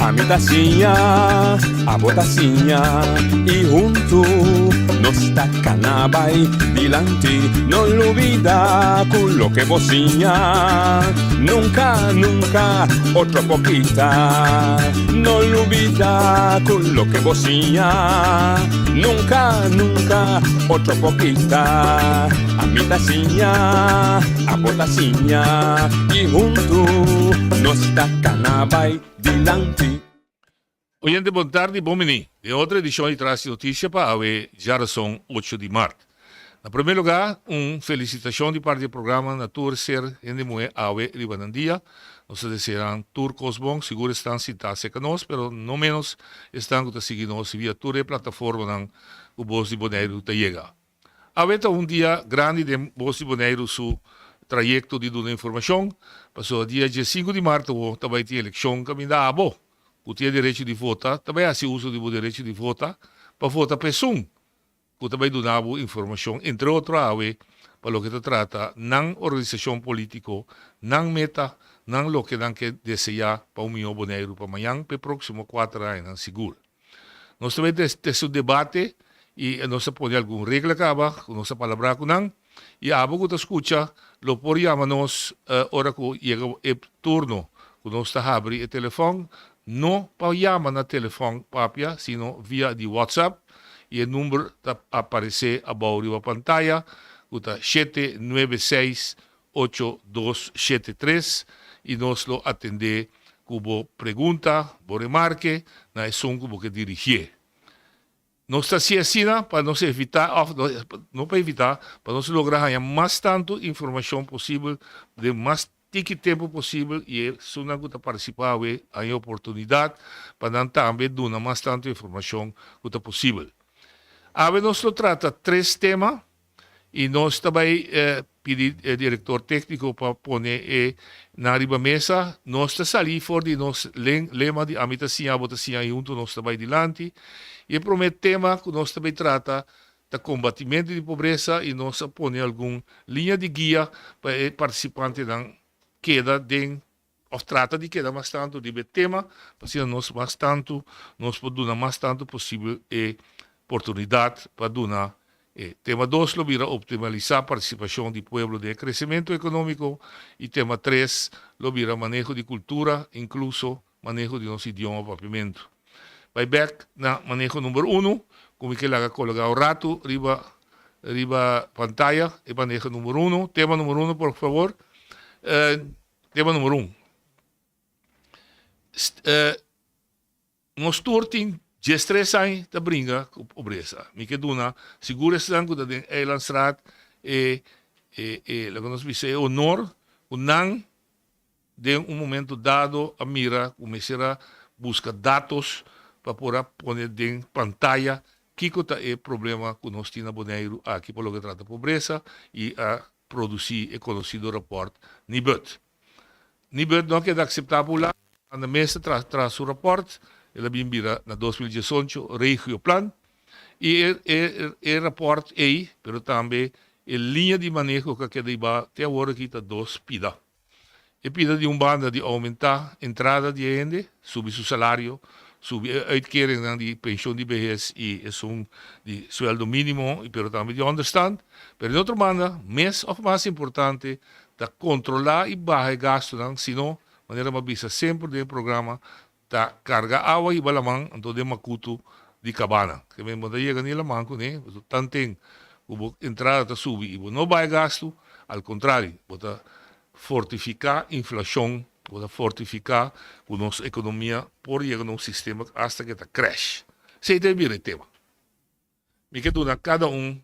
Ami ta siña, abo ta siña y huntu nos ta cana bay dilanti. No lubida cu loke bo siña nunca, nunca otro por kita. No lubida cu loke bo siña nunca, nunca otro por kita. Ami ta siña, abo ta siña y huntu nos ta cana bay dilanti. Oyente bon tardi, bon bini den otro edicion di Tras di Noticia pa awe djarason ocho di mart. Na prome lugar un felicitacion di parti di e programa na tur ser hende muhe awe riba nan dia. Nos ta desea nan tur cos bon, sigur esnan sinta cerca nos pero no menos esnan cu ta sigui nos via tur e plataformanan cu Bos di Boneiru ta yega. Awe ta un dia grandi den Bos di Boneiru su trayekto di duna informashon, pasobra dia diesinku di mart awo ta bai tin elekshon kaminda abo ku tin e derecho di vota ta bai hasi uso di bo derecho di vota pa vota pa esun ku ta bai duna bo informashon entre otro awe pa loke ta trata nan organisashon politiko, nan meta, nan loke nan ke deseá pa un mihó Boneiru pa mañan pa e próksimo kuater añanan sigur. Nos ta bai teste un debate y nos a pone algun regla caba cu nos a palabrá cu nan y abo cu ta scucha lo por yama nos ora cu yega e turno cu nos ta habri e telefon, no pa yama na telefon papia sino via di WhatsApp y e number ta aparece abao riba pantaya cu ta shete nuebe seis ocho dos shete tres i nos lo atendé ku bo pregunta, bo remarke na esun ku bo ke dirigié. Nos ta hasi asina pa nos evitá òf no pa evitá, pa nos logra haña mas tantu informashon posibel den mas tiki tempu posibel i esunnan ku ta partisipá awe haña oportunidat pa nan tambe duna mas tantu informashon ku ta posibel. Awe nos lo trata tres tema. Y nos ta bay pidi e director tecnico pa pone e nan riba mesa. Nos ta sali for di nos lema di ami ta siña, abo ta siña y hunto nos ta bay dilanti. Y e prome tema cu nos ta bay trata ta combatimento di pobresa y nos a pone algun liña di guia pa e participantenan keda den of trata di keda mas tanto riba e tema pa asina nos mas tanto nos por duna mas tanto posibel e oportunidad pa duna e tema dos lo bira optimalisá partisipashon di pueblo den e kresementu ekonómiko i tema tres lo bira maneho di kultura inkluso maneho di nos idioma papiamentu. Bai bèk na maneho number unu ku mi ke laga kologá un ratu riba riba pantaya e maneho number unu tema number unu por fabor. Tema numero un. Nos tur tin diestres aña ta bringa ku pobresa. Mi ke duna sigur esnan ku ta den Eilandsraad e e e loke nos bisa e honor ku nan den un momento dado a mira ku mester a buska datos pa por a pone den pantaya kiko ta e problema ku nos tin na Boneiru aki pa loke trata pobresa i a produsí e konosido rapòrt Nibud. Nibud no a keda akseptá pa Hulanda, Hulanda mes a traha su rapòrt, el a bin bira na 2018 Regioplan, i e e e rapòrt ei, pero tambe e liña di maneho ku a keda hiba te awor aki ta dos pida. E pida di un banda di oumentá entrada di e hende, subi su salario, subi e uitkeringnan di penshon di behes i esun di sueldo mínimo i pero tambe di ònderstand. Pero di otro banda, mes òf mas importante, ta kontrolá i baha e gastunan, sino, manera mi a bisa semper den e programa, ta karga awa hiba laman anto den makutu di kabana. Ke men bo ta yega ni laman kuné, pasobra tanten ku bo entrada ta subi i bo no baha e gastu, al kontrario, bo ta fortifiká inflashon, bo ta fortifiká ku nos ekonomia por yega na un sistema asta ke ta crash. Esei ta e bira e tema. Mi ke duna kada un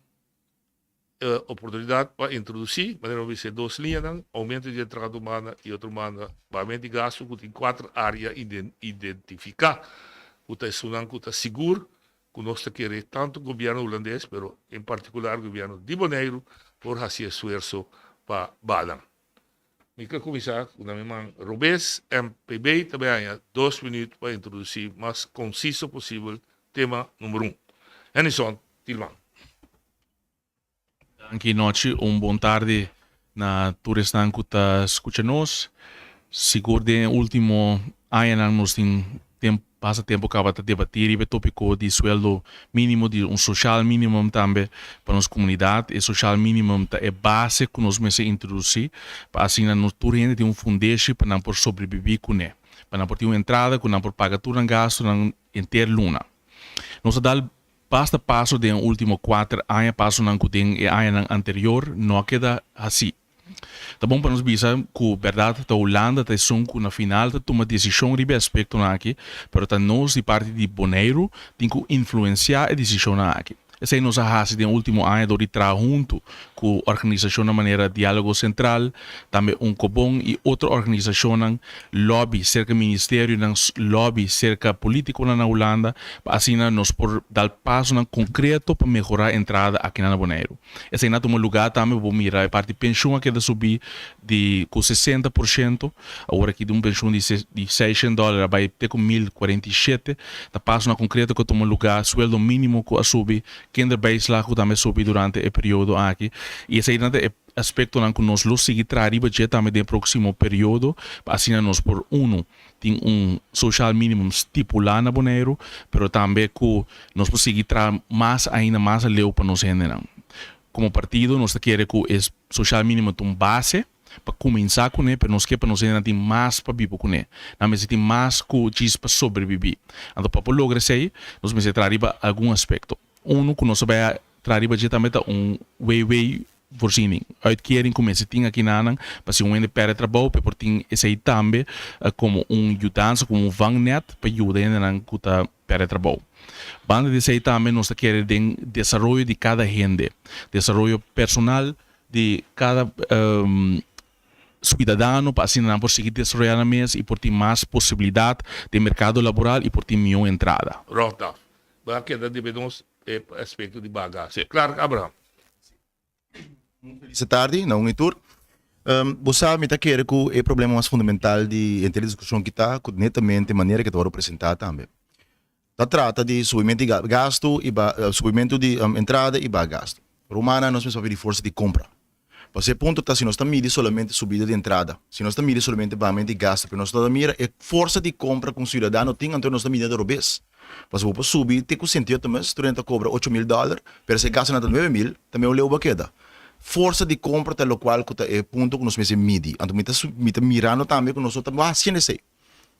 e oportunidat pa introdusí, manera mi bisa e dos liñanan, oumento di entrada un banda i otro banda bahamentu di gastu ku tin kuater área identifiká ku ta esunnan ku ta sigur ku nos ta kere tantu gobièrnu hulandes pero en partikular gobièrnu di Boneiru por hasi esfuerso pa banan. Mi ke kuminsá ku na mi man robes, MPB ta bai haña dos minüt pa introdusí mas konsiso posibel tema number un. Hennyson Tilman. Danki nochi, un bon tardi. Na tur esnan ku ta skucha nos. Sigur den e último añanan nos tin tem pasa tempu kaba ta debatí riba e tópiko di sueldo mínimo, di un sociaal minimum tambe pa nos komunidat. E sociaal minimum ta e base ku nos mester introdusí pa asina nos tur hende tin un fundeshi pa nan por sobrebibí kuné, pa nan por tin un entrada ku nan por paga tur nan gastunan henter luna. Nos a dal Basta paso den e ultimo kuater aña, pasonan ku den e añanan anterior no a keda hasí. Ta bon pa nos bisa ku bèrdat ta Hulanda ta esun ku na final ta tuma desishon riba e aspektonan aki, pero ta nos di parti di Boneiru tin ku influensiá e desishonnan aki. Esei nos a hasi den ultimo aña dor di traha huntu ku organisashonnan manera Diálogo Sentral, tambe Unkobon i otro organisashonnan, lòbi serka ministerionan, lòbi serka polítikonan na Hulanda pa asina nos por dal pasonan konkreto pa mehorá entrada akinan na Boneiru. Esei na tuma lugá tambe bo mira e parti penshun a keda subí di ku 60%, awor aki di un penshun di di seishent dòler a bai te ku 1047. Ta pasonan konkreto ku a tuma lugá, sueldo mínimo ku a subi, kinderbijslag ku tambe a subi durante e periodo aki. I eseinan ta e aspektonan ku nos lo sigui traha riba dje tambe den e próksimo periodo pa asina nos por unu tin un sociaal minimum stipulá na Boneiru, pero tambe ku nos por sigui traha mas ainda mas aleu pa nos hendenan. Komo partido nos ta kere ku e sociaal minimum ta un base pa kuminsá kuné, pero nos ke pa nos hendenan tin mas pa biba kuné. Nan mester tin mas ku djis pa sobrebibí. Anto pa por logra esei nos mester traha riba algun aspekto. Unu ku nos a bai a traha riba dje tambe ta un WW voorziening, uitkering ku mester tin aki nanan pa si un hende pèrdè trabou pa e por tin esei tambe komo un yudansa, komo un vangnet pa yuda hendenan ku ta pèrdè trabou. Banda di esei tambe nos ta kere den desaroyo di kada hende, desaroyo personal di kada suidadano pa asina nan por sigui desaroyá nan mes i por tin mas posibilidat den merkado laboral i por tin mihó entrada. Ròtaf, Bo a keda debe nos e aspekto di baga. Clark Abraham. Un felis tardi na un i tur. Bo sa mi ta kere ku e problema mas fundamental di henter e diskushon ki ta ku netamente manera ke ta wòrdu presentá tambe. Ta trata di subimentu di gastu i subimentu di entrada i baha gastu. Rumannan nos mester papia di forsa di kompra. Pasobra e punto ta si nos ta midi solamente subida di entrada, si nos ta midi solamente bahamentu di gastu, pero nos no ta mira e forsa di kompra ku un siudadano tin, anto nos ta midi na robes. Pasobra bo por subi te ku sentido mes, tur hende ta kobra 8000 dòler, pero si e gastunan ta 9000, ta meo leu bo a keda. Forsa di kompra ta lokual ku ta e punto ku nos mester midi. Anto mi ta mi ta mirando tambe ku nos no ta hasiendo esei.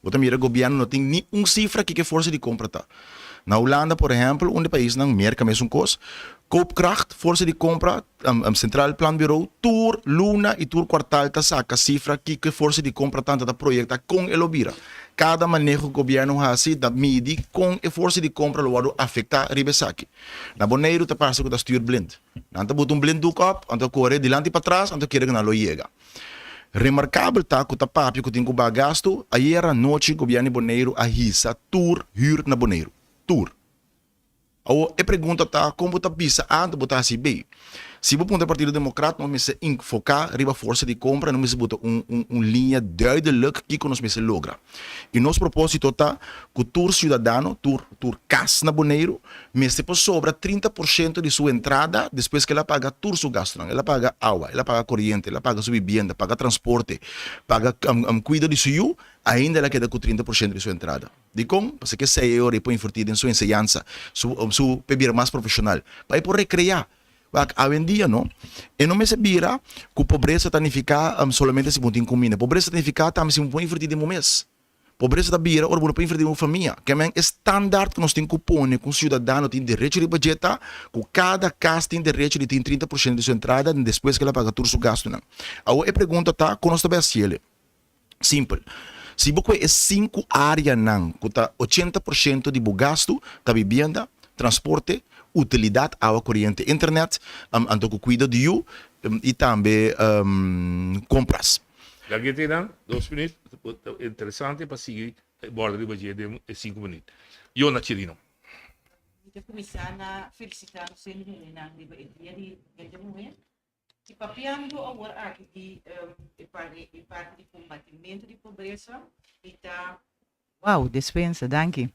Bo ta mira gobièrnu no tin ni un sifra kiko e forsa di kompra ta. Na Hulanda por ehèmpel, un di paisnan, Merka mesun kos, koopkracht, forsa di kompra, Centraal Planbureau tur luna i tur kuartal ta saka sifra kiko e forsa di kompra ta, ta proyekta kon e lo bira. Kada maneho ku gobièrnu hasi ta midi kon e forsa di kompra lo wòrdu afektá riba esaki. Na Boneiru ta parse ku ta stuurblind. Nan ta buta un blinddoek op, anto kore dilanti patras, anto kere ku nan lo yega. Remarkabel ta ku ta papia ku tin ku baha gastu, ayera anochi gobièrnu di Boneiru a hisa tur hür na Boneiru. Tur. Awor e pregunta ta kon bo ta bisa A anto bo ta hasi B. Si bo puntra Partido Demokrat nos mester enfoká riba forsa di kompra, nos mester buta un un liña duidelijk kiko nos mester logra. I nos propósito ta ku tur siudadano, tur tur kas na Boneiru mester por sobra 30% di su entrada despues ku el a paga tur su gastunan. El a paga awa, el a paga koriente, el a paga su bibienda, paga transporte, paga kuido di su yu, ainda el a keda ku 30% di su entrada. Dikon? Pasobra esei e ora e por invertí den su enseñansa, su su pa e bira mas profeshonal, pa e por rekreá. Wak, awendia no, e no mester bira ku pobresa ta nifiká solamente si bo no tin kuminda. Pobresa ta nifiká tambe si bo no por invertí den bo mes. Pobresa ta bira ora bo no por invertí den bo famia. Ke men e standaard ku nos tin ku pone ku un siudadano tin derecho riba dje ta ku kada kas tin derecho di tin 30% di su entrada despues ku el a paga tur su gastunan. Awor e pregunta ta, kon nos ta bai hasiel e? Simpel. Si bo kue e sinku áreanan ku ta 80% di bo gastu ta bibienda, transporte, utilidat, awa, koriente, internet, anto ku kuido di yu i tambe kompras. Lag'e te nan dos minüt, ta interesante pa sigui e bòrda riba dje den e sinku minüt. Yona Chirino. Mi ta kuminsá na felisitá nos hende muhénan riba e dia di hende muhé. I papiando awor aki di e parti e parti di kombatimentu di pobresa, mi ta. Wow, despensa, danki.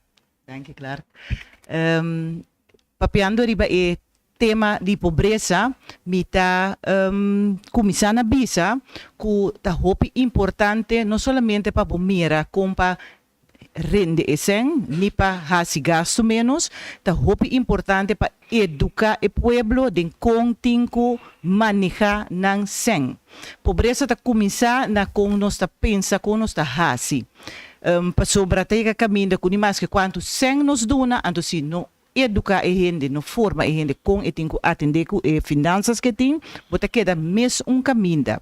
Danki, Clark. Papiando riba e. tema di pobresa, mi ta kuminsá na bisa ku ta hopi importante no solamente pa bo mira kon pa rende e sèn ni pa hasi gastu ménos, ta hopi importante pa eduká e pueblo den kon tin ku manehá nan sèn. Pobresa ta kuminsá na kon nos ta pensa, kon nos ta hasi. Pasobra ta yega kaminda ku ni maske kuantu sèn nos duna, anto si no eduká e hende, no forma e hende kon e tin ku atendé ku e finansas ku e tin, bo ta keda mes un kaminda.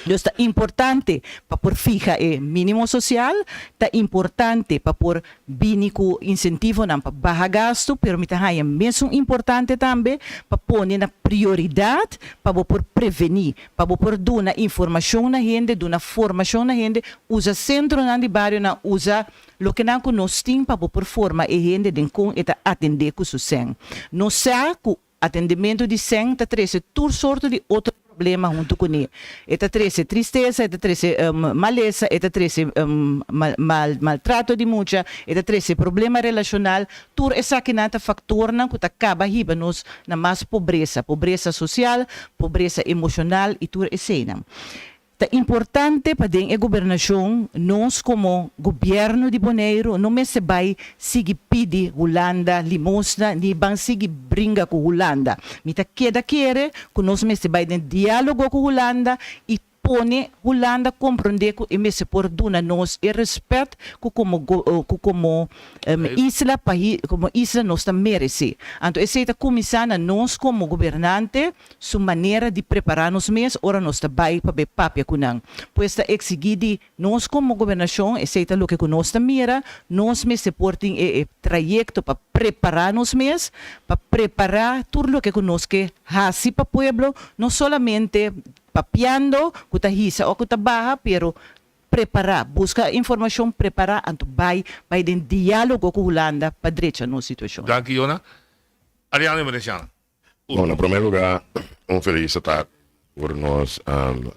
Dus ta importante pa por fiha e mínimo sosial, ta importante pa por bini ku insentivonan pa baha gastu, pero mi ta haña mesun importante tambe pa pone na prioridat pa bo por prevení, pa bo por duna informashon na hende, duna formashon na hende, usa sentronan di barionan, usa lokenan ku nos tin pa bo por forma e hende den kon e ta atendé ku su sèn. Nos sa ku Atendementu di sèn ta trese tur sorto di otro problema huntu kuné. E ta trese tristesa, e ta trese malesa, e ta trese maltrato di mucha, e ta trese problema relashonal. Tur esakinan ta faktornan ku ta kaba hiba nos na mas pobresa, pobresa sosial, pobresa emoshonal i tur eseinan. Ta importante pa den e gobernashon nos komo gobièrnu di Boneiru no mester bai sigui pidi Hulanda limosna ni ban sigui bringa ku Hulanda. Mi ta keda kere ku nos mester bai den diálogo ku Hulanda i pone Hulanda komprondé ku e mester por duna nos e rèspèt ku komo ku komo isla komo isla nos ta meresé. Anto esei ta kuminsá na nos komo gobernante su manera di prepará nos mes ora nos ta bai pa bay papia ku nan. Pues ta eksigí di nos komo gobernashon, esei ta loke ku nos ta mira, nos mester por tin e e trayekto pa prepará nos mes, pa prepará tur loke ku nos ke hasi pa pueblo, no solamente papiando ku ta hisa o ku ta baha, pero prepará, buska informashon, prepará anto bai bai den diálogo ku Hulanda pa drecha nos situashon. Danki Yona. Ariane Veneciana. Bon, na promé lugá, un felis tardi por nos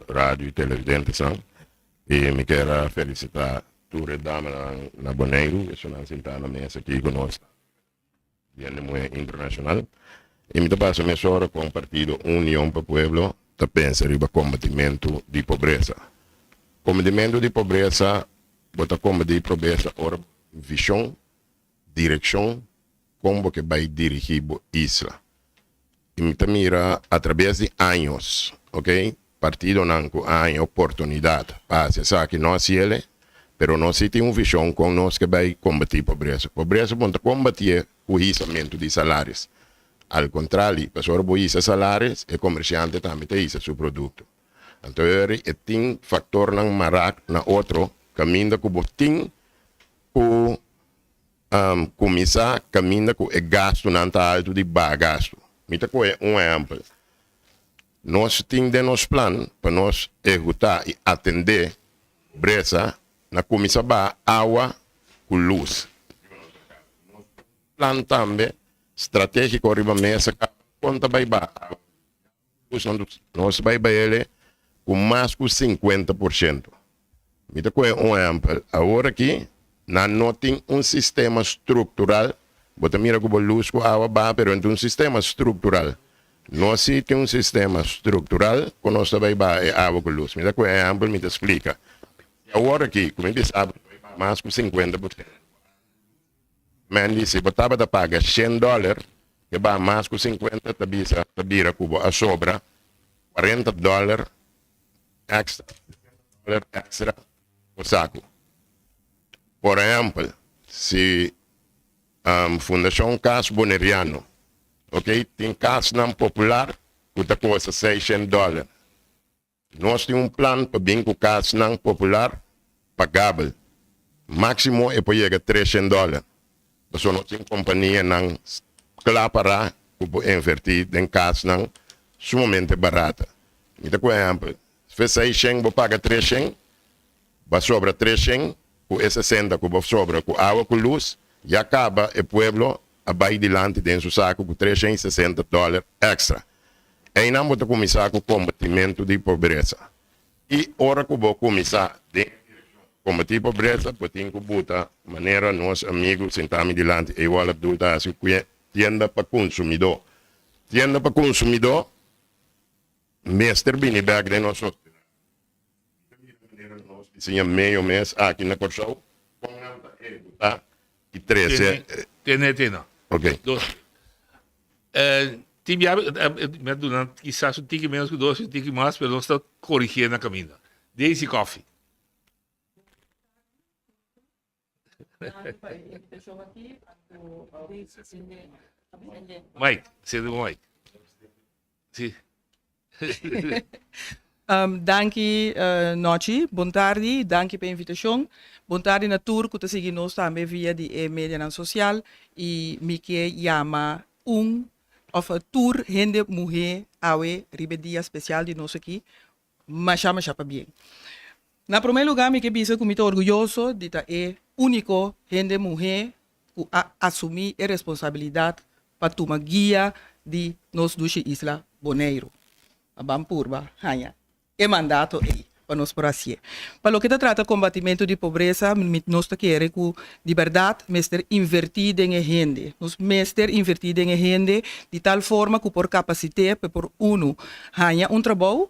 radio i televidentenan. I mi kier a felisitá tur e damanan na Boneiru, esunnan sintá na mesa aki ku nos Dia di Muhé Internashonal. I mi ta pasa mesora kon partido Union pa Pueblo ta pensa riba kombatimentu di pobresa. Kombatimentu di pobresa, bo ta kombatí pobresa ora bo tin vishon, direkshon kon bo ke bai dirigí bo isla. I mi ta mira atrabes di años, ok, partidonan ku a haña oportunidat pa hasi esaki no hasi el, pero nos si tin un vishon kon nos ke bai kombatí pobresa. Pobresa bo no ta kombatié ku hisamentu di salaris. Al kontrali, pasobra bo hisa salaris, e komersiante tambe ta hisa su produkto. Anto e tin faktornan mará na otro kaminda ku bo tin ku Kuminsá kaminda ku e gastunan ta altu di baha gastu. Mi ta kohe un ehèmpel. Nos tin den nos plan pa nos ehekutá i atendé bresa na kuminsá baha awa ku lus. Nos tin un plan tambe stratégiko riba mesa kon ta bai baha awa ku lus. Nos bai baele ku mas ku 50%. Mi ta kohe un ehèmpel, awor aki nan no tin un sistema struktural, bo ta mira ku bo lus ku awa baha pero no tin un sistema struktural. Nos si tin un sistema struktural ku nos ta bai baha e awa ku lus. Mi ta kohe ehèmpel mi ta splika. Si awor aki ku mi bisa bo ta bai baha mas ku 50%. Mandy, si bo tabata paga shen dòler, ke baha mas ku 50 ta bisa ta bira ku bo a sobra 40 dòler èkstra, dòler èkstra bo saku. Por ehèmpel, si Fundashon Kas Boneriano, ok, tin kasnan popular ku ta kosta seishen dòler. Nos tin un plan pa bin ku kasnan popular pagabel. Máksimo e por yega 300 dòler. Pasobra nos tin kompanianan kla pará ku por invertí den kasnan sumamente barata. Mi ta ku ehèmpel, si 600 bo paga 300, bo a sobra 300 ku e 60 ku bo sobra ku awa ku lus, ya kaba e pueblo a bai dilanti den su saku ku 360 dòler èkstra. Einan bo ta kuminsá ku kombatimentu di pobresa. I ora ku bo kuminsá den e direkshon di kombatí pobresa, bo tin ku buta manera nos amigu sintá mi dilanti, Ewald Abdul ta hasi ku tienda pa konsumidó. Tienda pa konsumidó mester bini bèk den nos sosiedat. Mi ta mira manera nos bisiña medio mes aki na Kòrsou kon nan ta ehekutá i trese. Tene tena. Ok. Dos. Tin bia mi a duna kisas un tiki menos ku dos un tiki mas pero nos ta korigié na kaminda. Daisy Coffie. Mike, sende bo mic. Si. Danki Nochi, bon tardi, danki pa e invitashon. Bon tardi na tur ku ta sigui nos tambe via di e medianan sosial i mi ke yama un òf tur hende muhé awe riba e dia spesial di nos aki Masha masha pabien. Na promé lugá mi ke bisa ku mi ta orguyoso di ta e úniko hende muhé ku a asumí e responsabilidat pa tuma guia di nos dushi isla Boneiru. A ban purba haña e mandato ei pa nos por hasié. Pa loke ta trata kombatimentu di pobresa mi nos ta kere ku di bèrdat mester invertí den e hende. Nos mester invertí den e hende di tal forma ku por kapasit'é pa e por unu haña un trabou,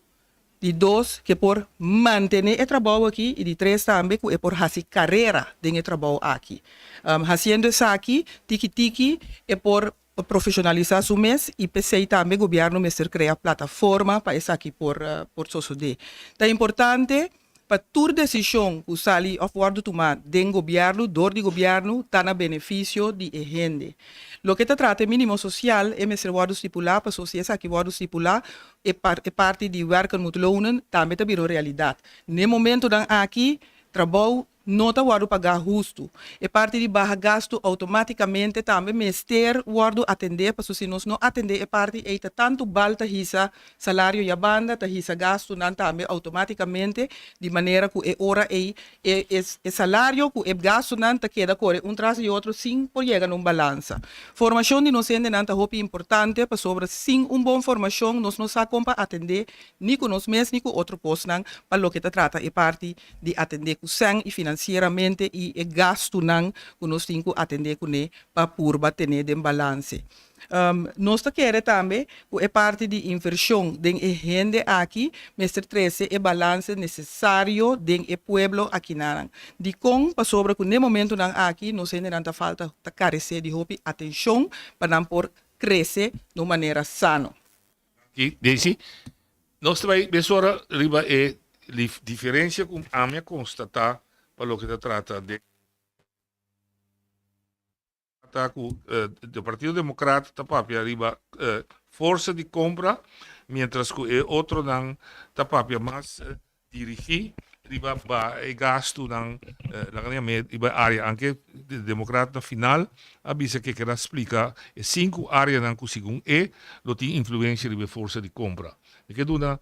di dos ke por mantené e trabou aki i di tres tambe ku e por hasi karera den e trabou aki. Hasiendo esaki tiki tiki e por profeshonalisá su mes i p'esei tambe gobièrnu mester krea plataforma pa esaki por por sosodé. Ta importante pa tur desishon ku sali òf wòrdu tumá den gobièrnu, dor di gobièrnu, ta na benefisio di e hende. Loke ta trata e mínimo sosial, e mester wòrdu stipulá, pasobra si esaki wòrdu stipulá, e e parti di werken moet lonen tambe ta bira un realidat. Na e momentunan aki, trabou no ta wòrdu pagá hustu. E parti di baha gastu outomátikamente tambe mester wòrdu atendé, pasobra si nos no atendé e parti ei ta tantu bal ta hisa salario ya banda, ta hisa gastunan tambe outomátikamente, di manera ku e ora ei e e salario ku e gastunan ta keda kore un tras di otro sin por yega na un balansa. Formashon di nos hendenan ta hopi importante pasobra sin un bon formashon nos no sa kon pa atendé ni ku nos mes ni ku otro kosnan pa loke ta trata e parti di atendé ku sèn i finansieramente i e gastunan ku nos tin ku atendé kuné pa purba tené den balanse. Nos ta kere tambe ku e parti di invershon den e hende aki mester trese e balanse nesesario den e pueblo akinanan. Dikon? Pasobra ku n'e momentunan aki nos hendenan ta falta ta karesé di hopi atenshon pa nan por krese na un manera sano. Danki, Daisy. Nos ta bai mesora riba e diferensia ku ami a konstatá pa loke ta trata den. Ta ku e Partido Demokrat ta papia riba forsa di kompra, mientras ku e otronan ta papia mas dirigí riba baha e gastunan laga nan yam'é riba e área. Anke e Demokrat na final a bisa ke keda splika e sinku áreanan ku segun e lo tin influensia riba e forsa di kompra. Mi ke duna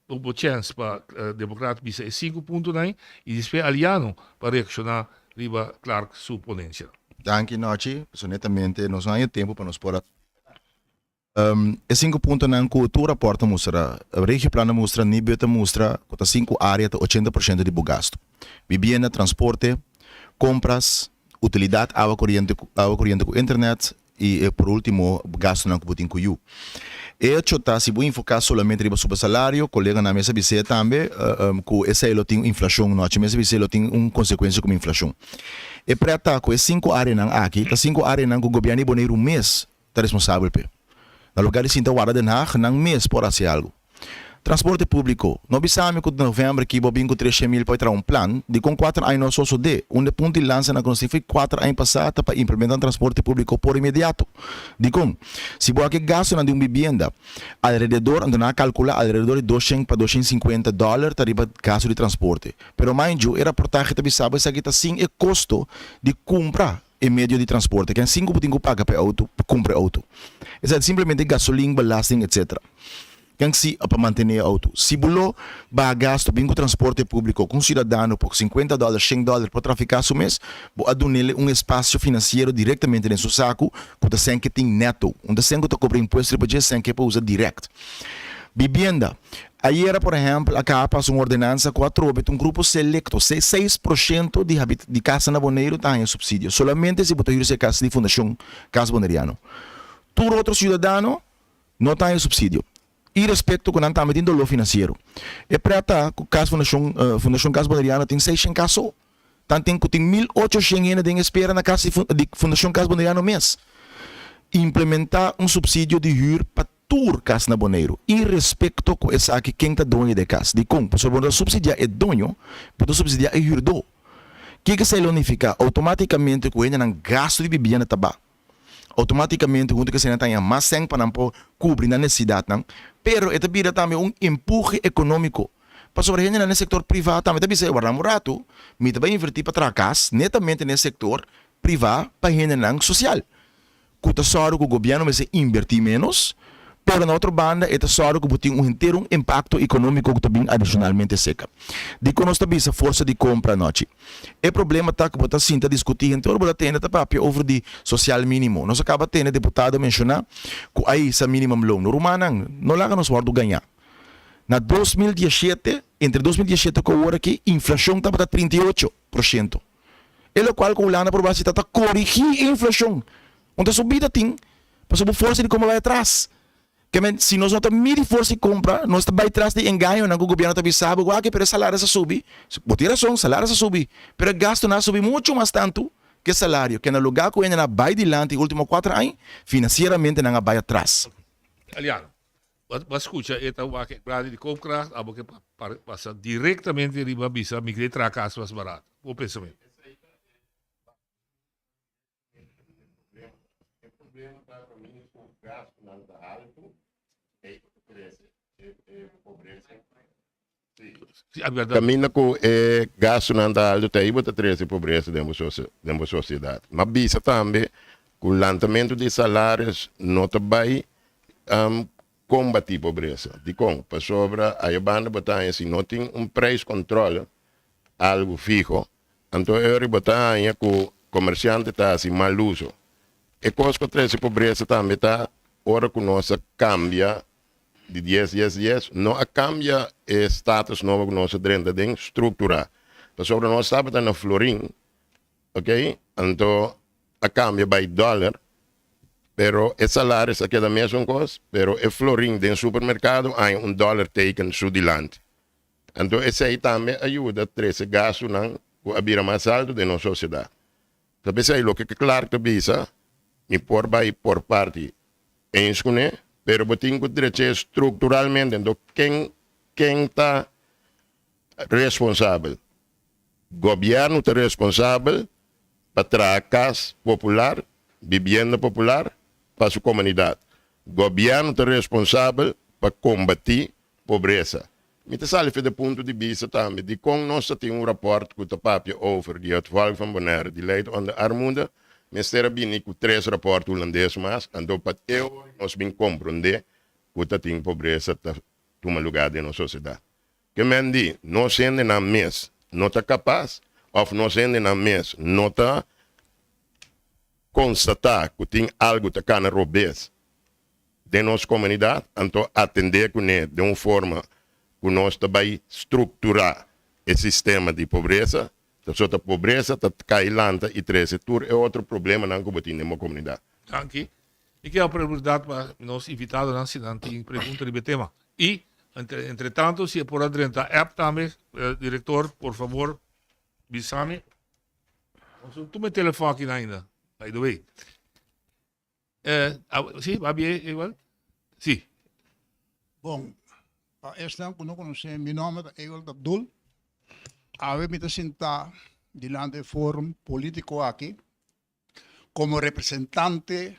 bo chèns pa Demokrat bisa e sinku puntonan i despues Aliano pa reakshoná riba Clark su ponensia. Danki Nochi, pasobra netamente nos no haña tempu pa nos por a E sinku puntonan ku tur rapòrt ta mustra, Regioplan ta mustra, Nibud ta mustra ku ta sinku área ta 80% di bo gastu, bibienda, transporte, kompras, utilidat, awa koriente awa koriente ku internet i por último gastunan ku bo tin ku yu. E echo ta si bo enfoká solamente riba suba salario, koleganan mes a bis'é tambe ku esei lo tin inflashon, nochi mes a bis'é lo tin un konsekuensia komo inflashon. E prèt ta ku e sinku áreanan aki ta sinku áreanan ku gobièrnu di Boneiru mes ta responsabel p'e. Na lugar di sinta warda Den Haag, nan mes por hasi algu. Transporte públiko, No bisa mi ku novèmber aki bo bin ku treshen mil pa traha un plan, dikon kuater aña no a sosodé? Un de punto di lansa nan ku nos tin foi kuater aña pasá ta pa implementá transporte públiko por inmediato. Dikon? Si bo wak e gastunan di un bibienda, alrededor, anto nan a kalkulá alrededor di doshen pa doshen sinkuenta dòler ta riba gastu di transporte. Pero mind you, e raportahe ta bisa bo esaki ta sin e kosto di kumpra e medio di transporte. Ken sin ku bo tin ku paga pa e outo, pa kumpra e outo. Esaki simplemente gasolin, belasting, etcetera. Ken si pa mantene e outo. Si bo lo baha gasto bin ku transporte públiko ku un siudadano por sinkuenta dòler, shen dòler por trafiká su mes, bo a dun'el un espasio finansiero direktamente den su saku ku ta sèn ke tin nèto. Un ta sèn ku ta kobra impuesto riba dje, sèn ke por usa dirèkt. Bibienda. Ayera por ehèmpel a kaba pasa un ordenansa ku atrobe ta un grupo selekto, 6% di habit di kasa na Boneiru ta haña supsidio, solamente si bo ta hür si e kas di Fundashon Kas Boneriano. Tur otro siudadano. No ta haña supsidio. Irespekto ku nan tambe tin doló finansiero. E prèt ta ku Kas Fundashon Fundashon Kas Boneriano tin seishen kas so. Tanten ku tin 1800 hende den espera na kas di Fundashon Kas Boneriano mes. Implementá un supsidio di hür pa tur kas na Boneiru, irespekto ku esaki ken ta doño di e kas. Dikon? Pasobra bo no ta supsidiá e doño, bo ta supsidiá e hürdó. Kiko esei lo nifiká? Outomátikamente ku hendenan gastu di bibienda ta ba. Outomátikamente huntu ku esei nan ta haña mas sèn pa nan por kubri nan nesesidatnan. Pero e ta bira tambe un empuhe ekonómiko. Pasobra hendenan den sektor privá tambe ta bisa, Warda un ratu, mi ta bai invertí pa traha kas netamente den e sektor privá pa hendenan sosial. Ku ta sòru ku gobièrnu mester invertí ménos, pero na otro banda e ta sòru ku bo tin un henter un impakto ekonómiko ku ta bin adishonalmente seka. Dikon nos ta bisa forsa di kompra anochi? E problema ta ku bo ta sinta diskutí henter ora bo ta tende ta papia over di sosial mínimo. Nos a kaba tende deputado menshoná ku a hisa minimum loon. Rumannan, no laga nos wòrdu gañá. Na 2017, entre 2017 ku awor aki, inflashon tabata 38%. E lokual ku Hulanda por basi ta ta korigí e inflashon. Un ta subida tin, pasobra bo forsa di kompra bai atras. Ke men, si nos no ta midi forsa di kompra, nos ta bai tras di engañonan ku gobièrnu ta bisa bo, wak, pero e salario sa subi. Bo tin rason, salario sa subi, pero e gastunan a subi muchu mas tantu ke salario. Ke na lugá ku hende nan a bai dilanti e último kuater aña, finansieramente nan a bai atras. Aliano, Bo a scucha e ta wak e grandi di koopkracht, abo ke pasa directamente riba bisa mi kere traha cas mas barato. Bo pensamiento? E problema ta pa mi ku gastunan ta haltu e crece e pobresa. Kaminda ku e gastunan ta altu ta ei bo ta trese pobresa den bo den bo sosiedat. M'a bisa tambe ku lantamentu di salaris no ta bai kombatí pobresa. Dikon? Pasobra aya banda bo ta haña si no tin un prijskontròl, algu fiho, anto e ora bo ta haña ku komersiante ta hasi mal uso. E kos ku a trese pobresa tambe ta ora ku nos a kambia di dies dies dies no a cambia e status nobo cu nos a drenta den structura pasobra nos tabata na florin ok anto a cambia bay dollar pero e salaris a keda mesun cos pero e florin den supermercado a haña un dollar teken su dilanti anto esey tambe a yuda trece gastunan cu a bira mas alto den nos sociedad ta pesey loke Clark ta bisa mi por bay por parti Eens kuné, pero bo tin ku drech'é strukturalmente. Enton ken ken ta responsabel? Gobièrnu ta responsabel pa traha kas popular, bibienda popular pa su komunidat. Gobièrnu ta responsabel pa kombatí pobresa. Mi ta sali for di e punto di bista tambe dikon nos ta tin un rapòrt ku ta papia over di het volk van Bonaire di lijdt onder armoede, mester a bini ku tres rapòrt hulandes mas, anto pa e ora nos bin komprondé ku ta tin pobresa ta tuma lugá den nos sosiedat. Ke men di nos hendenan mes no ta kapas òf nos hendenan mes no ta konstatá ku tin algu ta kana robes den nos komunidat, anto atendé kuné den un forma ku nos ta bai strukturá e sistema di pobresa, pasobra ta pobresa ta kai lanta i trese tur e otro problemanan ku bo tin den bo komunidat. Danki. Mi ke oportunidat pa nos invitadonan si nan tin pregunta riba e tema. I entretanto si e por a drenta app tambe, direktor por fabor bisa mi. Nos no tuma e telefòn aki ainda, by the way. Eh, sí, va bien igual. Sí. Bon, pa esnan ku no konosé, mi nòmber ta Ewald Abdul. Awe mi ta sintá dilanti e forum polítiko aki komo representante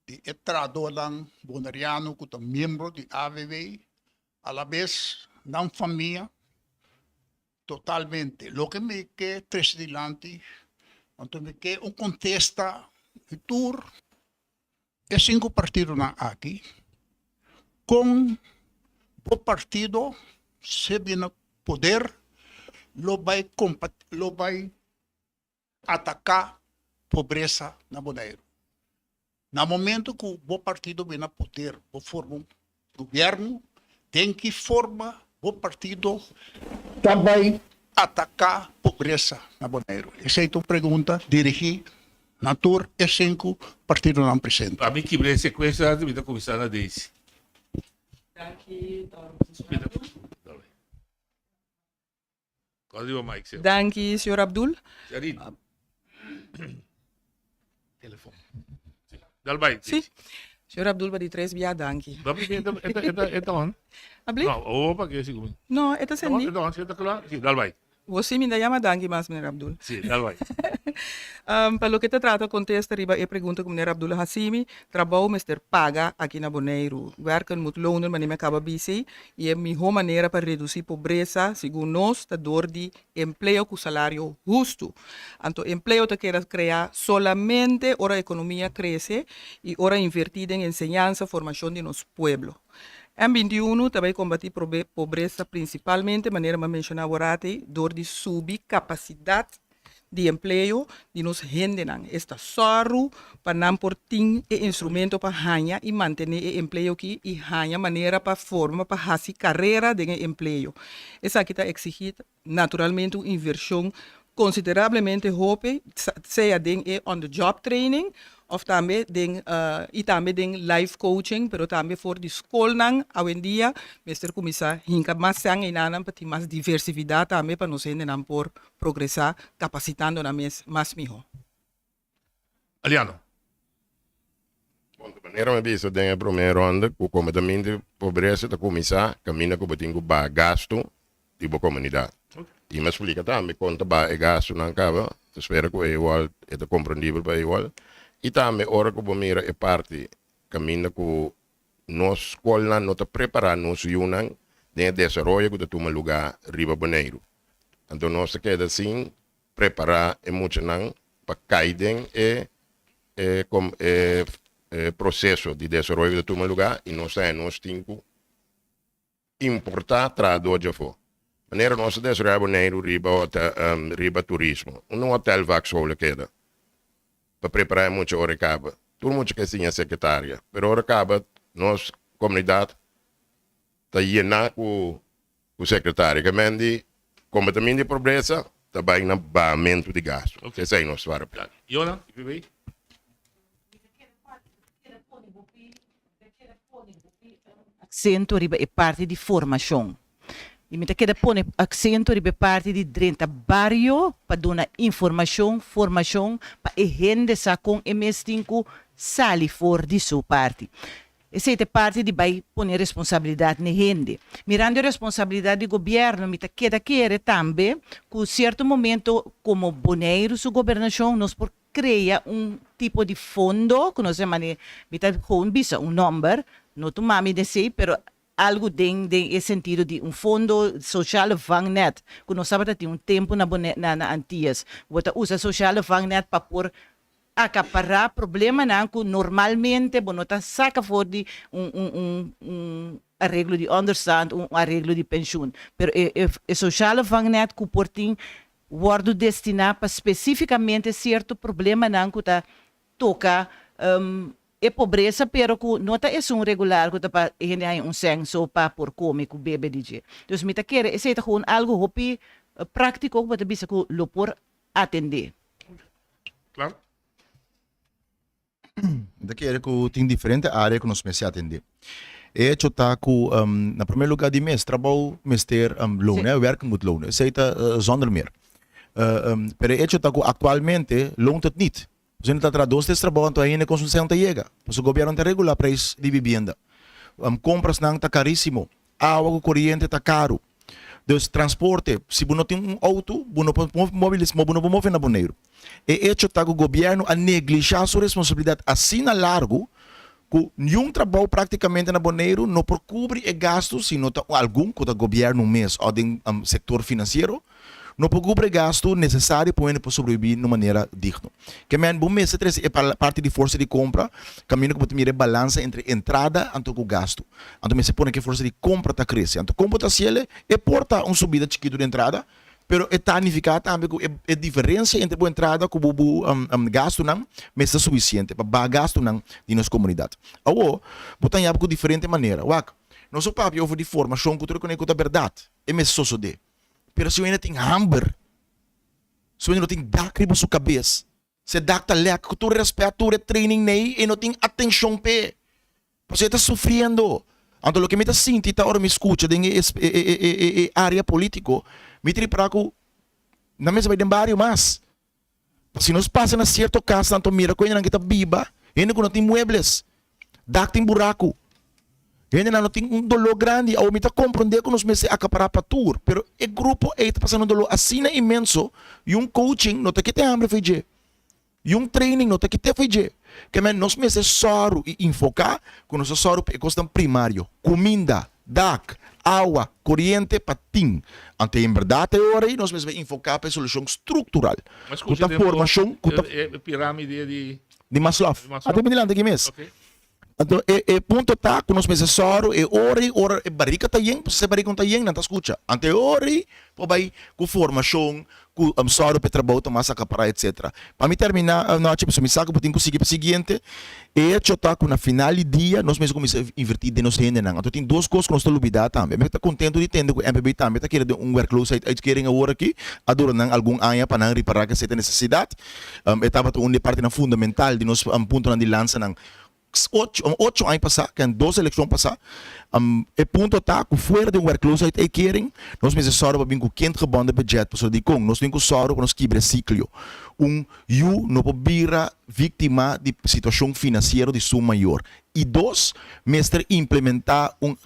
di e trahadónan boneriano ku ta miembro di ABB, alabes nan famia Totalmente. Loke mi ke trese dilanti, anto mi ke un kontesta di tur e sinku partidonan aki, kon bo partido si bini na poder lo bai lo bai ataká pobresa na Boneiru. Na momento ku bo partido bin na poder, bo forma un gobièrnu, den ki forma bo partido ta bai ataká pobresa na Boneiru? Esei ta un pregunta dirigí Na tur e sinku partidonan presente. Pa mi kibra e sekuensia antes mi ta kuminsá na Daisy. Danki, Danki, señor Abdul. Dal bai. Sí. Señor Abdul pa di tres bia danki. E ta on. Abli? No, opa ke sigu mi. No, e ta sendi. E ta on, si e ta kla. Sí, dal bai. Bo sí mi ta yama danki mas, meneer Abdul. Sí, dal bai. Pa loke ta trata kontesta riba e pregunta ku meneer Abdul a hasi mi, trabou mester paga aki na Boneiru. Werken moet lonen, manera mi a kaba bisi, i e mihó manera pa redusí pobresa, segun nos, ta dor di empleo ku salario hustu. Anto empleo ta keda kreá solamente ora ekonomia krese i ora invertí den enseñansa, formashon di nos pueblo. M 21 ta bai kombatí pobresa prinsipalmente, manera mi a menshoná aworati, dor di subi kapasidat di empleo di nos hendenan. Esta sòru pa nan por tin e instrumento pa haña i mantené e empleo aki i haña manera pa forma pa hasi karera den e empleo. Esaki ta eksigí naturalmente un invershon konsiderablemente hopi, sea den e on the job training òf tambe den i tambe den life coaching, pero tambe for di skolnan awendia mester kuminsá hinka mas sèn einanan pa tin mas diversifidat tambe pa nos hendenan por progresá kapasitando nan mes mas mihó. Aliano. Bon, di manera mi a bisa den e promé ronda ku kombatimentu di pobresa ta kuminsá kaminda ku bo tin ku baha gastu di bo komunidat. I mi a splika tambe kon ta baha e gastunan kaba, ta spera ku e igual e ta komprendibel pa e igual. I tambe ora ku bo mira e parti kaminda ku nos skolnan no ta prepará nos yunan den e desaroyo ku ta tuma lugá riba Boneiru. Anto nos ta keda sin prepará e muchanan pa kai den e e e e proseso di desaroyo ku ta tuma lugá i nos ta nos tin ku importá trahadó djafó. Manera nos ta desaroyá Boneiru riba hotel riba turismo. Unda un hotel vakschool a keda pa prepará e mucha ora e kaba? Tur mucha ke siña sekretaria, pero ora kaba nos komunidat ta yená ku Ku sekretario ke men di kombatamiento di pobresa ta bai na bahamentu di gastu. Esei nos wara plan. Yona, IPB. Aksento riba e parti di formashon. I mi ta keda pone aksento riba e parti di drenta bario pa duna informashon, formashon pa e hende sa kon e mes tin ku sali for di su parti. Esei ta e parti di bai pone responsabilidat n'e hende. Mirando e responsabilidat di gobièrnu mi ta keda kere tambe ku sierto momento komo Boneiru su gobernashon nos por krea un tipo di fondo ku nos yama mi ta gewoon bisa un nòmber, no tuma mi desei pero algu den den e sentido di un fondo sociale vangnet ku nos tabata tin un tempu na Bone na na Antias. Bo ta usa sociale vangnet pa por Akapará problemanan ku normalmente bo no ta saka for di un un un un areglo di onderstand, un areglo di penshun. Pero e e e sociale vangnet ku por tin wòrdu destiná pa spesífikamente sierto problemanan ku ta toka e pobresa pero ku no ta esun regular ku ta pa e hende haña un sèn so pa por kome ku bebe di dje. Dus mi ta kere esei ta gewoon algu hopi práktiko ku bo ta bisa ku lo por atendé. Claro. Mi ta kere ku tin diferente área ku nos mester atendé. E hecho ta ku na primer lugar di mes trabou mester loon, eh, werken moet lonen. Esei ta zonder meer. Pero e hecho ta ku aktualmente loont het niet. Pasobra ta traha dos tres trabou anto ainda kon su sèn ta yega. Pasobra gobièrnu ta regulá preis di bibienda. Komprasnan ta karísimo. Awa ku koriente ta karu. Dus transporte, si bo no tin un outo, bo no por mobilis, bo no por move na Boneiru. E echo ta ku gobièrnu a neglishá su responsabilidat asina largu ku niun trabou praktikamente na Boneiru no por kubri e gastu si no ta algun ku ta gobièrnu mes òf den sektor finansiero no por kubri e gastu nesesario pa un hende por sobrebibí na un manera digno. Ke men bo mester trese e parti di forsa di kompra kaminda ku bo ta mira e balansa entre entrada anto ku gastu. Anto mester pone ku e forsa di kompra ta krese. Anto kon bo ta hasiel? E por ta un subida chikitu di entrada, pero e ta nifiká tambe ku e diferensia entre bo entrada ku bo bo gastunan mester ta sufisiente pa baha gastunan di nos komunidat. Awor, bo ta haña bo ku diferente manera. Wak, nos a papia over di formashon ku tur e kone ku ta bèrdat, e mester sosodé. Pero si un hende tin hamber, si un hende no tin dak riba su kabes. Se dak ta lek, ku tur respet, tur e training nei, e no tin atenshon p'e. Pasobra e ta sufriendo. Anto loke mi ta sinti ta ora mi skucha den e e area politiko, mi ta ripara ku nan mester bai den bario mas. Si nos pasa na sierto kasnan ta mira ku hendenan ke ta biba, hende ku no tin muebles, dak tin buraku, hendenan no tin un doló grandi. Awor mi ta komprondé ku nos mester akapará pa tur, pero e grupo ei ta pasando un doló asina inmenso i un coaching no ta kita e hambre fo'i dje, i un training no ta kita fo'i dje. Ke men nos mester sòru i infoká ku nos ta sòru pa e kosnan primario, kuminda, dak, awa, koriente pa tin. Anto en bèrdat e ora ei nos mester bai infoká pa e solushon struktural, ku ta formashon, ku ta. E piramide di. Di Maslow. A ta bini lanti aki mes. Anto e e punto ta ku nos mester sòru e ora ei ora e barika ta yen, pasobra si e barika no ta yen nan ta skucha. Anto e ora ei por bai ku formashon, ku sòru pa e trabou ta mas akapará etsetera. Pa mi terminá anochi pasobra mi sa ku bo tin ku sigui pa e siguiente, e hecho ta ku na final di dia nos mester kuminsá invertí den nos hendenan. Anto tin dos kos ku nos ta lubidá tambe. Mi ta kontentu di tende ku MPB tambe ta kere den un werkloosheidsuitkering awor aki. A dura nan algun aña pa nan ripará ku esei ta nesesidat. E tabata un di e partinan fundamental di nos puntonan di lansanan ocho, ocho aña pasá, ken dos elekshon pasá. E punto ta ku fuera di un werkloosheidsuitkering nos mester sòru pa bin ku kindgebonden budget pasobra dikon nos tin ku sòru pa nos kibra e siklio. Un yu no por bira víktima di situashon finansiero di su mayor. I dos, mester implementá un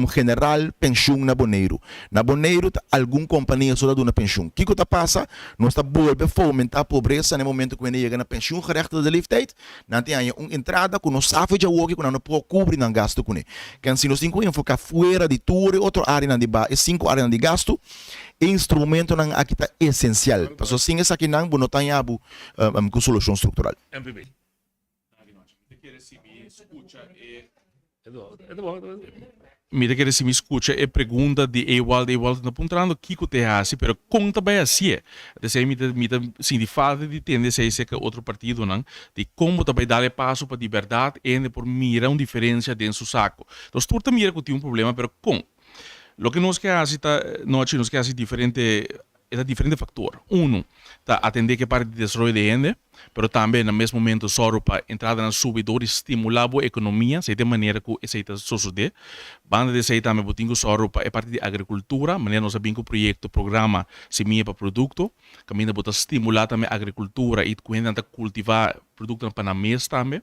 general penshun na Boneiru. Na Boneiru ta algun kompania so ta duna penshun. Kiko ta pasa? Nos ta bolbe fomentá pobresa na e momento ku hende yega na pensioengerechtigde leeftijd. Nan tin haña un entrada ku no sa fecha awoki ku nan no por kubri nan gastu kuné. Ken si nos tin ku enfoká fuera di tur e otro áreanan di ba e sinku áreanan di gastu, e instrumentonan aki ta esensial. Pasobra sin esakinan bo no ta haña bo ku solushon struktural. MPB. Mi ta kere si mi skucha e pregunta di Ewald. Ewald ta puntrando kiko ta e hasi, pero kon ta bai hasié? Esei mi ta mi ta sinti falta di tende esei serka otro partidonan, di kon bo ta bai dal e paso pa di bèrdat e hende por mira un diferensia den su sako. Nos tur ta mira ku tin un problema, pero kon? Loke nos ke hasi ta, nochi nos ke hasi diferente E ta diferente faktor. Unu, ta atendé ku e parti di desaroyo di hende, pero tambe na mes momento sòru pa entradanan subi dor di stimulá bo ekonomia, esei ta e manera ku esei ta sosodé. Banda di esei tambe bo tin ku sòru pa e parti di agrikultura, manera nos a bin ku proyekto Programa Simia pa Produkto, kaminda bo ta stimulá tambe agrikultura i ku hendenan ta kultivá produktonan pa nan mes tambe.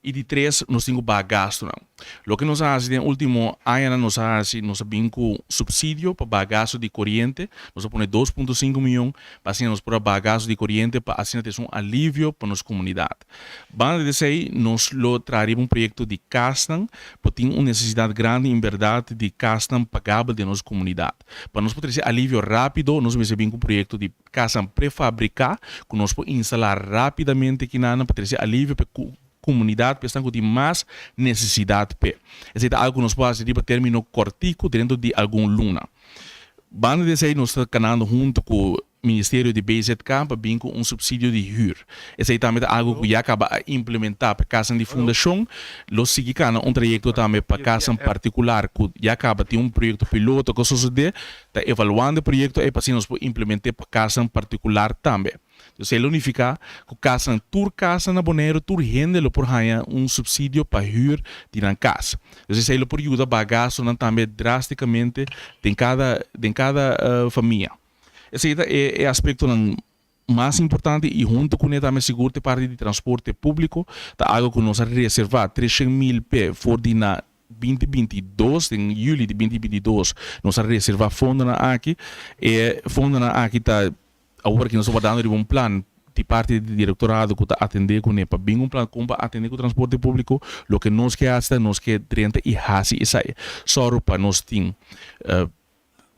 I di tres, nos tin ku baha gastunan. Loke nos a hasi den último añanan nos a hasi, nos a bin ku supsidio pa baha gastu di koriente. Nos a pone dos punto sinku mion pa asina nos por a baha gastu di koriente pa asina ta es un alivio pa nos komunidat. Banda di esei nos lo traha riba un proyekto di kasnan, por tin un nesesidat grandi en bèrdat di kasnan pagabel den nos komunidat. Pa nos por trese alivio rápido nos mester bin ku un proyekto di. Kasanan prefabriká ku nos por instalá rápidamente kinanan pa trese alivio pa e komunidat, pa esnan ku tin mas nesesidat p'e. Esei ta algu ku nos por hasi riba término kòrtiku dentro di algun luna. Banda di esei nos ta kanando huntu ku Ministerio di BZK pa bin ku un supsidio di hür. Esei tambe ta algu ku ya kaba a implementá pa kasanan di fundashon. Lo sigui kana un trayekto tambe pa kasanan partikular ku ya kaba tin un proyekto piloto ku a sosodé. Ta evaluando e proyekto ei pa asina nos por implement'é pa kasnan partikular tambe. Entonces esei lo nifiká ku kasnan, tur kasnan na Boneiru, tur hende lo por haña un supsidio pa hür di nan kas. Entonces esei lo por yuda baha gastunan tambe drástikamente den kada den kada famia. Esei ta e e aspektonan mas importante i huntu kuné tambe sigur ta e parti di transporte públiko ta algu ku nos a reservá treshen mil p'e for di na binti binti i dos, den yüli di binti binti i dos nos a reservá fondonan aki. E fondonan aki ta awor aki nos ta wardando riba un plan di parti di direktorado ku ta atendé kuné pa bin un plan kon pa atendé ku transporte públiko. Loke nos ke hasi ta nos ke drenta i hasi esei. Sòru pa nos tin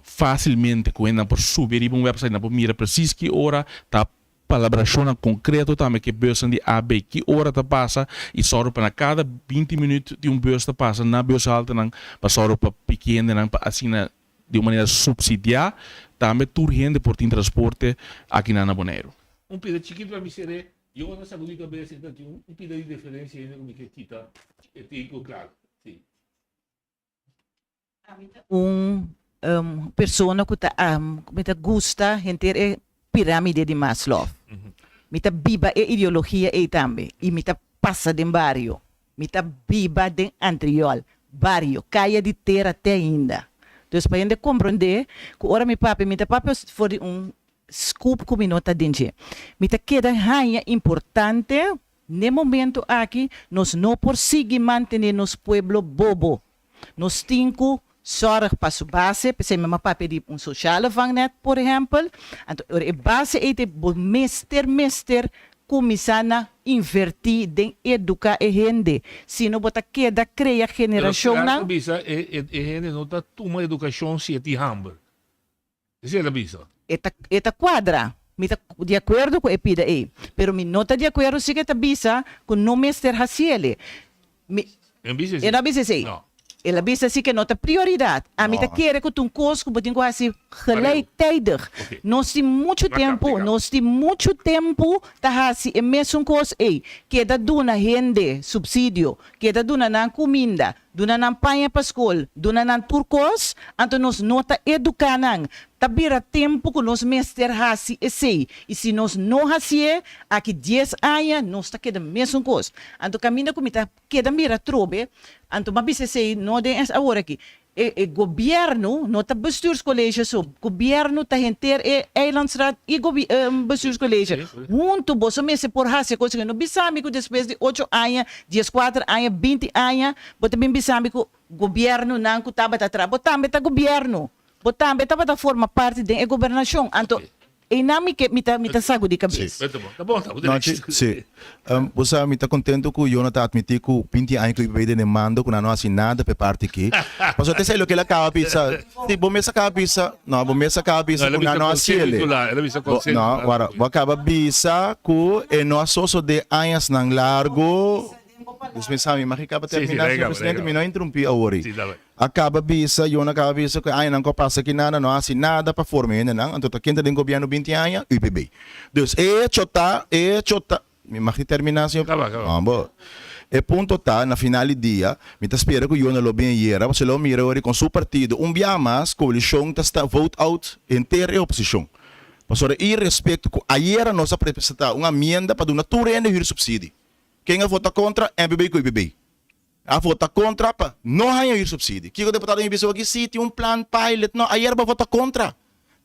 fásilmente ku hendenan por subi riba un website nan por mira presis ki ora ta palabrashonnan konkreto tambe ku e busnan di AB ki ora ta pasa i sòru pa na kada binti minüt tin un bus ta pasa na bushaltenan pa sòru pa piki hendenan pa asina di un manera supsidiá tambe tur hende por tin transporte akinan na Boneiru. Un pida chikitu pa mi ser'é, yo no sa ku mi kabes e ta tin un pida di diferensia hende ku mi ke kita e tin ku klaro. Si. Ami ta un persona ku ta mi ta gusta henter e piramide di Maslow. Mi ta biba e ideologia ei tambe i mi ta pasa den bario. Mi ta biba den Antriol, bario, kaya di tera te ainda. Dus pa hende komprondé ku ora mi papia, mi ta papia for di un scoop ku mi no ta den dje. Mi ta keda haña importante n'e momento aki nos no por sigui mantené nos pueblo bobo. Nos tin ku sòrg pa su base, p'esei mi a papia di un sociale vangnet por ehèmpel. Anto ora e base ei ta bo mester mester kuminsá na invertí den eduká e hende, sino bo ta keda krea Pero generashonnan. Clark a bisa e e hende no ta tuma edukashon si e tin hamber. Esei el a bisa. E ta e ta kuadra. Mi ta di akuerdo ku e pida ei. Pero mi no ta di akuerdo si ku e ta bisa ku no mester hasiele. Mi E no bisa esei. E no a bisa esei. No. El a bisa si ku no ta prioridat. Ami ta No. kere ku ta un kos ku bo tin ku hasi gelijktijdig. Oké. Nos tin muchu Maka, tempu, meka. nos tin muchu tempu ta hasi e mesun kos ei. Keda duna hende supsidio, keda duna nan kuminda, Duna nan paña pa skol, duna nan tur kos, anto nos no ta eduká nan. Ta bira tempu ku nos mester hasi esei, i si nos no hasié, aki dies aña nos ta keda mesun kos. Anto kaminda ku mi ta keda mira trobe, anto m'a bisa esei no den es awor aki, e e gobièrnu no ta bestuurscollege so, gobièrnu ta henter e eilandsraad i gobi bestuurscollege. Huntu boso mester por hasi e kos aki. No bisa mi ku despues di ocho aña Dieskuater aña, binti aña, bo ta bin bisa mi ku gobièrnunan ku tabata traha. Bo tambe ta gobièrnu. Bo tambe tabata forma parti den e gobernashon. Anto, einan mi ke, mi ta, mi ta sagudí kabes. Sí. Ta bon, ta bon, ta bon. Nochi, sí. Bo sa, mi ta kontentu ku Yona ta atmití ku binti aña ku UPB den e mando ku nan no hasi nada pa e parti aki. Pasobra ta esei loke el a kaba bisa. Sí, bo mes a kaba bisa, no, bo mes a kaba bisa No, el a ku nan bisa no konseho hasi ele. insular, el a bisa Bo, konseho no, insular. wara, bo a kaba bisa ku e no a sosodé añasnan largu. Dispensá mi, mag i kaba Sí, sí, terminá, rei señor kaba, rei presidente? Mi kaba. no a interumpí awor ei. Sí, dale. A kaba bisa, Yona a kaba bisa ku e añanan ku a pasa aki nada no a hasi nada pa forma hendenan, anto ta ken ta den gobièrnu binti aña? UPB. Dus e hecho ta, e hecho ta, Mi mag di terminá, señor. Kaba, kaba. Homber. E punto ta, na final di dia, mi ta spera ku Yona lo bin ayera, pasobra lo mira ora ku su partido un bia mas koalishon ta sta vote out henter e oposishon. Pasobra irespekto ku ayera nos a presentá un amienda pa duna tur hende huursubsidie. Ken a vota kontra? MPB ku UPB. A vota kontra pa no haña huursubsidie. Kiko deputado mi bisa aki? Si tin un plan pilot. No, ayera bo a vota kontra.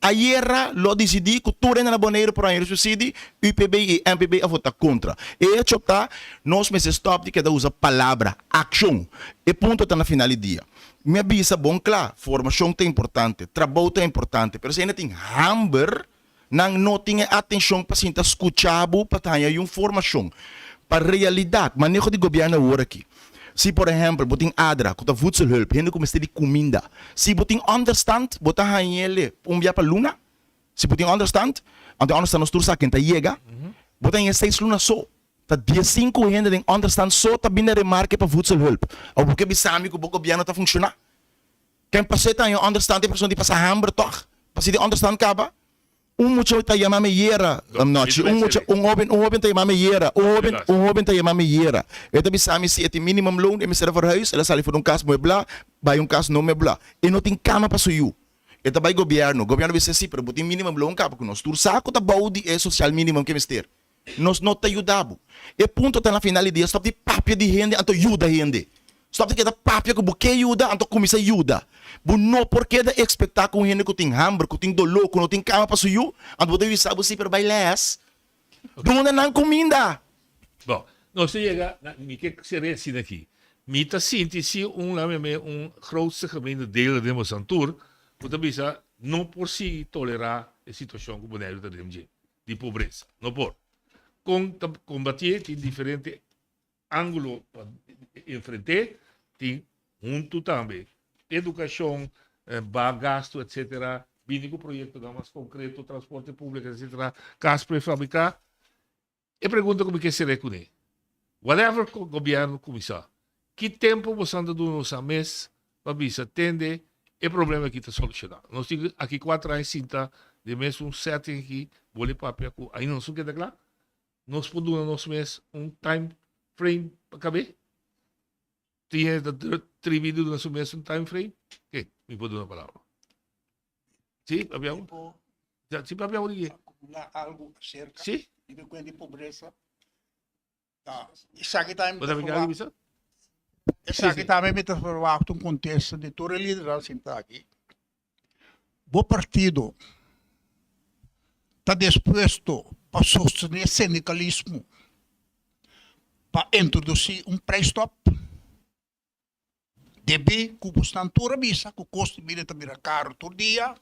Ayera lo a disidí ku tur hende na Boneiru por haña huursubsidie, UPB i MPB a vota kontra. E hecho ta, nos mester stòp di keda usa palabra, akshon. E punto ta na final di dia. Mi a bisa bon kla, formashon ta importante, trabou ta importante, pero si hende tin hamber, Nan no tin e atencion pa sinta scucha bo pa ta haña un formacion pa realidad maneho di gobierno awor aki. Si por ehempel bo tin ADRA cu ta voedselhulp, hende cu mester di cuminda, si bo tin onderstand bo ta hañele un bia pa luna, si bo tin onderstand, anto e onderstand nos tur sa ken ta yega, bo ta haña seis luna so. Ta diesinku hende den onderstand so ta bini remarke pa voedselhulp. Awor bo ke bisa mi cu bo gobierno ta funciona? Ken pas'é ta haña onderstand e persona di pasa hamber tòg? Pas'é di onderstand kaba? Un mucha ta yama mi yera nochi, un mucha, un hoben, un hoben ta yama mi yera, un hoben, un hoben ta yama mi yera. E ta bisa mi si e tin minimum loon e mester a verhuis, el a sali for di un kas mueblá bai un kas no mueblá. E no tin kama pa su yu. E ta bai gobièrnu, gobièrnu bisa si, pero bo tin minimum loon kaba ku nos tur sa ku ta bou di e sosial minimum ke mester. Nos no ta yuda bo. E punto ta na final di dia stop di papia di hende anto yuda hende. Stop di keda papia ku bo ke yuda anto kuminsa yuda. Bo no por keda ekspektá ku un hende ku tin hamber, ku tin doló, ku no tin kama pa su yu, anto bo ta bisa bo si pero bai les. Duna nan kuminda. Bon, nos ta yega na, mi ke sera asina aki. Mi ta sinti si un laat me un grootste gemeente delen den boso tur ku ta bisa no por sigui tolerá e situashon ku Boneiru ta den dje. di pobresa. No por. Kon ta kombatié tin diferente ángulo pa enfrenté, tin huntu tambe edukashon, baha gastu etsetera, bini ku proyektonan mas konkreto, transporte públiko etsetera, kas prefabriká. E pregunta ku mi ke sere kuné, whatever ku gobièrnu kuminsá, ki tempu bosan ta duna nos a mes pa bisa tende e problema aki ta solushoná? Nos tin aki kuater aña sinta den mesun setting aki, boli papia ku ainda nos no keda kla. Nos por duna nos mes un time frame pa kab'é? Tin hende ta tribi di duna su mes un time frame? Ke, mi por duna palabra. Sí, papia. Tipo, Sí, papia. acumula algo acerca. Sí. Riba e kuenta di pobresa. Ta, esaki tambe mi ta verwacht. Esaki tambe mi ta verwacht un kontesta di tur e lidernan sinta aki. Bo partido ta dispuesto pa sostené sindikalismo pa introdusí un prijsstop? Debí ku bosnan tur a bisa ku kos di bida ta bira karu tur dia,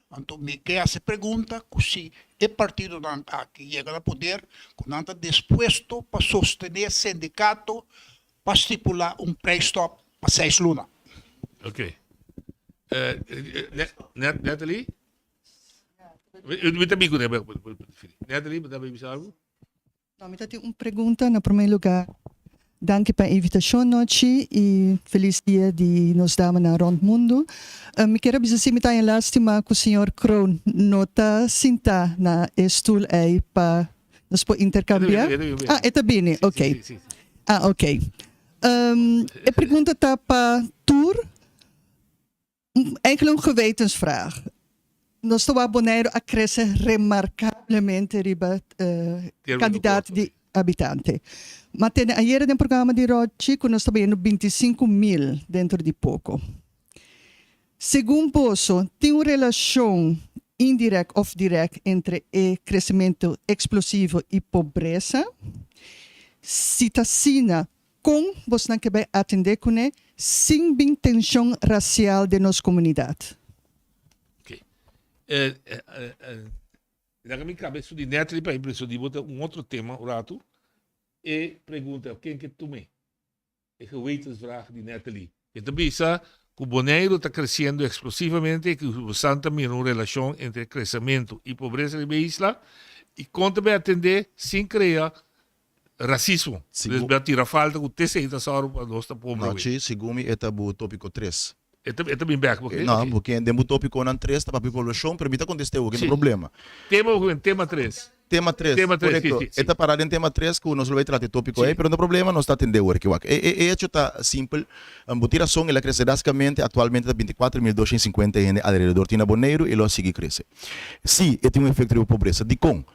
anto mi ke hasi pregunta ku si e partidonan aki yega na poder, ku nan ta dispuesto pa sostené sindikato pa stipulá un prijsstop pa seis luna. Ok. Natalie? Mi ta bin ku Natalie, bo ta bin bisa algu? No, mi ta tin un pregunta. Na prome lugar, danki pa e invitacion nochi y feliz dia di nos damanan rond mundo. Mi kier a bisa si mi ta haña lastima cu señor Kroon no ta sinta na e stoel ey pa nos por intercambia. Ah, e ta bini, ok. Ah, ok. E pregunta ta pa tur. Eigenlijk un gewetensvraag. Nos ta wak Boneiru a krese remarkablemente riba kantidat di habitante. Ma tene ayera den programa di Rochi ku nos ta bayendo 25 mil dentro di poko. Segun boso tin un relashon indirèkt òf dirèkt entre e kresementu eksplosivo i pobresa? Si ta asina, Kon bosnan ke bai atendé kuné sin bin tenshon rasial den nos komunidat? Ok. Laga mi kaba esun di Natalie pa e di bo ta un otro tema un ratu. E pregunta ken ke tum'é? E gewetensvraag di Natalie. E ta bisa ku Boneiru ta kresiendo eksplosivamente i ku bosan ta mira un relashon entre kresementu i pobresa riba e isla i kon ta bai atendé sin krea rasismo. Sigur. Bo a tira falta ku tesei ta sòru pa nos ta pobre No, awe. chi, segun mi e ta bo tópiko tres. E ta e ta bin bèk bo ke? No, bo ke den bo tópikonan tres ta papia poblashon, pero mi ta kontest'é awo, ke no Sí. problema. Tema bo tema tres. Tema tres, Tema tres, korekto. sí, sí, sí. E ta pará den tema tres ku nos lo bai trata e tópiko ei, pero no problema, nos ta atendé awor aki wak. E e e hecho ta simpel, bo tin rason, el a krese drástikamente, aktualmente ta 24.250 hende alrededor tin na Boneiru i lo a sigui krese. Sí, e tin un efekto riba pobresa. Dikon?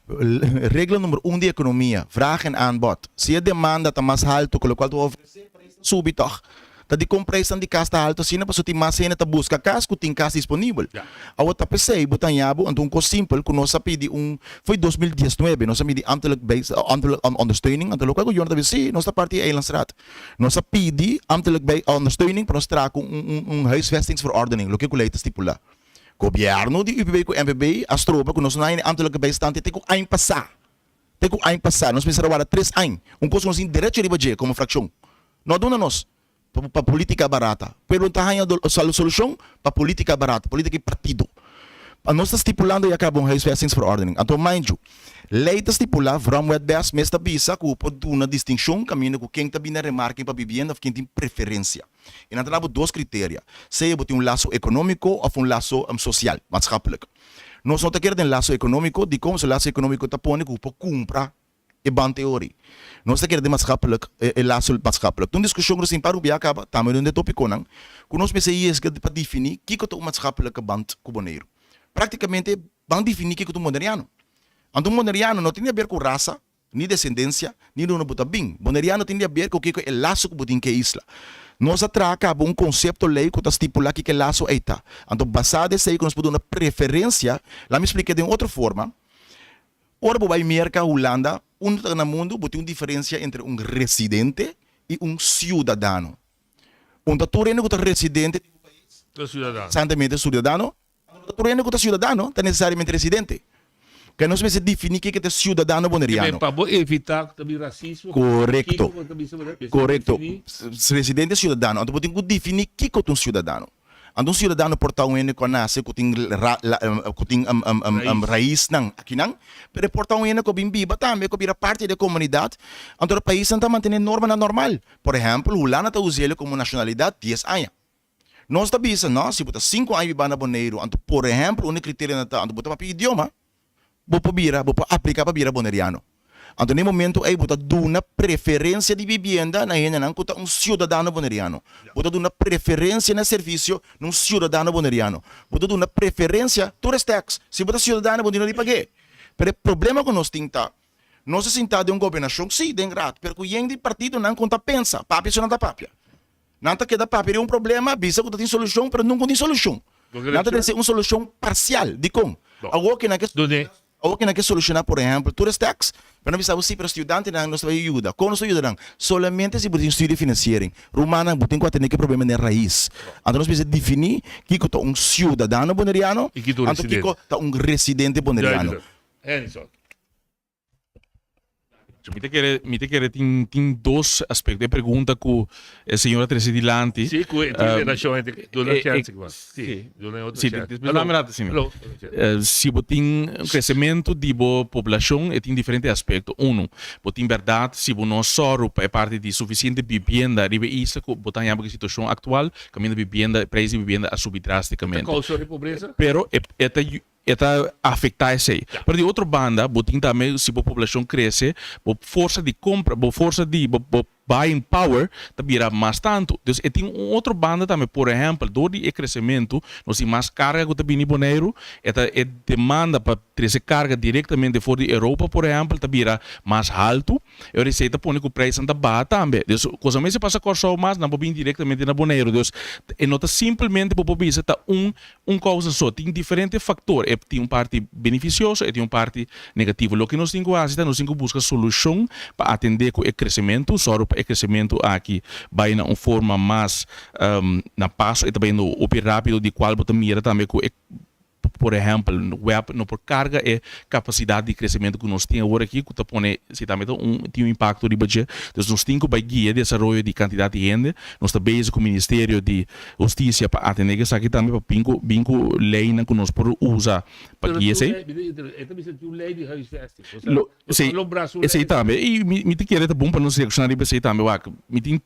Regla number un di ekonomia, vraag en aanbod. Si e demanda ta mas haltu ku lokual ta ofresé, preis ta subi tòg. Ta dikon preisnan di kas ta haltu asina? Pasobra tin mas hende ta buska kas ku tin kas disponibel. Awor ta p'esei bo ta haña bo anto un kos simpel ku nos a pidi un foi 2019 nos a midi ambtelijk bij ambtelijk ondersteuning anto lokual ku Jordan ta bisa si nos ta parti di eilandsraad. Nos a pidi ambtelijk bij ondersteuning pa nos traha ku un un un huisvestingsverordening loke ku lei ta stipulá. Gobièrnu di UPB ku MPB a stroba ku nos no haña ambtelijke bijstand te ku aña pasá. Te ku aña pasá. Nos mester a warda tres aña. Un kos ku nos tin derecho riba dje komo frakshon. No a duna nos pa polítika barata. Pueblo no ta haña solushon pa polítika barata, polítika di partido. Nos ta stipulando ya kaba un huisvestingsverordening. Anto mind you, lei ta stipulá, Vramwet bes mes ta bisa ku bo por duna distinshon kaminda ku ken ta bini na remarking pa bibienda òf ken tin preferensia. E nan ta dabo dos criteria, sea bo tin un laso economico of un laso social, maatschappelijk. Nos no ta kere den laso economico, dicon? Pasobra laso economico ta pone cu bo por cumpra e banteori. Nos ta kere den maatschappelijk, e laso maatschappelijk. Ta un discusion cu nos tin pa rubia a caba, tambe den e topiconan, cu nos mester yesga pa defini kico ta un maatschappelijke band cu Boneiru. Practicamente ban defini kico ta un Boneriano. Anto un Boneriano no tin di haber cu rasa, ni desendensia, ni di unda bo ta bin. Boneriano tin di haber ku kiko e laso ku bo tin ku e isla. Nos a traha kaba un konsepto lei ku ta stipulá kiko e laso ei ta. Anto basá di esei ku nos por duna preferensia, laat mi splik'é den otro forma, ora bo bai Merka, Hulanda, unda ta na mundu bo tin un diferensia entre un residente i un siudadano. Un ta tur hende ku ta residente di un pais, Ta siudadano. Nesesantemente siudadano, Anto no ta tur hende ku ta siudadano ta nesesariamente residente. Ke nos mester definí kiko ta siudadano boneriano. Pa bo evitá ku ta bin rasismo, Korekto. kiko bo ta bisa bo mester Korekto. definí? Residente siudadano. Anto bo tin ku definí kiko ta un siudadano. Anto un siudadano por ta un hende ku a nase ku tin ra la ku tin raisnan akinan, pero e por ta un hende ku a bin biba tambe, ku a bira parti di e komunidat. Anto e paisnan ta mantené normanan normal. Por ehèmpel, Hulanda ta usa el komo nashonalidat dies aña. Nos ta bisa, no, si bo ta sinku aña biba na Boneiru, anto por ehèmpel un di kriterionan ta, anto bo ta papia idioma, bo por bira, bo por apliká pa bira boneriano. Anto na e momento ei bo ta duna preferensia di bibienda na hendenan ku ta un siudadano boneriano. Bo ta duna preferensia na servisio na un siudadano boneriano. Bo ta duna preferensia tur e stèks. Si bo ta siudadano bo no tin nodi pag'é. Pero e problema ku nos tin ta, nos ta sintá den un gobernashon, sí, den raad, pero ku yen di partidonan ku no ta pensa, papia su nan ta papia. Nan ta keda papia di un problema, bisa ku ta tin solushon, pero nunka tin solushon. Nan ta trese un solushon parsial. Dikon? Awor ke nan ke awor ke nan ke solushoná, por ehèmpel, tur e stèks, pero nan bisa bo, sí, pero studiantenan nos ta bai yuda. Kon nos ta yuda nan? Solamente si bo tin studiefinanciering. Rumannan, bo tin ku atendé ku e problema den rais. Anto nos mester definí kiko ta un siudadano boneriano, anto kiko ta un residente boneriano. Mi ta kere, mi ta kere tin, tin dos aspecto. E pregunta cu e señor a trece dilanti. Sí, cu e tin relacion entre, duna chance cu Sí, Sí. duna otro Sí, chance. después dame rato, sí. Hallo. Si bo tin un crecemento di bo poblacion, e tin diferente aspecto. Uno, bo tin berdad si bo no sòru pa e parti di suficiente bibienda riba e isla cu bo ta haña bo cu e situacion actual, caminda bibienda, e prijs di bibienda a subi Ta drasticamente. causa di pobreza? Pero e, e ta E ta afektá esei. Pero di otro banda, bo tin tambe, si bo poblashon krese, bo forsa di kompra, bo forsa di, bo bo buying power ta bira mas tantu. Dus e tin un otro banda tambe. Por ehèmpel, dor di e kresementu, nos tin mas karga ku ta bini Boneiru, e ta e demanda pa trese karga direktamente for di Europa, por ehèmpel, ta bira mas haltu. E ora esei ta pone ku preisnan ta baha tambe. Dus, kosa mester pasa Kòrsou mas, nan por bini direktamente na Boneiru. Dus, e no ta simpelmente bo por bisa ta un Un kousa so, tin diferente faktor, e tin un parti benefisioso, e tin un parti negativo. Loke nos tin ku hasi ta nos tin ku buska solushon pa atendé ku e kresementu, sòru pa e kresementu aki bai na un forma mas na paso, e ta bayendo hopi rápido di kual bo ta mira tambe ku e por ehèmpel web no por karga e kapasidat di kresementu ku nos tin awor aki ku ta pone si tambe ta un tin un impakto riba dje. Dus nos tin ku bai guia desaroyo di kantidat di hende, nos ta bezig ku ministerio di Hustisia pa atendé ku esaki tambe pa bin ku bin ku leinan ku nos por usa pa guia esei. Lo esei esei tambe i mi mi ta kere ta bon pa nos reakshoná riba esei tambe wak mi tin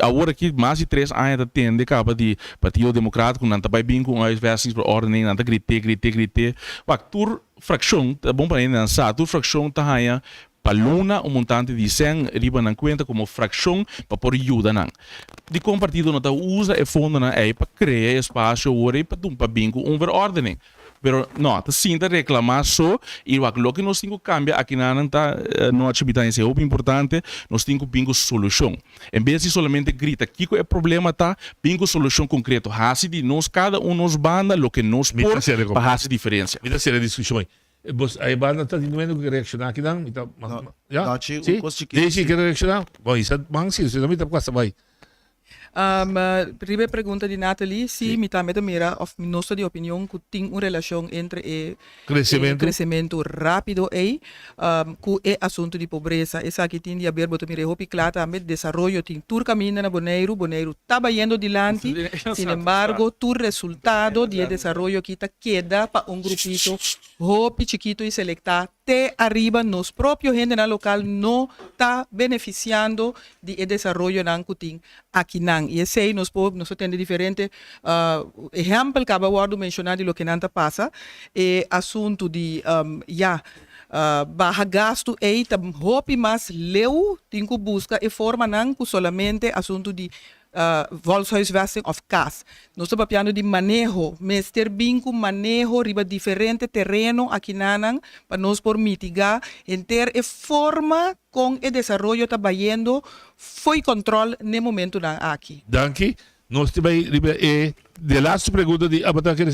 awor aki mas di tres aña ta tende kaba di Partido Demokrat ku nan ta bai bin ku un huisvestingsverordening nan ta grité grité grité wak tur frakshon ta bon pa hende nan sa tur frakshon ta haña Pa luna un montante di sèn riba nan kuenta komo frakshon pa por yuda nan. Dikon partido no ta usa e fondonan ei pa krea e espasio awor ei pa dun pa bin ku un verordening? Pero no, ta sinta reklamá so i wak loke nos tin ku kambia akinanan ta nochi bitan esei hopi importante, nos tin ku bin ku solushon. En bes di solamente grita kiko e problema ta, bin ku solushon konkreto. Hasi di nos kada un nos banda loke nos por pa hasi diferensia. Mi ta sera e diskushon ei. Bos a e banda ta tin wende ku ke reakshoná akinan? Mi ta No, ya? no, chi, un Si? kos chikitu. Daisy ke reakshoná? Bon, isa man si, si no mi ta pasa bai. Riba e pregunta di Nathalie, si, mi tambe ta mira of nos ta di opinion ku tin un relashon entre e Kresementu. kresementu rápido ei ku e asuntu di pobresa. Esaki tin di haber, bo ta mira e hopi kla tambe, desaroyo tin tur kaminda na Boneiru, Boneiru ta bayendo dilanti, sinembargo tur resultado di e desaroyo aki ta keda pa un grupito hopi chikito i selektá te ariba, nos propio hendenan lokal no ta benefisiando di e desaroyonan ku tin akinan. I esei nos por, nos a tende diferente ehèmpel kaba wòrdu menshoná di loke nan ta pasa. E asuntu di ya baha gastu ei ta hopi mas leu, tin ku buska e formanan ku solamente asuntu di volkshuisvesting òf kas. Nos ta papiando di maneho, mester bin ku maneho riba diferente tereno akinanan pa nos por mitigá henter e forma Kon e desaroyo ta bayendo fo'i kòntròl n'e momentunan aki? Danki. Nos ta bai riba e de laatste pregunta di abo ta kere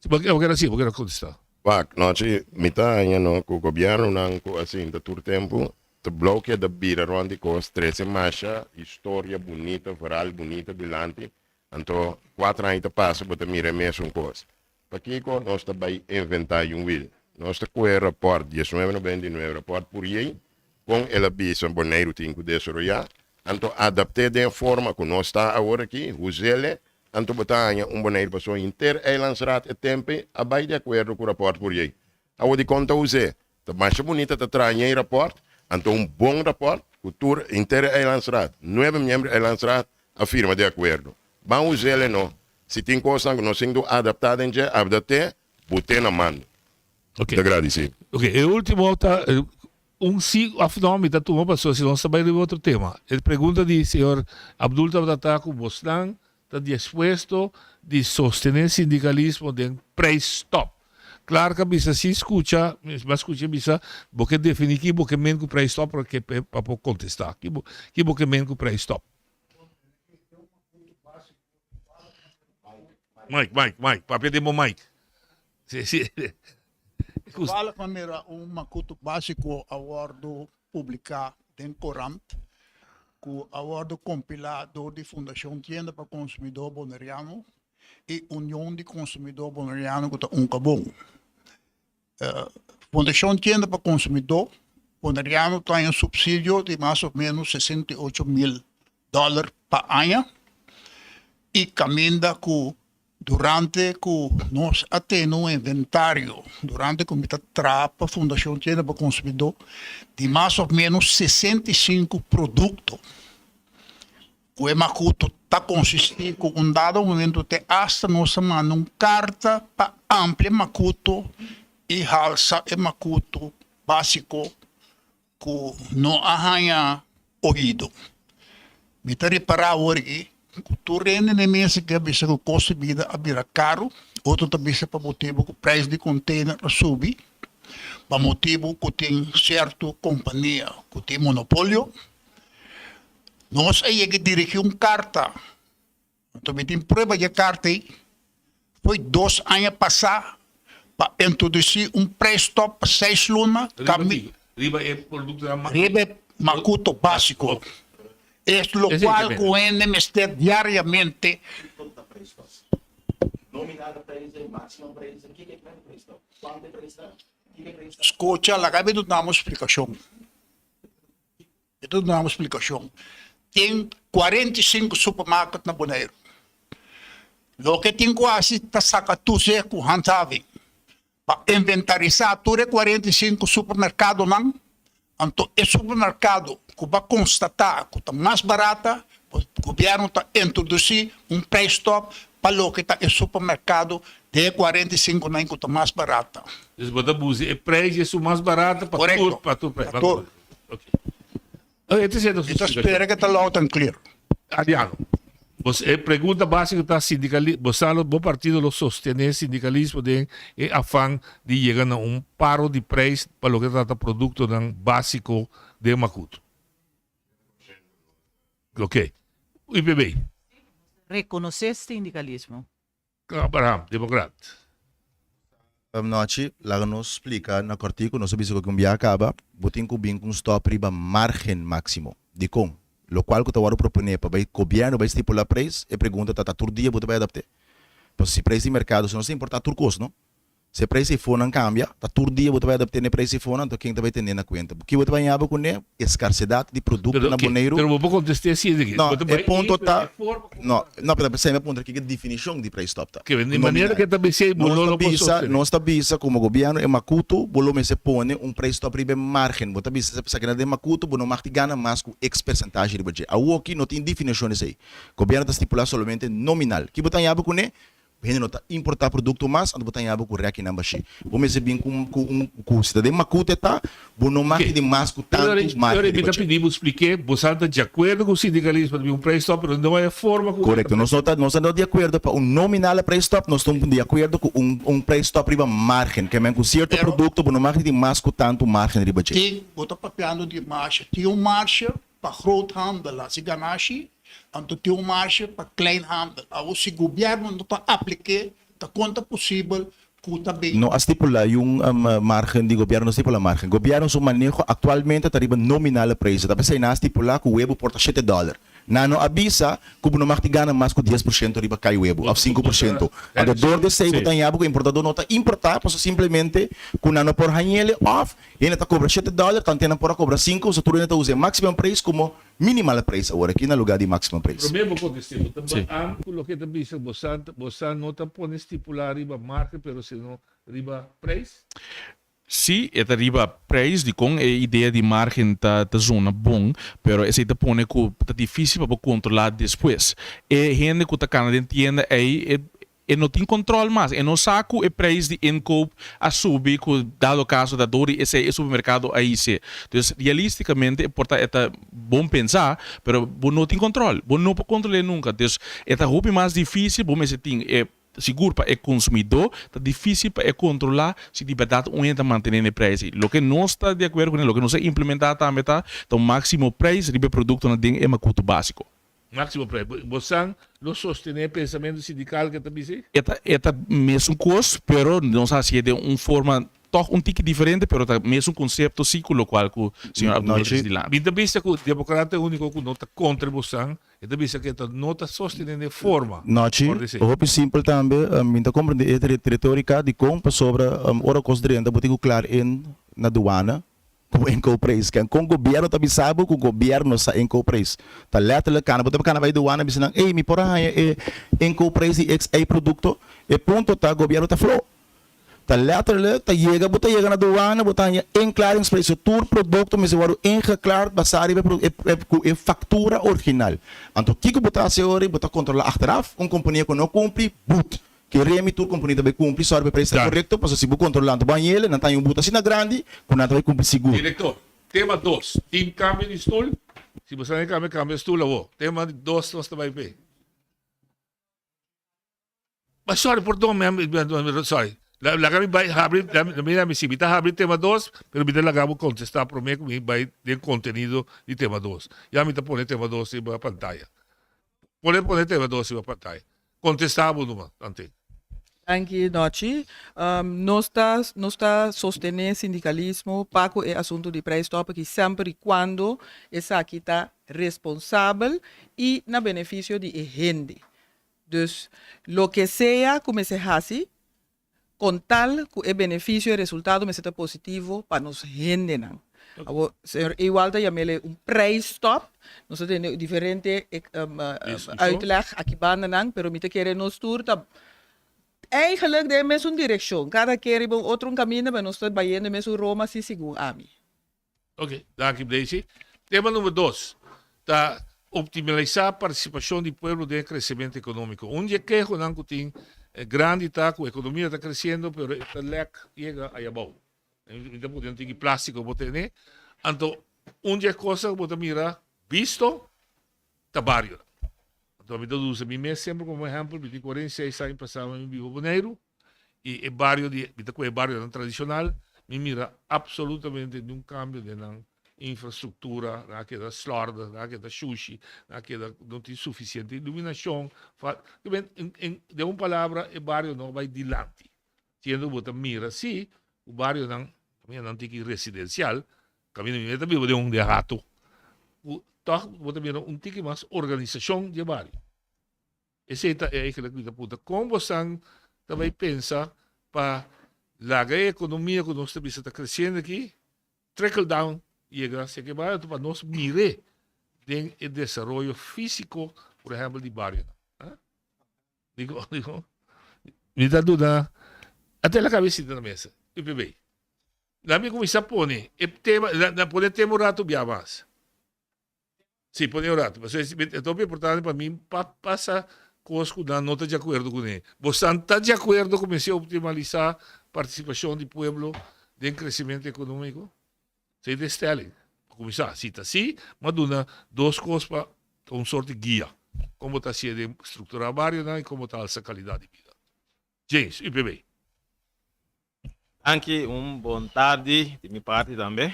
bo kere si bo kere kontesta. Wak, nochi mi ta haña no ku gobièrnunan ku a sinta tur tempu ta blou keda bira rònt di kos, trese masha historia bunita, verhal bunita dilanti, anto kuater aña ta pasa bo ta mira e mesun kos. Pakiko nos ta bai inventá un wil? Nos ta kohe rapòrt 1999, rapòrt Pourier, kon el a bisa Boneiru tin ku desaroyá, anto adapt'é den e forma ku nos ta awor aki, huz'el, anto bo ta haña un Boneiru pasobra henter Eilandsraad e tempe a bai di akuerdo ku rapòrt Pourier. Awor dikon ta huz'é? Ta masha bunita ta traha ñei rapòrt, anto un bon rapòrt ku tur henter e Eilandsraad, nuebe miembro di Eilandsraad a firma di akuerdo. Ban huz'el no. Si tin kosnan ku nos tin ku adaptá den dje, abdat'é, bot'é na man. Ok. Ta gradisí. Ok, e último ta un sí òf no, mi ta tuma pasobra si nos ta bai riba otro tema. E pregunta di señor Abdul tabata ta ku bosnan ta dispuesto di sostené sindikalismo den prijsstop. Clark a bisa si skucha, mi a skucha bisa bo ke defini ki bo ke men ku prijs stop pa ke pa por kontestá. Ki bo ki bo ke men ku prijs stop? Mike, Mike, Mike, papia den bo mic. Si, si. Toevallig mi a mira un makutu básiko a wòrdu publiká den korant ku a wòrdu kompilá dor di Fundashon Tienda pa Konsumidó Boneriano i Union di Konsumidó Boneriano ku ta Unkabon. Fundashon Tienda pa Konsumidó Boneriano ta haña un supsidio di mas o ménos 68 mil dòler pa aña i kaminda ku durante ku nos a tene un inventario durante ku mi ta traha pa Fundashon Tienda pa Konsumidó di mas o ménos 65 produkto ku e makutu ta konsistí ku un dado momento te asta nos a manda un karta pa amplia makutu i halsa e makutu básiko ku no a haña oido. Mi ta ripará awor aki ku tur hende na e mesa ke a bisa ku kos di bida a bira karu, otro ta bisa pa motibu ku preis di konteiner a subi, pa motibu ku tin sierto kompania ku tin monopolio. Nos a yega dirigí un karta, anto mi tin prueba di e karta ei, foi 2 aña pasá pa introdusí un prijsstop pa 6 luna. Riba e produktonan Riba e makuto básiko. Es lokual ku hende mester diariamente. Skucha, laga mi duna un splikashon. Mi ta duna un splikashon. Tin 45 supermarket na Boneiru. Loke tin ku hasi ta saka toezicht ku handhaving pa inventarisá tur e 45 supermerkadonan. Anto e supermerkado ku bo a konstatá ku ta mas barata, gobièrnu ta introdusí un prijsstop pa loke ta e supermerkado den e 45 nan ku ta mas barata. Dus bo ta busi e prijs di esun mas barata pa tur pa tur prijs. Pa tur. Ok. E ta siendo Mi ta spera ke ta loud and clear. Adriano, bo e pregunta básiko ta sindikali bo sa lo bo partido lo sostené sindikalismo den e afan di yega na un paro di prijs pa loke ta trata produktonan básiko den Makutu? Ok. UPB. Rekonosé sindikalismo. Abraham, demokrat. Nochi, laga nos splika na kòrtiku, nos a bisa ku un biaha kaba, bo tin ku bin ku un stòp riba márgen máksimo. Dikon? Lokual ku ta wòrdu proponé pa bai gobièrnu bai stipulá preis, e pregunta ta, ta tur dia bo ta bai adapt'é? Pasobra si preis di merkado, si nos ta importá tur kos, no? Si e preis eifonan kambia, ta tur dia bo ta bai adapt'é na e preis eifonan, anto ken ta bai ten'é na kuenta? Ki bo ta bai ñaba kuné? E skarsedat di produkto na Boneiru. Pero bo por kontest'é si esaki. No, e punto ta, no, no, pero p'esei mi a puntra kiko e definishon di preis stòp ta. Ke di manera ke ta bis'é bo lo no por sostené. Nos ta bisa komo gobièrnu e makutu bo lo mester pone un preis stòp riba e márgen. Bo ta bisa esaki na den makutu bo no mag di gana mas ku eks persentahe riba dje. Awoki no tin definishon esei. Gobièrnu ta stipulá solamente nominal. Ki bo ta ñaba kuné? Hende no ta importá produkto mas, anto bo ta haña bo ku rèkinan bashí. Bo mester bin ku ku un ku si ta den makute ta, bo no mag di mas ku tantu margen riba dje. Mi ta pidi bo splik'é, bo sa ta di akuerdo ku sindikalismo ta bin un prijsstop, pero no e forma ku. Korekto, nos no ta nos ta no di akuerdo pa un nominale prijsstop, nos ta di akuerdo ku un un prijsstop riba margen, ke men ku sierto produkto bo no mag di mas ku tantu margen riba dje. Tin, bo ta papiando di marshe, tin un marshe pa groothandel hasi ganashi, anto tin un marshe pa kleinhandel. Awor si gobièrnu no ta aplik'é, ta kon ta posibel ku ta bin? No a stipulá yun margen di gobièrnu, no stipulá margen. Gobièrnu su maneho aktualmente ta riba nominale prijzen. Ta p'esei nan a stipulá ku webu por ta shete dòler. Nan no a bisa ku bo no mag di gana mas ku 10% riba kai webu òf 5%. Anto dor di esei bo ta haña bo ku importadó no ta importá pasobra simplemente ku nan no por hañ'el òf Hende ta kobra shete dòler, tantu nan por a kobra sinku, so tur hende ta usa e maximum prijs komo minimal prijs awor aki na lugá di maximum prijs. Promé bo kontest'é, bo ta beam ku loke ta bisa, bo sa bo sa no ta pone stipulá riba marge pero sino riba prijs? Sí, e ta riba prijs, dikon e idea di margen ta ta zona bon, pero esei ta pone ku ta difísil pa bo kontrolá despues. E hende ku ta kana den tienda ei, e E no tin control mas. E no sa cu e prijs di inkoop a subi cu dado caso ta door di esey e supermercado a hise. Dus realisticamente e por ta e ta bon pensa, pero bo no tin control. Bo no por controle nunca. Dus e ta hopi mas dificil, bo mester tin e. sigur pa e konsumidó ta difísil pa e kontrolá si di bèrdat un hende ta mantené e preis ei. Loke nos ta di akuerdo kuné, loke nos a implementá tambe ta ta un máksimo preis riba e produktonan den e makutu básiko. Máksimo preis. Bosan lo sostené e pensamentu sindikal ke ta bisa ei? E ta e ta mesun kos, pero nos a hasié den un forma tòg un tiki diferente, pero ta mesun konsepto sí ku lokual ku señor Abdul a trese dilanti. Mi ta bisa ku Demokrat ta e úniko ku no ta kontra bosan E ta bisa ku e ta no ta sostené den forma. Nochi, Por disi. hopi simpel tambe, mi ta komprendé e retorika dikon pasobra ora kos drenta bo tin ku klar in na duana ku bo inkoopprijs. Ken kon gobièrnu ta bisa bo ku gobièrnu sa inkoopprijs? Ta letterlijk kana bo ta kana bai duana bisa nan ey mi por a haña e inkoopprijs di x y produkto? E punto ta gobièrnu ta flo. Ta letterlijk ta yega bo ta yega na douane bo ta haña inklaringsprijs so tur produkto mester wòrdu ingeklaard basá riba e e ku e faktura original. Anto kiko bo ta hasi ora bo ta kontrolá achteraf un kompania ku no kumpli but ke remi tur kompania ta bai kumpli sòru pa e prijs ta korekto pasobra si bo kontrolá anto bo haña ele nan ta haña un but asina grandi ku nan ta bai kumpli sigur. Direktor, tema dos, tin kambio di stul? Si bo sa kambia, kambia stul awor. Tema dos nos ta bai p'e. Ma sorry, pordon mi, sorry. Laga mi bai habri, mira mi si, mi ta habri tema dos, pero mi ta laga bo contesta prome cu mi bai den contenido di tema dos. Ya mi ta pone tema dos riba pantaya. Pone, pone tema dos riba pantaya. Contesta bo numa, tante. Danki, Nochi. Nos ta, nos ta sostene sindicalismo pa cu e asunto di prijsstop aki semper y cuando esaki ta responsabel y na beneficio di e hende. Dus, loke sea ku mester hasi, kon tal ku e benefisio e resultado mester ta positivo pa nos hendenan. Awor, señor Ewald ta yam'el un prijsstop. Nos ta tende diferente uitleg aki bandanan, pero mi ta kere nos tur ta eigenlijk den e mesun direkshon. Kada ken riba un otro un kaminda, pero nos ta bayendo e mesun Roma si segun ami. Ok, danki Daisy. Tema number dos ta optimalisá partisipashon di pueblo den e kresementu ekonómiko. Un di e kehonan ku tin grandi ta ku ekonomia ta kresiendo pero e ta lèk yega ayabou. Mi ta pone un tiki plástiko bo tene. Anto un di e kosnan ku bo ta mira bisto ta barionan. Anto mi ta usa mi mes semper komo ehèmpel, mi tin 46 aña pasá mi biba Boneiru i e bario di, mi ta kohe barionan tradishonal, mi mira apsolutamente niun kambio den nan infrastruktura, nan a keda slòrdig, nan a keda shushi, nan a keda no tin sufisiente iluminashon, den un palabra e bario no a bai dilanti. Siendo bo ta mira si ku barionan, kamindanan tiki residensial, Kaminda mi ta biba den un dehato ku tòg bo ta mira un tiki mas organisashon di e bario. Esei ta eigenlijk mi ta puntra, kon bosan ta bai pensa pa laga e ekonomia ku nos ta bisa ta kresiendo aki trickle down yega seki e bario anto pa nos mir'é den e desaroyo físiko por ehèmpel di barionan. Digo, digo, mi ta duna, ate la kabesita na mesa, UPB. La mi kuminsá pone e tema, la pone e tema un ratu bia mas. Sí, pone un ratu. Pasobra e ta hopi importante pa mi pa pasa kos ku nan no ta di akuerdo kuné. Bosan ta di akuerdo ku mester optimalisá partisipashon di pueblo den kresementu ekonómiko? Esei ta e stelling. Pa kuminsá, si ta si, mi a duna dos kos pa ta un sort di guia. Kon bo ta hasié den strukturá barionan i kon bo ta alsa kalidat di bida. James, UPB. Danki, un bon tardi di mi parti tambe.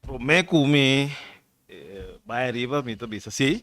Prome ku mi bai ariba mi ta bisa si,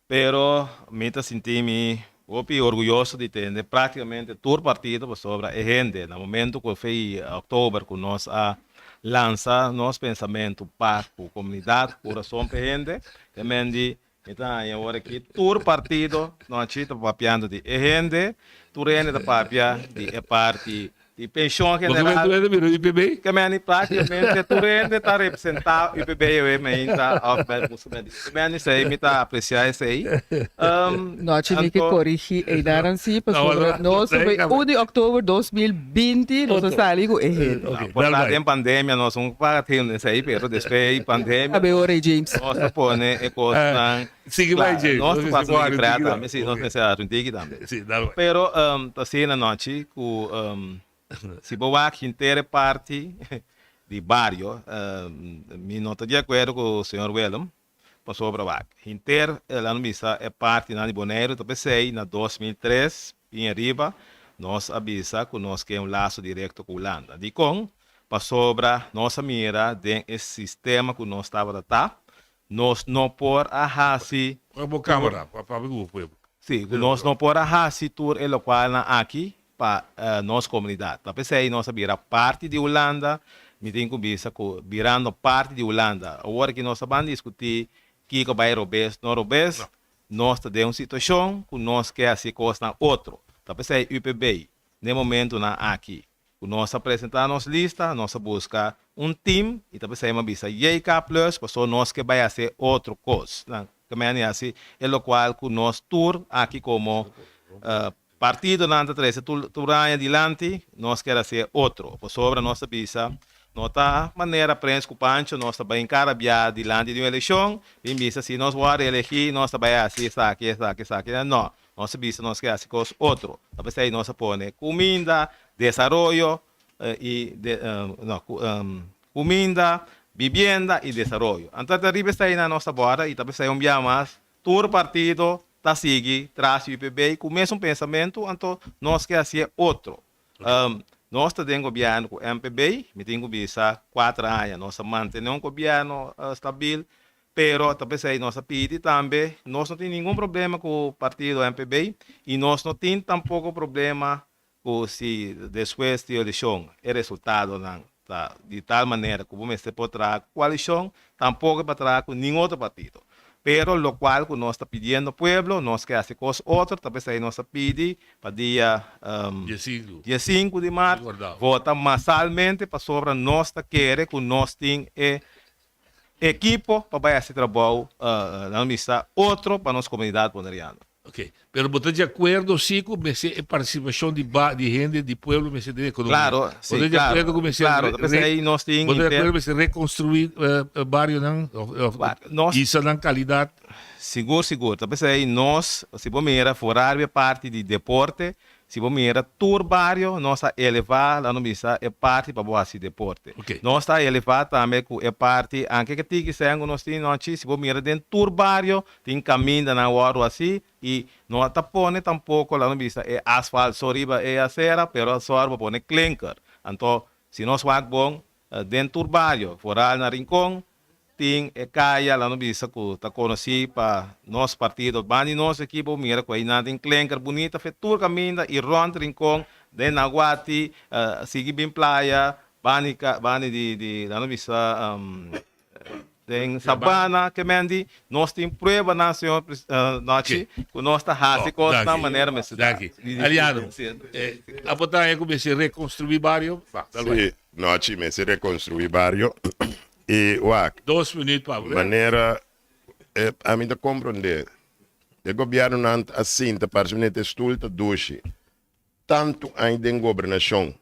pero mi ta sinti mi hopi orguyoso di tende praktikamente tur partido pasobra e hende na momento ku fei oktober ku nos a lansa nos pensamentu pa ku komunidat ku rason pa e hende, te men di Mi ta haña ora ki tur partido nochi ta papiando di e hende, tur hende ta papia di e parti di penshon Bo general. tur hende bira UPB? Ke meni praktikamente tur hende ta representa UPB awe meinta of bel buska bel di UPB esei mi ta apresia esei. Nochi mi ke Anto korigi eidaran si pasobra nos a bai un di oktober 2020 nos a sali ku e hende. Ok, Por dal ta bai. den pandemia nos un paga tin esei pero despues di pandemia Abe ora ei James. Nos ta pone e kosnan Sigui bai kla. James. Nos ta pasa un tiki prèt tambe, si, nos Ok. mester hari un tiki tambe. Si, dal bai. Pero ta asina nochi ku si bo wak henter e parti di bario, mi no ta di akuerdo ku señor Willem. pasobra wak henter laat nos bisa e partinan di Boneiru ta p'esei na 2003 bin ariba nos a bisa ku nos ke un laso direkto ku Hulanda. Dikon? Pasobra nos a mira den e sistema ku nos tabata ta, nos no por a hasi Por bo camera, pa papia ku bo pueblo. Sí, ku nos no por a hasi tur e lokualnan aki pa nos komunidat. Ta p'esei nos a bira parti di Hulanda. Mi tin ku bisa ku birando parti di Hulanda, awor aki nos ta ban diskutí kiko bai robes, no robes. Nos ta den un situashon ku nos ke hasi kosnan otro. Ta p'esei UPB n'e momentunan aki ku nos a presentá nos lista, nos a buska un tim i ta p'esei mi a bisa JK Plus pasobra nos ke bai hasi otro kos. Nan ke meni hasi e lokual ku nos tur aki komo Partidonan ta trese tur aña dilanti, nos kier hacié otro, pasobra nos ta bisa, no ta manera Prens cu Pancho nos ta bay encara bia dilanti di un eleccion, bin bisa si nos worde elegi nos ta bay haci esaki, esaki, esaki, no, nos ta bisa nos kier haci cos otro, ta p'esey nos a pone cuminda, desaroyo y no, cuminda, bibienda y desaroyo. Anto ta riba eseynan nos ta borda y ta p'esey un bia mas Tur partido ta sigui tras UPB ku mesun pensamentu, anto nos ke hasié otro. Nos ta den gobièrnu ku MPB, mi tin ku bisa kuater aña nos a mantené un gobièrnu stabil, pero ta p'esei nos a pidi tambe, nos no tin ningun problema ku partido MPB i nos no tin tampoko problema ku si despues di eleshon e resultadonan ta di tal manera ku bo mester por traha ku koalishon, tampoko e pa traha ku nin otro partido. Pero lokual ku nos ta pidiendo pueblo, nos ke hasi kos otro, ta p'esei nos ta pidi pa dia diesinku di mart vota masalmente pasobra nos ta kere ku nos tin e ekipo pa bai hasi trabou nan misa otro pa nos komunidat boneriano. Ok, pero bo ta di akuerdo si ku mester e partisipashon di ba di hende di pueblo mester den ekonomia? Klaro, si, Bo ta di klaro, akuerdo ku mester klaro, ta p'esei nos tin Bo ta di inter akuerdo mester rekonstruí barionan òf òf Ba, nos hisa nan kalidat? Sigur, sigur, ta p'esei nos, si bo mira foral e parti di deporte, Si bo mira tur bario nos a eleva, laat nos bisa, e parti pa bo haci deporte. Nos ta eleva tambe cu e parti, anke ke tiki sèn cu nos tin nochi, si bo mira den tur bario tin camindanan wordo haci y no ta pone tampoco, laat nos bisa, e asfalt so riba e acera, pero a sòru pa pone klinker. Anto, si nos wak bon, Den tur bario, foral na Rincon, tin e kaya, laat nos bisa ku ta konosí pa nos partido. Banda di nos ekipo mira ku einan tin klinker bunita fe tur kaminda i rònt Rincon, den Naguati, sigui bin playa, banda di banda di di laat nos bisa den Sabana ke men di nos tin pruebanan señor Nochi ku nos ta hasi kosnan manera mester ta. Danki. Aliano, abo ta haña ku mester rekonstruí bario? Sí, Nochi mester rekonstruí bario i wak. Dos minuut pa abo. Manera ami ta komprondé e gobièrnunan a sinta parse manera e stul ta dushi tantu aña den gobernashon.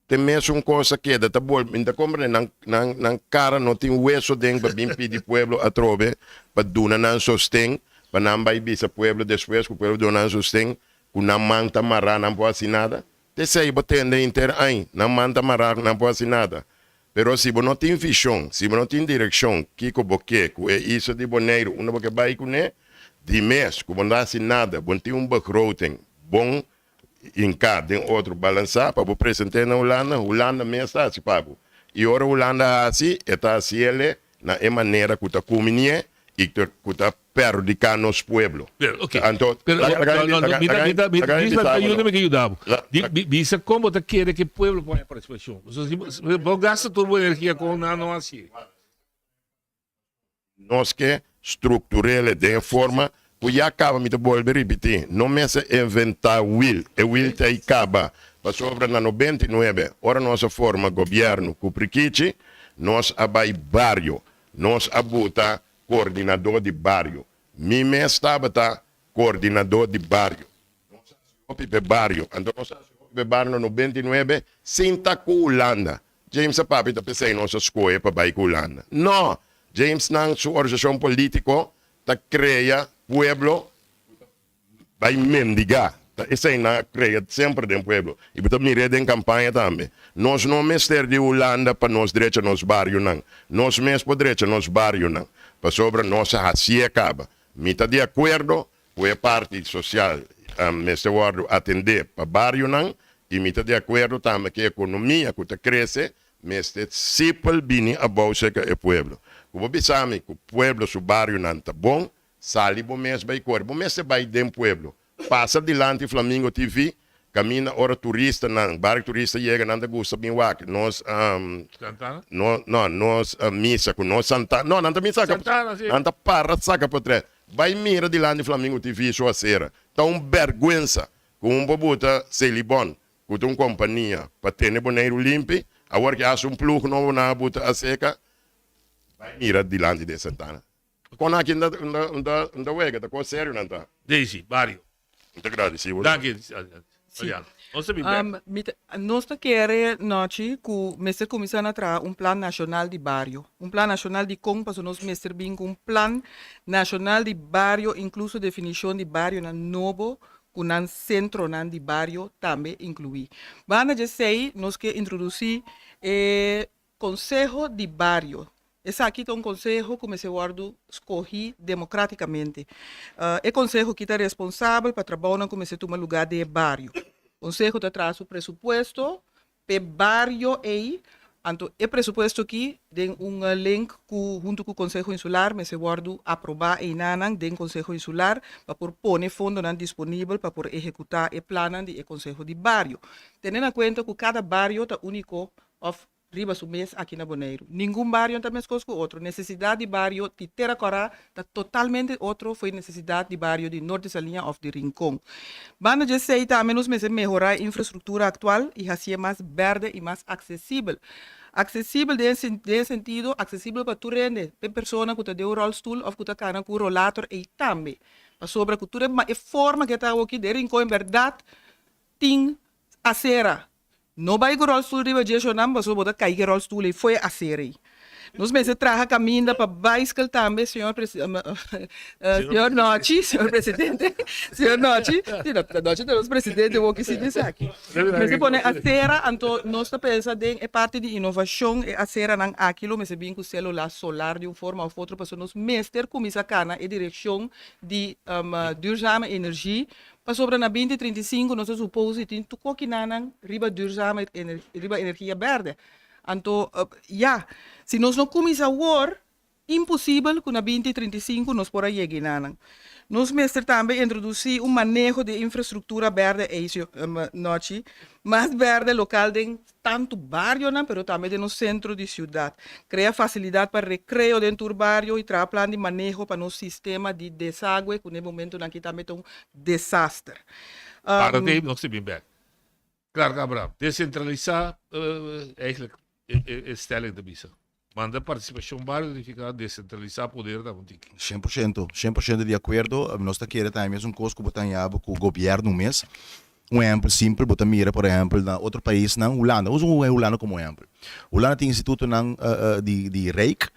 Te mesun kos a keda ta bolbe. Mi ta komprende nan nan nan kara no tin weso den pa bin pidi pueblo atrobe pa duna nan sosten pa nan bai bisa pueblo despues ku pueblo duna nan sosten ku nan man ta mará nan por hasi nada. T'esei bo tende henter ain nan man ta mará nan por hasi nada. Pero si bo no tin vishon si bo no tin direkshon kiko bo ke ku e isla di Boneiru unda bo ke bai kuné di mes ku bo no ta hasi nada bo no tin un begroting bon Hinká den otro balansá pa bo present'é na Hulanda, Hulanda mes ta hasi pa bo. I ora Hulanda hasi, e ta hasiel na e manera ku ta kuminié i ku ta perhudiká nos pueblo. Pero, oké. Anto, Pero, laga, laga, no, no, laga, mi ta, laga, mi ta, mi laga mi bisa, bisa bo ayúdame no. ke yuda bo. La, Di, la, bi, bisa kon bo ta kere ke pueblo pone partisipashon. Pasobra si bo, si bo gasta tur bo energia kon nan no hasié. Nos ke struktur'el den e forma ku ya kaba, mi ta bolbe ripití, no mester inventá wiel, e wiel ta ei kaba, pasobra na 99 ora nos a forma gobièrnu ku Prikichi, nos a bai bario, nos a buta koordinadó di bario, mi mes tabata koordinadó di bario, nos a hasi hopi p'e bario, anto nos a hasi hopi p'e bario na 99 sin ta ku Hulanda, James a papia ta p'esei nos a skohe pa bai ku Hulanda. No! James nan su organisashon politiko ta krea pueblo ku ta bai mendigá. Ta esei nan a krea semper den pueblo i bo ta mir'é den kampaña tambe. Nos no mester di Hulanda pa nos drecha nos barionan. Nos mes por drecha nos barionan pasobra nos a hasié kaba. Mi ta di akuerdo ku e parti sosial mester wòrdu atendé pa barionan i mi ta di akuerdo tambe ku e ekonomia ku ta krese mester sipel bini abou serka e pueblo. Ku bo bisa mi ku pueblo su barionan ta bon, Sali bo mes bai kore. Bo mester bai den pueblo. Pasa dilanti Flamingo TV, kaminda ora turistanan, bario turista yega nan ta gusta bin wak nos, Santana? no, no, nos misa ku nos santana, no, nan ta bin saka, Santana, si. nan ta para saka potret. Bai mira dilanti Flamingo TV su asera. Ta un bèrgwensa ku un por buta Selibon, ku ta un kompania pa tene Boneiru limpi, awor ke hasi un plug nobo nan a buta aseka, bai mira dilanti di e santana. Kon aki nta nta nta wega ta kos serio nan ta. Daisy, bario. Mi ta gradisi bo. Danki Adriano. Nos ta bin bek. Mi ta, nos ta kere nochi ku mester kuminsá na traha un plan nashonal di bario. Un plan nashonal di kon pasobra nos mester bin ku un plan nashonal di bario inkluso definishon di barionan nobo ku nan sentronan di bario tambe inkluí. Banda dje esei nos ke introdusí e Konseho di bario. Esaki ta un konseho ku mester wòrdu skohí demokratikamente. E konseho ki ta responsabel pa trabounan ku mester tuma lugá den e bario. Konseho ta traha su presupuesto p'e bario ei, anto e presupuesto ki den un link ku huntu ku Konseho Insular mester wòrdu aprobá einanan den Konseho Insular pa por pone fondonan disponibel pa por ehekutá e plannan di e konseho di bario. Tene na kuenta ku kada bario ta úniko òf riba su mes aki na Boneiru. Ningun bario ta meskos ku otro. Nesesidat di bario di Tera Kòrá ta totalmente otro fo'i nesesidat di bario di Norte Saliña òf di Rincon. Banda dje esei tambe nos mester mehorá e infrastruktura aktual i hasié mas bèrdè i mas aksesibel. Aksesibel den den e sentido aksesibel pa tur hende, p'e persona ku ta den un ròlstul òf ku ta kana ku un rolator ei tambe. Pasobra ku tur e e forma ku e ta awoki den Rincon en bèrdat tin asera. No bai ku rolstoel riba dje shornan pasobra bo ta kai ku e rolstoel ei fo'i aser ei. Nos mester traha kaminda pa baiskel tambe señor señor Nochi, señor presidente, señor Nochi, si no Nochi ta nos presidente wou ki sinti esaki. Mester pone asera anto nos ta pensa den e parti di inovashon e aseranan aki lo mester bin ku selula solar di un forma of otro pasobra nos mester kuminsa kana e direkshon di duurzame energie Pasobra na binti 35 nos ta supose tin tur kokinanan riba duurzame riba energia berde. Anto ya, si nos no kuminsa awor, imposibel ku na binti 35 nos por a yega enanan. Nos mester tambe introdusí un maneho di infrastruktura berde ei, Nochi, mas berde lokal den tantu barionan pero tambe den nos sentro di siudat. Krea fasilidat pa rekreo den tur bario i traha plan di maneho pa nos sistema di desagwe ku na e momentunan aki tambe ta un desaster. Para te nos ta bin bek. Clark Abraham, desentralisá eigenlijk e stelling ta bisa. Manda partisipashon bario nifiká desentralisá poder ta un tiki. 100%, 100% di akuerdo. Nos ta kere tambe mesun kos ku bo ta haña bo ku gobièrnu mes. Un ehèmpel simpel, bo ta mira por ehèmpel na otro paisnan, Hulanda, usa Hulanda komo ehèmpel. Hulanda tin institutonan di di rijk,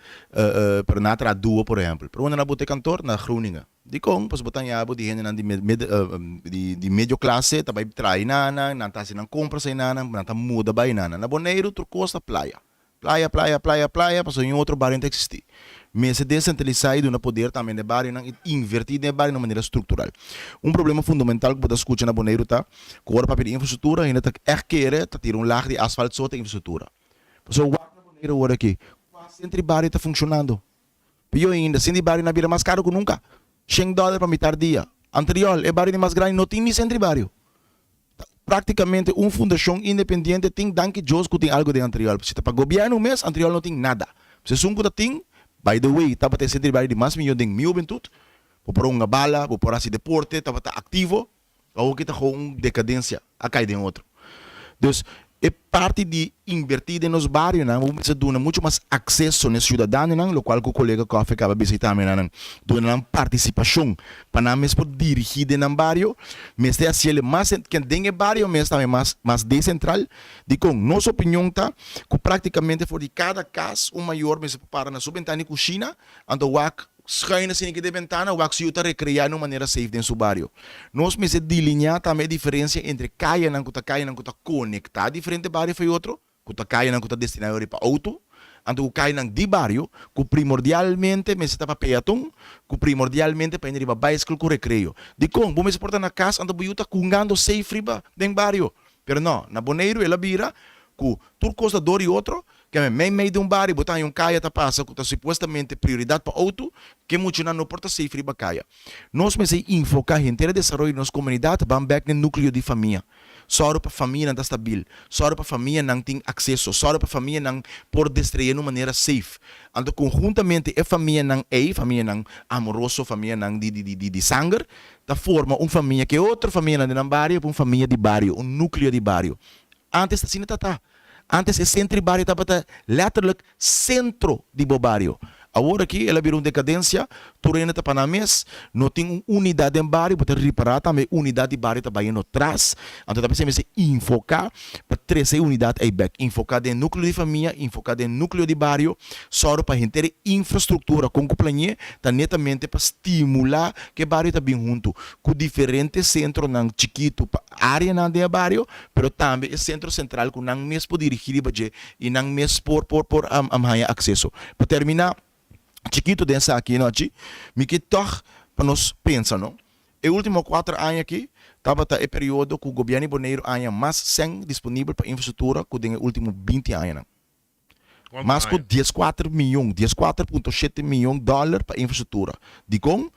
pero nan a traha duo por ehèmpel. Pero unda nan a bota e kantor? Na Groningen. Dikon? Pasobra bo ta haña bo di hendenan di di di medio klase ta bai traha einanan, nan ta hasi nan kompras einanan, nan ta muda bai einanan. Na Boneiru tur kos ta playa. Playa, playa, playa, playa, pasobra niun otro bario no ta eksistí. Mester desentralisá i duna poder tambe na e barionan i invertí den e bario na un manera struktural. Un problema fundamental ku bo ta skucha na Boneiru ta ku ora papia di infrastruktura hende ta ègt kere ta tira un lag di asfalt so ta infrastruktura. Pasobra wak na Boneiru awor aki, kua sentro di bario ta funshonando? Pió ainda, sentro di bario na bira mas karu ku nunka. Shen dòler pa mitar dia. Antriol, e bario di mas grandi no tin ni sentro di bario. Práktikamente un fundashon independiente tin, danki Dios ku tin algu den Antriol. Si ta pa gobièrnu mes, Antriol no tin nada. Si esun ku ta tin, by the way, tabata e sentro di bario di mas mihó den mi hubentut. Bo por a hunga bala, bo por hasi deporte, tabata aktivo. Awoki ta gewoon un dekadensia, a kai den otro. Dus, e parti di invertí den nos barionan, bo mester duna muchu mas akseso na e siudadanonan, lokual ku kolega Coffie kaba bisa i tambe na nan duna nan partisipashon pa nan mes por dirigí den nan bario, mester hasiel mas ken den e bario mes tambe mas mas desentral. Dikon? Nos opinion ta ku práktikamente for di kada kas un mayor mester por para na su bentana di kushina anto wak. Schuin asina ki den bentana wak su yu ta rekreá na un manera safe den su bario. Nos mester dilineá tambe e diferensia entre kayanan ku ta kayanan ku ta konektá diferente bario for e otro, ku ta kayanan ku ta destiná yori pa outo, anto ku kayanan di bario ku primordialmente mester ta pa peaton, ku primordialmente pa hende riba baiskel ku rekreo. Dikon? Bo mester por ta na kas anto bo yu ta hungando safe riba den bario. Pero no, na Boneiru el a bira ku tur kos ta dor i otro, Keme mei mei di un bario bo ta haña un kaya ta pasa ku ta supuestamente prioridat pa outo, ke muchanan no por ta safe riba kaya. Nos mester infoká henter e desaroyo di nos komunidat ban bèk den núkleo di famia. Sòru pa famianan ta stabil, sòru pa famianan tin akseso, sòru pa famianan por destreyé na un manera safe. Anto konhuntamente e famianan ei, famianan amoroso, famianan di di di di sanger, ta forma un famia ku e otro famianan den nan bario pa un famia di bario, un núkleo di bario. Ántes asina ta ta. Antes e sentro di bario tabata letterlijk sentro di bo bario. Awor aki el a bira un decadencia, tur hende ta pa nan mes, no tin un unidad den bario, bo ta ripara tambe e unidad di bario ta bayendo tras, anto ta p'esei mester infoca pa trece e unidad ei bek, infoca den nucleo di famia, infoca den nucleo di bario, sòru pa henter e infrastructura con cu plañe ta netamente pa stimula cu e bario ta bin hunto cu diferente centronan chikito pa areanan den e bario, pero tambe e sentro sentral ku nan mes por dirigí riba dje i nan mes por por por haña akseso. Pa terminá chikitu den esaki anochi, mi ke tòg pa nos pensa no. E último kuater aña aki tabata e periodo ku gobièrnu di Boneiru a haña mas sèn disponibel pa infrastruktura ku den e último binti añanan. Mas ku dieskuater miyon, 14.7 miyon dòler pa infrastruktura. Dikon?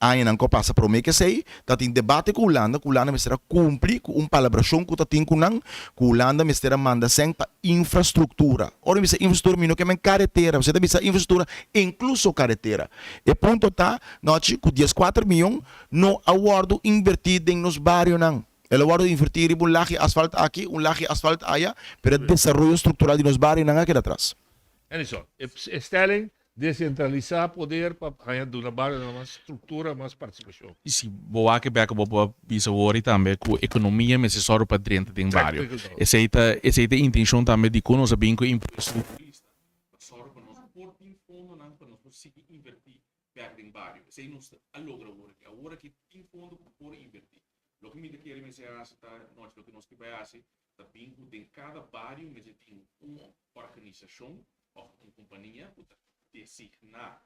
Añanan ku a pasa promé ku esei, ta tin debate ku Hulanda, ku Hulanda mester a kumpli ku un palabrashon ku ta tin ku nan, ku Hulanda mester a manda sèn pa infrastruktura. Ora mi bisa infrastruktura mi no ke men karetera, mi ta bisa infrastruktura inkluso karetera. E punto ta, nochi, ku 14 miyon no a wòrdu invertí den nos barionan. El a wòrdu invertí riba un lag'i asfalt aki, un lag'i asfalt aya, pero e desaroyo struktural di nos barionan a keda atras. Edison, e stelling, desentralisá poder pa haña duna barionan mas struktura, mas partisipashon. I si bo wak e bek bo por bisa wori tambe ku ekonomia mester sòru pa drenta den bario. Esei ta esei ta e intenshon tambe di ku nos a bin ku e impuesto di turista, pa sòru pa nos por tin fondonan pa nos por sigui invertí bek den bario. Esei nos a logra awor aki. Awor aki tin fondo ku por invertí. Loke mi ta kere mester hasi ta nochi loke nos ke bai hasi ta bin ku den kada bario mester tin un organisashon òf un kompania ku ta designá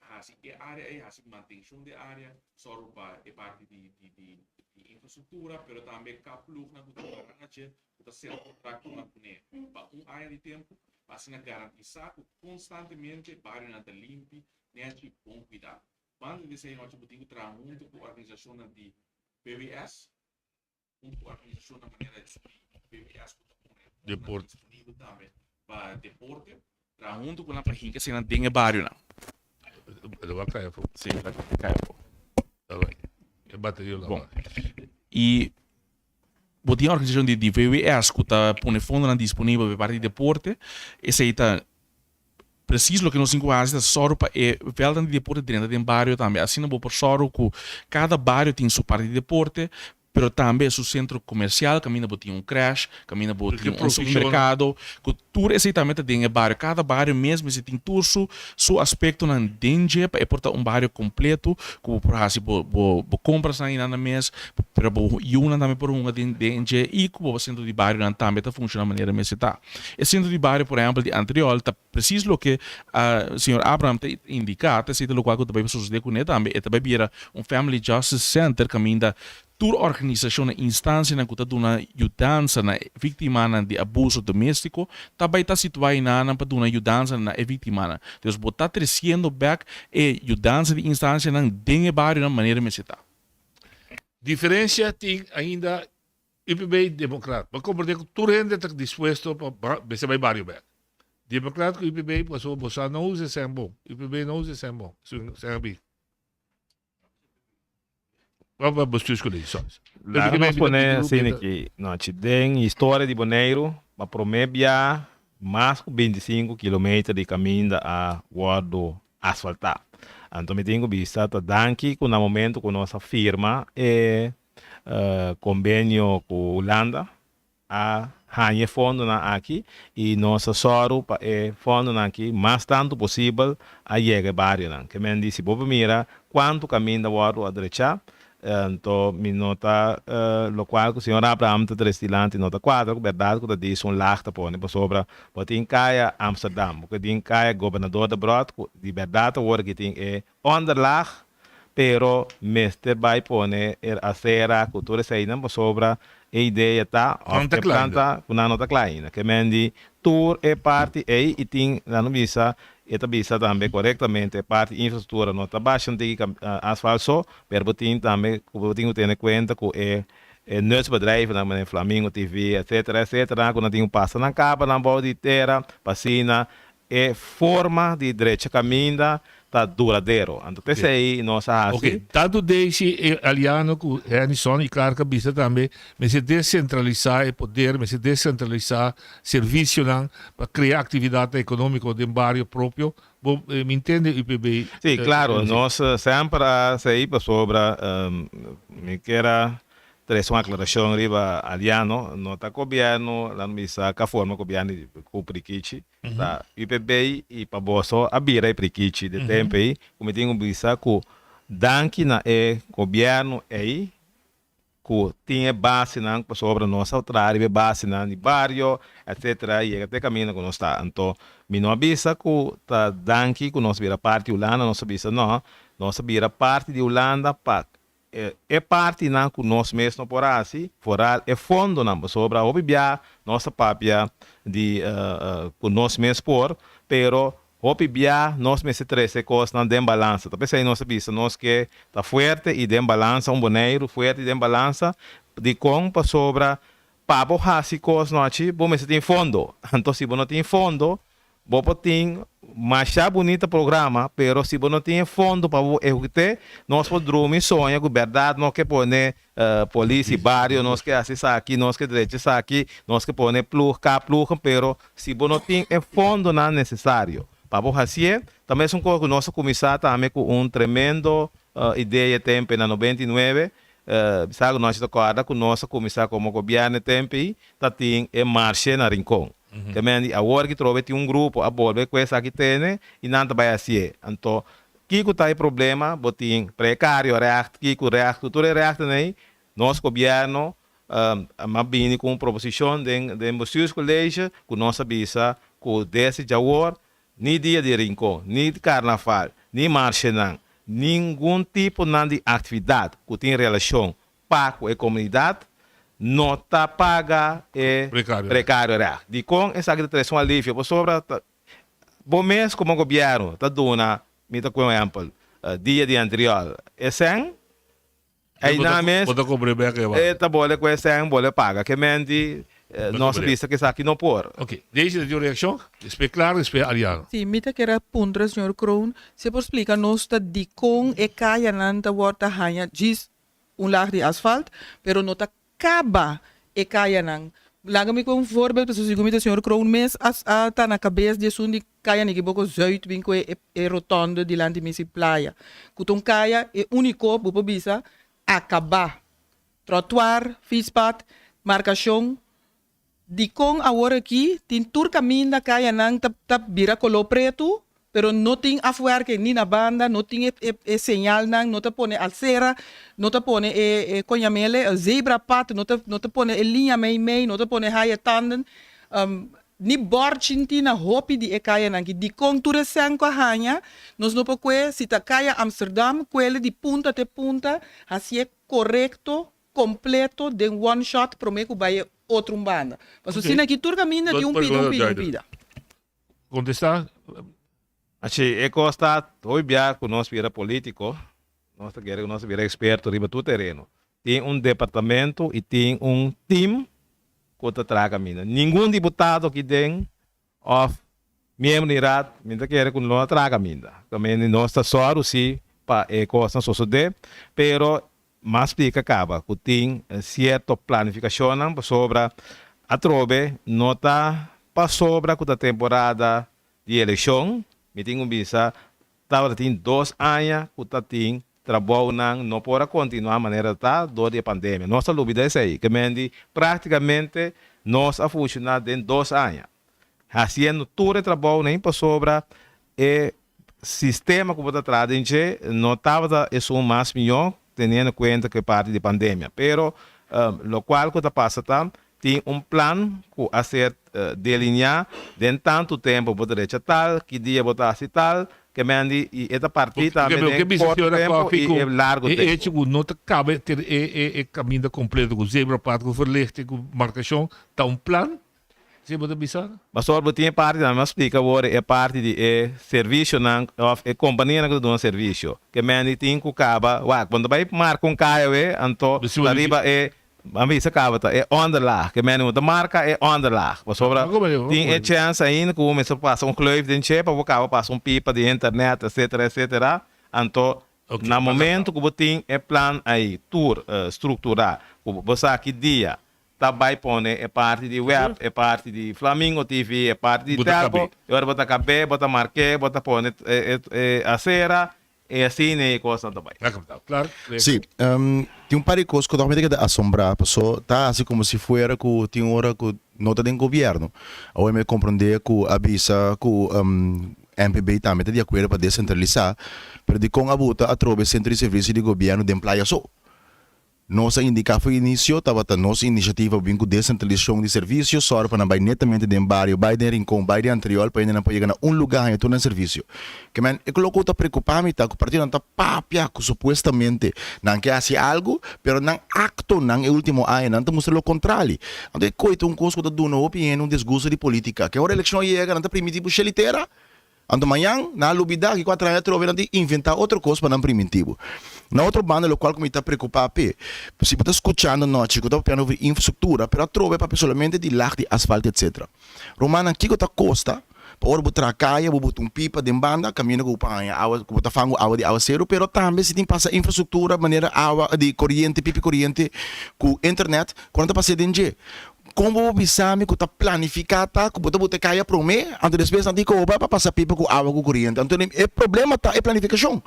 hasi e área ei, hasi mantenshon di e área, sòru pa e parti di di di di infrastruktura, pero tambe kap plugnan ku ta para na dje ku ta sera kontraktonan kuné pa un aña di tempu pa asina garantisá ku konstantemente barionan ta limpi, nèchi i bon kuidá. Banda di esei nochi bo tin ku traha huntu ku organisashonnan di BWS, huntu ku organisashonnan manera di BWS ku ta pone fondonan disponibel tambe pa deporte, traha huntu ku nan pa hinka eseinan den e barionan. Lo a kai afó. Sí, lo a kai afó. E bateria lo a Bon. I bo tin organisashon di VWS ku ta pone fondonan disponibel pa e parti di deporte, esei ta Precies loke nos tin ku hasi ta sòru pa e vèldnan di deporte drenta den bario tambe. Asina bo por sòru ku kada bario tin su parti di deporte, pero tambe su sentro komersial kaminda bo tin un krèsh, kaminda bo tin un supermerkado, ku tur esei tambe ta den e bario. Kada bario mes mester tin tur su su aspektonan den dje pa e por ta un bario kompleto ku bo por hasi bo bo bo komprasnan einan mes, pero bo yunan tambe por hunga den den dje i ku bo sentro di barionan tambe ta funshoná manera mester ta. E sentro di bario, por ehèmpel, di Antriol ta presis loke señor Abraham ta indiká, ta esei ta lokual ku ta bai sosodé kuné tambe. E ta bai bira un Family Justice Center kaminda tur organisashon i instansianan ku ta duna yudansa na e víktimanan di abuso doméstiko ta bai ta situá einanan pa duna yudansa na e víktimanan. Dus bo ta tresiendo bèk e yudansa di instansianan den e barionan manera mester ta. Diferensia tin ainda UPB Democrat. Bo comprende cu tur hende ta dispuesto pa mester bay bario bek. Democrat cu UPB pasobra bo sa no usa esnan bon. UPB no usa esnan bon. Esnan a bin. Wa bestuurscollege, sorry. Laga nos pone asina aki nochi. Den historia di Boneiru, pa prome bia mas ku 25 kilometer di kaminda a wòrdu asfaltá. Anto mi tin ku bisa ta danki ku na momento ku nos a firma e Kombenio ku Hulanda. a haña e fondonan aki i nos a sòru pa e fondonan aki mas tantu posibel a yega e barionan. Ke men di si bo por mira kuantu kaminda wòrdu a drechá, anto mi no ta lokual ku señor Abraham ta trese dilanti no ta kuadra ku bèrdat ku ta di un lag ta pone pasobra bo tin kaya Amsterdam, bo tin kaya Gobernador Debrot ku di bèrdat awor aki tin e Onderlaag, pero mester bai pone er acera cu tur eseinan pasobra e idea ta of Nan ta e cla plan ainda. ta cu nan no ta cla ainda. Ke men di tur e parti ey y tin nan no bisa e ta bisa tambe corectamente e parti infrastructura no ta basha un tiki asfalt so pero bo tin tambe cu bo tin cu tene cuenta cu e e nutsbedrijvennan manera Flamingo TV etcetera etcetera cu nan tin cu pasa nan cabanan bou di tera pa asina E forma di drecha caminda ta duradero. Anto p'esei nos a haci. Ok, tantu Daisy e Aliano cu Hennyson y Clark a bisa tambe mester descentralisa e poder, mester descentralisa servicionan pa crea actividadnan economico den bario propio. Bo mi intende UPB? Sí, claro, nos semper a sei pasobra mi kier a Trese un aclaracion riba Aliano, no ta gobierno, nan bisa ca forma gobierno di cu prikichi, ta UPB y pa boso a bira e prikichi de tempo ey, cu mi tin cu bisa cu danki na e gobierno ey cu tin e basenan pasobra nos a traha riba e basenan di bario etcetera yega te caminda cu nos ta. Anto mi no a bisa cu ta danki cu nos bira parti di Hulanda, nos a bisa no, nos a bira parti di Hulanda pa E partinan ku nos mes no por hasi, foral e fondonan, pasobra hopi bia nos ta papia di ku nos mes por, pero hopi bia nos mester trese kosnan den balansa. Ta p'esei nos ta bisa nos ke ta fuerte i den balansa, un Boneiru fuerte i den balansa. Dikon? Pasobra pa bo hasi kos nochi bo mester tin fondo. Anto si bo no tin fondo, Bo por tin masha bunita programa, pero si bo no tin e fondo pa bo ehekut'é, nos por drumi soña ku bèrdat nos ke pone polis i bario, nos ke hasi esaki, nos ke drecha esaki, nos ke pone plug, kap plug, pero si bo no tin e fondonan nesesario pa bo hasié, ta mesun kos ku nos a kuminsá tambe ku un tremendo idea e tempe na 99, bisa ku nos ta kòrda ku nos a kuminsá komo gobièrnu e tempe ei ta tin e marshe na Rincon. Ke men di awor ki trobe tin un grupo a bolbe ku esaki tene i nan ta bai hasié. Anto kiko ta e problema? Bo tin prekario règt, kiko règt, ku tur e règtnan ei, nos gobièrnu a bini ku un proposishon den den bestuurscollege ku nos a bisa ku desde djawor ni dia di Rincon, ni karnaval, ni marshenan, ningun tiponan di aktividat ku tin relashon pa ku e komunidat no ta paga e prekario règt. Dikon esaki ta trese un alivio? Pasobra ta bo mes komo gobièrnu ta duna, mi ta kue un ehèmpel, dia di anterior e sèn, einan mes e ta bole ku e sèn bole paga. Ke men di nos a bisa ku esaki no por. Ok, Daisy ta tin un reakshon? Despues Clara, despues Ariano. Si, mi ta kere a puntra señor Kroon si e por splika nos ta dikon e kayanan ta wòrdu ta haña djis un laag di asfalt, pero no ta caba e cayanan. Laga mi cu un voorbeeld, pasobra segun mi ta señor Kroon mes a a ta na cabes di esun di caya Nikiboco Zuid bin cu e e rotonde dilanti Missie Playa, cu ta un caya e unico bo por bisa acaba. Trottoir, fietspad, marcacion, Dikon awor aki tin tur kaminda kayanan ta ta bira koló pretu, pero no tin afwerking ni na banda, no tin e e e señalnan, no ta pone alsera, no ta pone e e koñamele, e zebrapad, no ta no ta pone e liña mei mei, no ta pone haya tanden, ni bòrchi tin na hopi di e kayanan aki. Dikon tur e sèn ku a haña nos no por kue si ta kaya Amsterdam, kuele di punta te punta, hasié korekto completo den one shot prome cu bay e otro un banda. Pasobra Ok. asina aki tur caminda tin un pida, un pida, un pida. Contesta. Achi, e cos ta hopi bia cu nos bira politico, nos ta kere cu nos ta bira experto riba tur tereno. Tin un departamento y tin un team cu ta traha caminda. Ningun diputado aki den Of miembro di raad, mi ta kere ku no a traha kaminda. Kaminda nos ta sòru si pa e kosnan sosodé, pero mas splika kaba ku tin sierto planifikashonnan pasobra atrobe no ta pasobra ku ta temporada di elekshon, mi tin ku bisa tabata tin dos aña ku ta tin trabounan no por a kontinuá manera ta dor di e pandemia. Nos ta lubida esei, ke men di praktikamente. Nos a funshoná den dos aña, hasiendo tur e trabounan pasobra e sistema ku bo ta traha den dje no tabata esun mas mihó teniendo kuenta ku e parti di pandemia. Pero lokual ku ta pasa ta tin un plan ku a ser delineá den tantu tempu bo ta recha tal, ki dia bo ta hasi tal, ke men di i e ta partí tambe den korto tempu i e largu E tempu. hecho ku no ta kaba e kaminda kompleto ku zebrapad, ku verlichting, ku markashon ta un plan? Si bo ta bisa. Pastor bo tin e parti tambe, mi a splika awor e parti di e servicionan of e companianan cu ta duna servicio. Ke mende tin cu caba, wak, bo no ta bay marca un caya we, anto ta riba e, a bisa caba ta e onderlaag. Ke mende bo ta marca e onderlaag, pasobra tin e chance ainda cu bo mester pasa un gleuf den dje pa bo caba pasa un pipa di internet, etcetera, etcetera. Anto na momento cu bo tin e plan ayi tur structura, cu bo sa ki dia Ta bai pone e parti di web, e parti di Flamingo TV, e parti di Telco, e ora bo ta kab'é, bo ta mark'é, bo ta pone e asera, e asina e kosnan ta bai. Sí, tin un par di kos ku tòg mi ta keda asombrá, paso ta hasi komo si fuera ku tin ora ku no ta den gobièrnu. Awor mi a komprondé ku a bisa ku MPB tambe ta di akuerdo pa desentralisá, pero dikon a buta atrobe sentro di servisio di gobièrnu den Playa so? Nos a indiká for inisio tabata nos inisiativa pa bin ku desentralisashon di servisio, sòru pa nan bai netamente den bario, bai den Rincon, bai den Antriol pa hendenan por yega na un lugá haña tur nan servisio. Ke men, e loke ku ta preokupá mi ta ku partidonan ta papia ku supuestamente nan ke hasi algu, pero nan aktonan e último añanan ta mustra lo kontrali. Anto e koi ta un kos ku ta duna hopi hende un disgusto di polítika. Ke ora elekshon yega nan ta primintí bo shel i tera. Anto mañan nan a lubidá ki kuater aña atrobe nan tin inventá otro kos pa nan primintí bo. Na otro banda lokual ku mi ta preokupá p'e, si bo ta skuchando nochi ku ta papiando over infrastruktura pero atrobe papia solamente di lag di asfalt etcetera. Rumannan kiko ta kosta pa ora bo traha kaya bo buta un pipa den banda kaminda ku bo por haña awa ku bo ta fangu awa di awaseru pero tambe si tin pasa infrastruktura manera awa di koriente pipi koriente ku internet ku nan ta pas'é den dje. Kon bo por bisa mi ku ta planifiká ta ku bo ta bota e kaya promé, anto despues nan tin koba pa pasa pipa ku awa ku koriente? Anto e problema ta e planifikashon.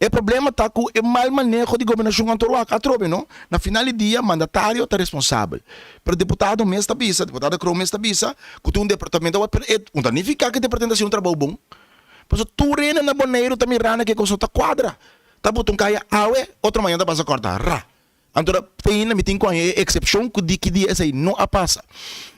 E problema ta ku e mal maneho di gobernashon anto wak atrobe no. Na final di dia mandatario ta responsabel. Pero diputado mes ta bisa, diputado Kroon mes ta bisa ku tin un departamento awor pero e no ta nifiká ku e departamento ta hasi un trabou bon. Pasobra tur hende na Boneiru ta mirando ke kos no ta kuadra. Ta bota un kaya awe, otro mañana ta pasa kòrta, ra. Anto te ainda mi tin ku haña e eksepshon ku di ki dia esei no a pasa.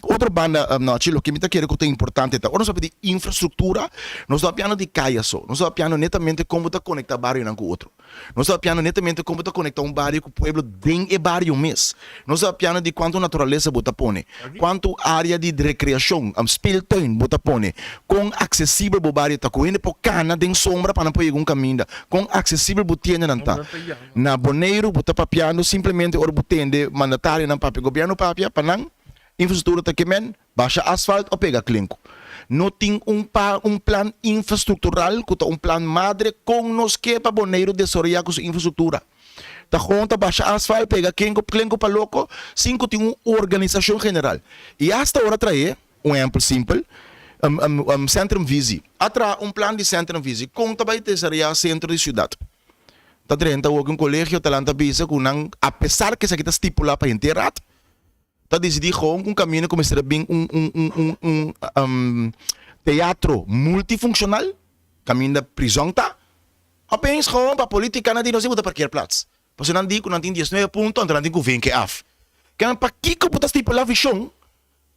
Otro banda, Nochi, loke mi ta kere ku ta importante ta, ora nos papia di infrastruktura, nos ta papiando di kaya so, nos ta papiando netamente kon bo ta konektá barionan ku otro. Nos ta papiando netamente kon bo ta konektá un bario ku pueblo den e bario mes. Nos ta papiando di kuantu naturalesa bo ta pone, kuantu área di rekreashon, speeltuin, bo ta pone, kon aksesibel bo bario ta, ku hende por kana den sombra pa nan por yega un kaminda, kon aksesibel bo tiendanan ta. Na Boneiru bo ta papiando simplemente ora bo tende mandatarionan papia, gobierno papia, pa nan infrastruktura ta kemen basha asfalt o pega klenku. No tin un pa un plan infrastruktural ku ta un plan madre kon nos ke pa Boneiru desaroya ku su infrastruktura. Ta gewoon ta basha asfalt, pega kenku klenku pa loko sin ku tin un organisashon general. I asta ora trae, un ehempel simpel, Centrum Visie. A traha un plan di Centrum Visie kon ta bai desaroya sentro di siudat. Ta drenta awor ku un kolegio ta lanta bisa ku nan apesar ku esaki ta stipulá pa henter rat, ta disidí gewoon ku un kaminda ku mester a bin un un un un un teatro multifunkshonal kaminda prizòn ta, opeens gewoon pa polítika nan di nos tin ku ta parkeerplaats. Pasobra nan di ku nan tin diesnuebe punto anto nan tin ku venke af. Kinan pakiko bo ta stipulá vishon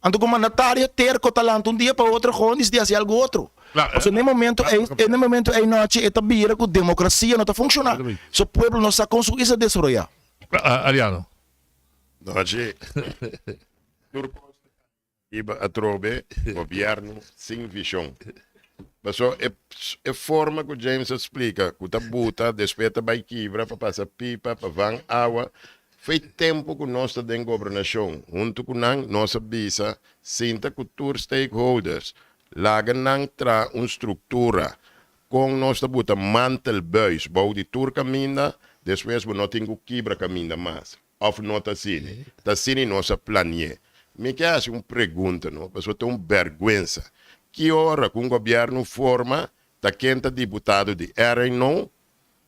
Anto ku mandatario terko ta lanta un dia pa otro gewoon disidí hasi algu otro. Pasobra n'e momento ei, n'e momento ei nochi e ta bira ku demokrasia no ta funshoná. So pueblo no sa kon su isla desaroyá. Ariano. Nochi tur kos ta kai riba atrobe gobièrnu sin vishon. Pasobra e e forma ku James a splika ku ta buta despues ta bai kibra pa pasa pipa pa van awa Fei tempu ku nos ta den gobernashon, huntu ku nan nos a bisa sinta ku tur stakeholders, laga nan traha un struktura kon nos ta buta mantelbuis bou di tur kaminda, despues bo no tin ku kibra kaminda mas. Òf no ta asini? Ta asini nos a plani'é. Mi ke hasi un pregunta no, pasobra ta un bèrgwensa. Ki ora ku un gobièrnu forma ta ken ta diputado di RNO?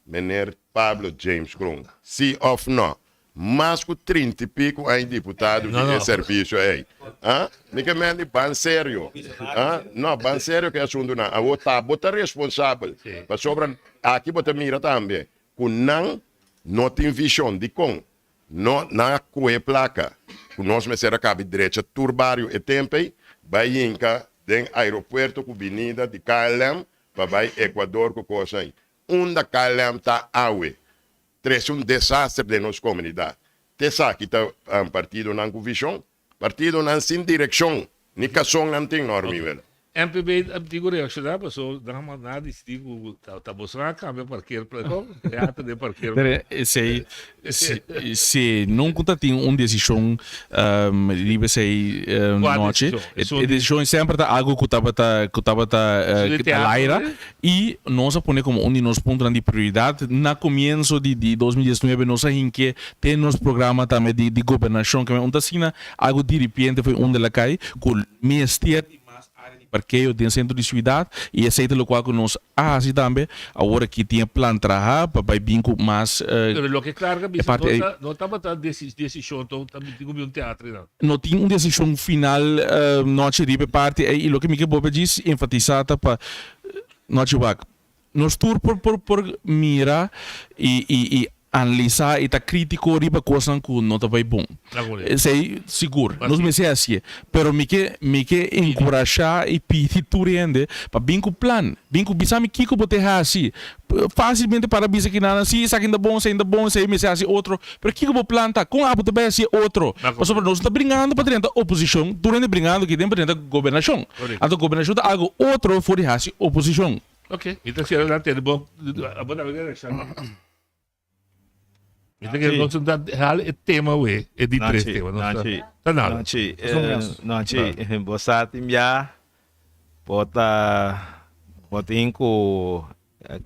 Meneer Pablo James Kroon, si of no? Mas ku trinta i piku aña diputado di e servisio ei. Ah, mi ke men di ban serio. Ah, no, ban serio ku e asuntunan. Awor ta bo ta responsabel. Pasobra aki bo ta mira tambe ku nan no tin vishon. Dikon? No, nan a kohe plaka ku nos mester a kabi drecha tur bario e tempu ei, bai hinka den aeropuerto ku binida di KLM pa bai Ecuador ku kosnan ei. Unda KLM ta awe? Trese un desaster den nos komunidat. T'esaki ta partidonan ku vishon? Partidonan sin direkshon, ni kason nan tin, Normi wela. MPB a tin ku reakshoná paso nan a manda disidí ku ta boso nan a kambia parker teatro den parker. Pero esei si nunca ta tin un desishon riba esei nochi. E desishon semper ta algu ku tabata ku tabata laira i nos a pone komo un di nos puntonan di prioridat na komienso di 2019 nos a hink'é den nos programa tambe di gobernashon ke un ta asina algu diripiente fo'i unda el a kai ku mester di mas área di parkeo den sentro di siudat i esei ta lokual ku nos a hasi tambe. Awor aki tin e plan traha pa bai bin ku mas Pero loke Clark a e bisa parti no ei. ta no tabata desishon to ta tin ku bin un teatro einan. No tin un desishon final nochi riba e parti ei i loke mi ke bolbe djis enfatisá ta pa nochi wak nos tur por por por mira i i i analisá i ta krítiko riba kosnan ku no ta bai bon. Esei sigur, nos mester hasié. Pero mi ke mi ke enkurashá i pidi tur hende pa bin ku plan, bin ku bisa mi kiko bo te hasi. Fásilmente para bisa kinanan, sí, esaki no ta bon, esei no ta bon, esei mester hasi otro. Pero kiko bo plan ta? Kon abo ta bai hasi otro? Pasobra nos no ta bringando pa drenta oposishon, tur hende bringando aki den pa drenta gobernashon. Anto gobernashon ta algu otro for di hasi oposishon. Ok, mi ta kere nan tende bo, abo tambe ke reakshoná. Mi ta kere nos ta hal e tema we, e di tres tema. Nos ta, ta nada. Nanchi, Nanchi, bo sa tin bia bo ta bo tin ku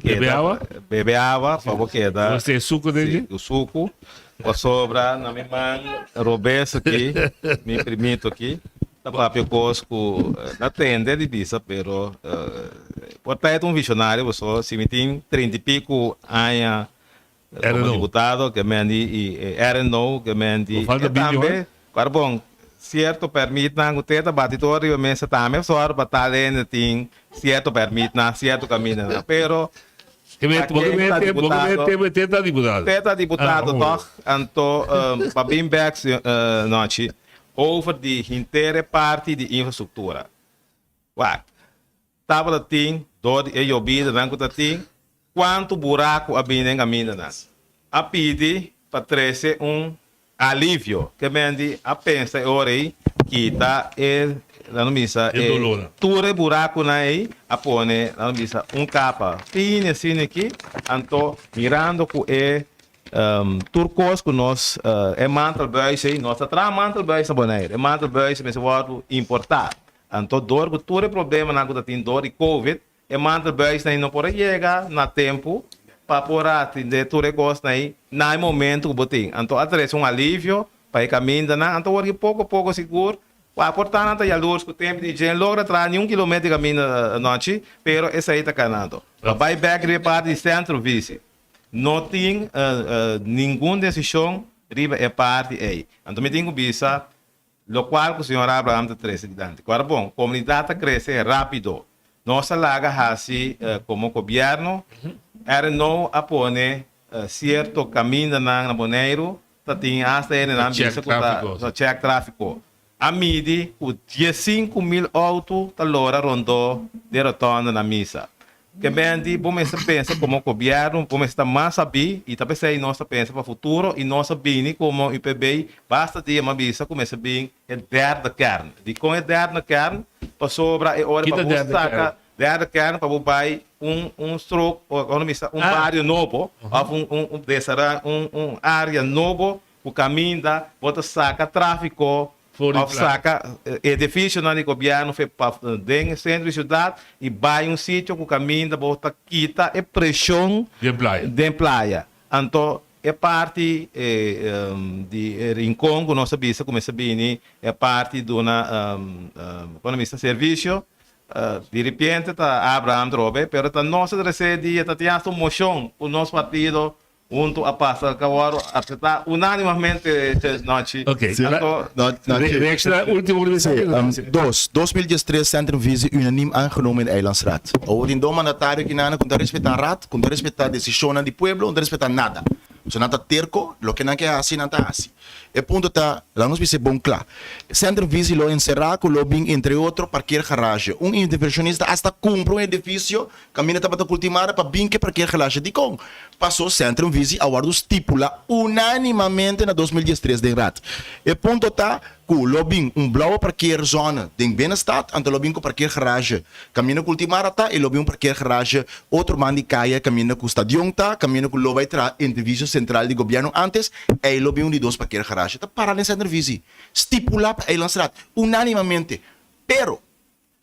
keda Bebe awa? Bebe awa pa bo keda. Bo tin suku den dje? Si, suku. Pasobra na mi man robes aki, mi primito aki, ta papia kos ku na tende di bisa, pero por ta e ta un visionario pasobra si mi tin trinta i piku aña komo diputado ke men di i RNO ke men di e tambe kor bon sierto pèrmitnan ku te ta bati tur riba mesa tambe sòru pa tal hende tin sierto pèrmitnan sierto kamindanan pero Te ta diputado. Te ta diputado toch? Anto pa bin bek nochi over di henter e parti di infrastructura. Wak, tabata tin door di e yobidanan cu ta tin, cuanto buraco a bini den camindanan. A pidi pa trece un Alivio, ke men di a pensa e ora ei kita e, nan lo bisa, E e dolónan. tur e burakunan ei a pone, nan lo bisa, un kapa fini asina aki, anto mirando ku e tur kos ku nos, e mantelbuis ei, nos ta traha mantelbuis na Bonaire, e mantelbuis mester wòrdu importá, anto dor ku tur e problemanan ku ta tin dor di covid, E mantelbuisnan ei no por a yega na tempu pa por a atendé tur e kosnan ei na e momentu ku bo tin. Anto a trese un alivio pa e kamindanan. Anto wor ki poko poko sigur ku a por ta nan ta yalurs ku tempu di djen logra traha ni un kilometer di kaminda anochi, pero esei ta kanando. Pa bai bèk riba e parti di sentro visi no tin ningun desishon riba e parti ei. Anto mi tin ku bisa Lokual ku señor Abraham ta trese dilanti. Ku ora bon, komunidat ta krese rápido. Nos a laga hasi komo gobièrnu, RNO a pone sierto kamindanan na Boneiru, ta tin asta hendenan bisa ku ta chèk tráfiko. A midi ku diesinku mil outo ta lora rondó den rotònda na misa. Ke menti bo mester pensa komo gobièrnu, bo mester ta mas sabí i ta p'esei nos ta pensa pa futuro i nos a bini komo UPB basta dia m'a bisa ku mester bin e derde kern. Dikon e derde kern? Pasobra e ora pa bo saka derde kern pa bo bai un un strook o komo bisa un bario nobo òf un un desara un un área nobo ku kaminda bo ta saka tráfiko Of saka edificionan di gobierno fe pa den centro di ciudad y bay un sitio cu caminda bo ta kita e presion den playa. Anto e parti di Rincon cu nos a bisa cu mester bini e parti duna como bisa servicio di ripiente ta Abraham trobe pero ta nos a trece dia ta tin hasta un mocion cu nos partido. Huntu a pasa ka wòrdu aseptá unánimamente nochi. Ok, reacciona ultimo riba esaki. Sí, dos, 2013 Centrumvisie unaniem aangenomen in de Eilandsraad. Awor tin dos mandatario kinan ku no ta respetá raad, ku no ta respetá desishonnan di pueblo, no ta respetá nada. So nan ta terko, loke nan ke hasi nan ta hasi. E punto ta, laga nos bisa e bon kla, Centrumvisie lo enserá ku lo bin entre otro parkeergarage. Un inversionista asta kumpra un edifisio Kaminda tabata kultimada pa bin ke parker gelashi dikon? Paso Centrum Visie a wòrdu stipulá unánimamente na 2013 den Raad. E punto ta ku lo bin un blauwe parkeerzone den binnenstad, anto lo bin ku parkeergarage kaminda Kultimada ta i lo bin un parkeergarage otro banda di kaya kaminda ku stadion ta, kaminda ku lo bai traha edifisio sentral di gobièrnu ántes, ei lo bin un di dos parkeergarage. Ta para den Centrum Visie, stipulá pa Eilandsraad unánimamente. Pero.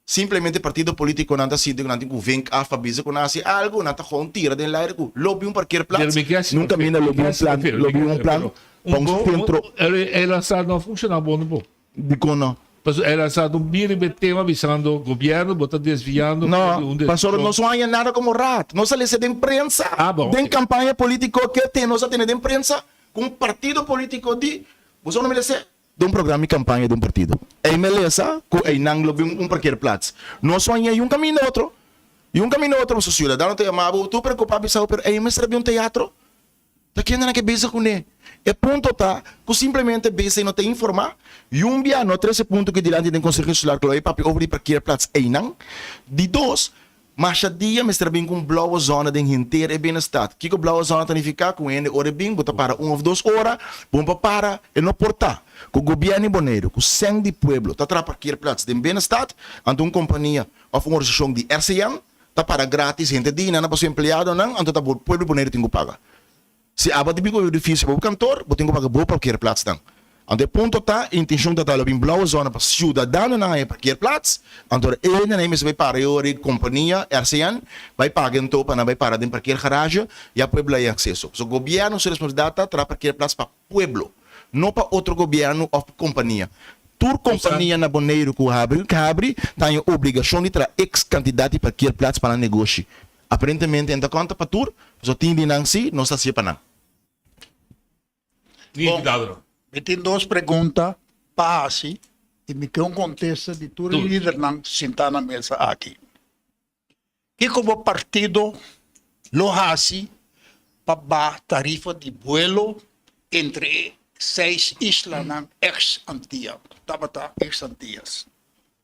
Simplemente partido politiconan ta sinti cu nan tin cu vink af pa bisa cu nan haci algo, nan ta gewoon tira den laire cu lo bin un parkeerplaats, nunca minda lo bin un plan, lo bin un plan pa un centro. E lansa no a funciona bon bo. Dicon no? Pasobra e lansa no bini riba e tema bisando gobierno bo ta desviando for di un decision. No, pasobra nos no haña nada como raad. Nos a lesa den prensa, den campaña politico ke te nos a tene den prensa cu un partido politico di, bo sa no mi lesa? Den un programa di campaña di un partido. Ey me lesa cu eynan lo bin un parkeerplaats. No soña y un caminda otro. Y un caminda otro pasobra ciudadano ta yama bo, tur preocupa bisa bo pero ey mester a bin un teatro. Ta kendenan ke bezig cune? E punto ta cu simplemente bc no ta informa. Y un bia no trece punto aki dilanti den Conseho Insular cu lo ey papia over di parkeerplaats eynan. Di dos, Masha dia mester a bin ku un blauwe zona den henter e binnenstad. Kiko blauwe zona ta nifiká? Ku hende ora e bin, bo ta para un òf dos ora, bon pa para, e no por ta. Ku gobièrnu di Boneiru, ku sèn di pueblo ta traha parkeerplaats den binnenstad, anto un kompania òf un organisashon di RCN ta para grátis henter dia i nan a pa su empleadonan, anto ta pueblo di Boneiru tin ku paga. Si abo ta bin ku edifisio pa bo kantor, bo tin ku paga bo parkeerplaatsnan. Anto e punto ta, e intencion ta ta lo bin blauwe zona pa ciudadanonan haña parkeerplaats, anto ora e hendenan ei mester bai para e ora e compania, RCN, bai paga anto pa nan bai para den parkeergarage, ya pueblo haña acceso. So gobierno su responsabilidad ta traha parkeerplaats pa pueblo, no pa otro gobierno of compania. Tur compania na Boneiru ku habri habri ta haña obligacion di traha ex cantidad di parkeerplaats pa nan negoshi. Aparentemente en ta konta pa tur, pasobra tin di nan si, nos ta hasié pa nan. Bon, mi tin dos pregunta pa hasi i mi ke un kontesta di tur e lidernan sintá na mesa aki. Kiko bo partido lo hasi pa baha tarifa di buelo entre e seis islanan ex Antia, ku tabata ex Antias?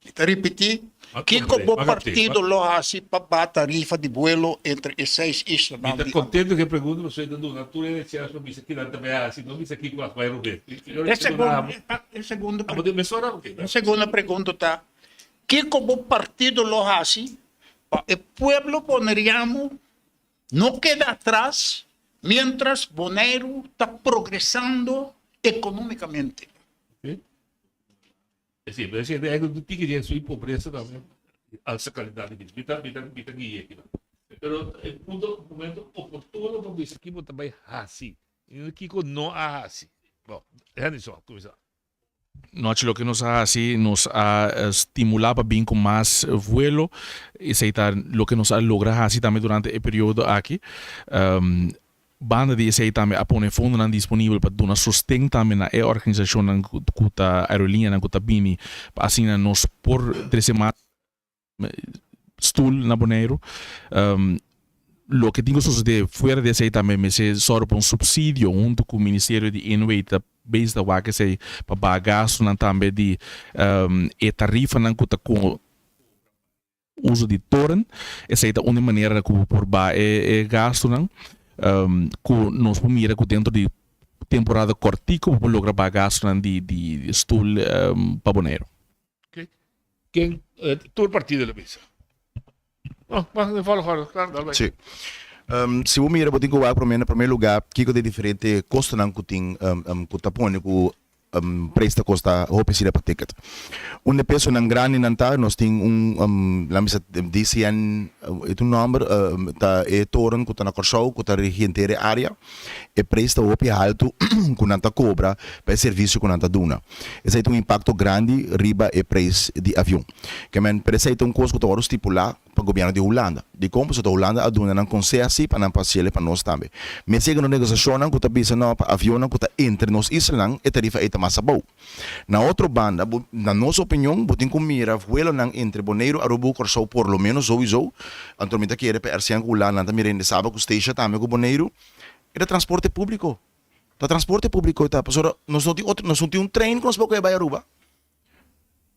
Mi ta ripití, kiko bo partido lo hasi pa baha tarifa di buelo entre e seis islanan Mi ta di contento ku e pregunta pasobra e ta duna tur e chèns pa bisa kinan ta bai hasi, no bisa kiko a bai robes. E segundo, e segundo, e segundo pregunta ta, kiko bo partido lo hasi pa e pueblo boneriano no keda atras mientras Boneiru ta progresando economicamente? Sí, pero ese de un tiki de su pobreza también alza calidad de vida. Bita, bita, bita guia aquí. Pero el punto, momento oportuno pa bisa kiko ta bai hasi. Y kiko no a hasi. Bon, Henderson, kuminsá. Nochi loke nos a hasi, nos a stimulá pa bin ku mas vuelo. Esei ta loke nos a logra hasi tambe durante e periodo aki. Banda di esei tambe a pone fondonan disponibel pa duna sosten tambe na e organisashonnan ku ta aerolinianan ku ta bini pa asina nos por trese mas stul na Boneiru. Loke tin ku sosode fuera di esei tambe mester sòru pa un supsidio huntu ku Ministerio di NW ta bes ta wak esei pa baha gastunan tambe di e tarifanan ku ta Uso di toren, esei ta un di maneranan ku bo por baha e gastunan. Ku nos por mira ku dentro di temporada kòrtiku bo por logra baha gastunan di di stul pa Boneiru. Oké. Ken tur partido lo bisa. No, mas den volgorde, klaar, dal bai. Sí. Si bo mira bo tin ku wak promé na promé lugá kiko ta e diferente kostonan ku tin ku ta pone ku Prijs ta kosta hopi asina pa ticket. Un de pesonan grandinan ta, nos tin un, laat mi bisa DCN, e ta un nòmber, ta e toren ku ta na Kòrsou ku ta rigi henter e área. E prijs ta hopi haltu ku nan ta kobra pa e servisio ku nan ta duna. Esei ta un impakto grandi riba e prijs di avion. Ke men, pero esei ta un kos ku ta wòrdu stipulá. pa gobièrnu di Hulanda. Dikon? Pasobra Hulanda a duna nan konsesi pa nan por hasiel pa nos tambe. Mester yega nos negosiashonnan ku ta bisa no pa avionnan ku ta entre nos islanan e tarifa ei ta mas abou. Na otro banda, bo, na nos opinion, bo tin ku mira vuelonan entre Boneiru, Aruba ku Kòrsou por lo ménos souiso. Anto mi ta kere pa RCN ku Hulanda nan ta mira hende Saba ku Statia tambe ku Boneiru. E ta transporte públiko. Ta transporte públiko e ta, pasobra nos no tin otro, nos no tin un trein ku nos por kohe bai Aruba.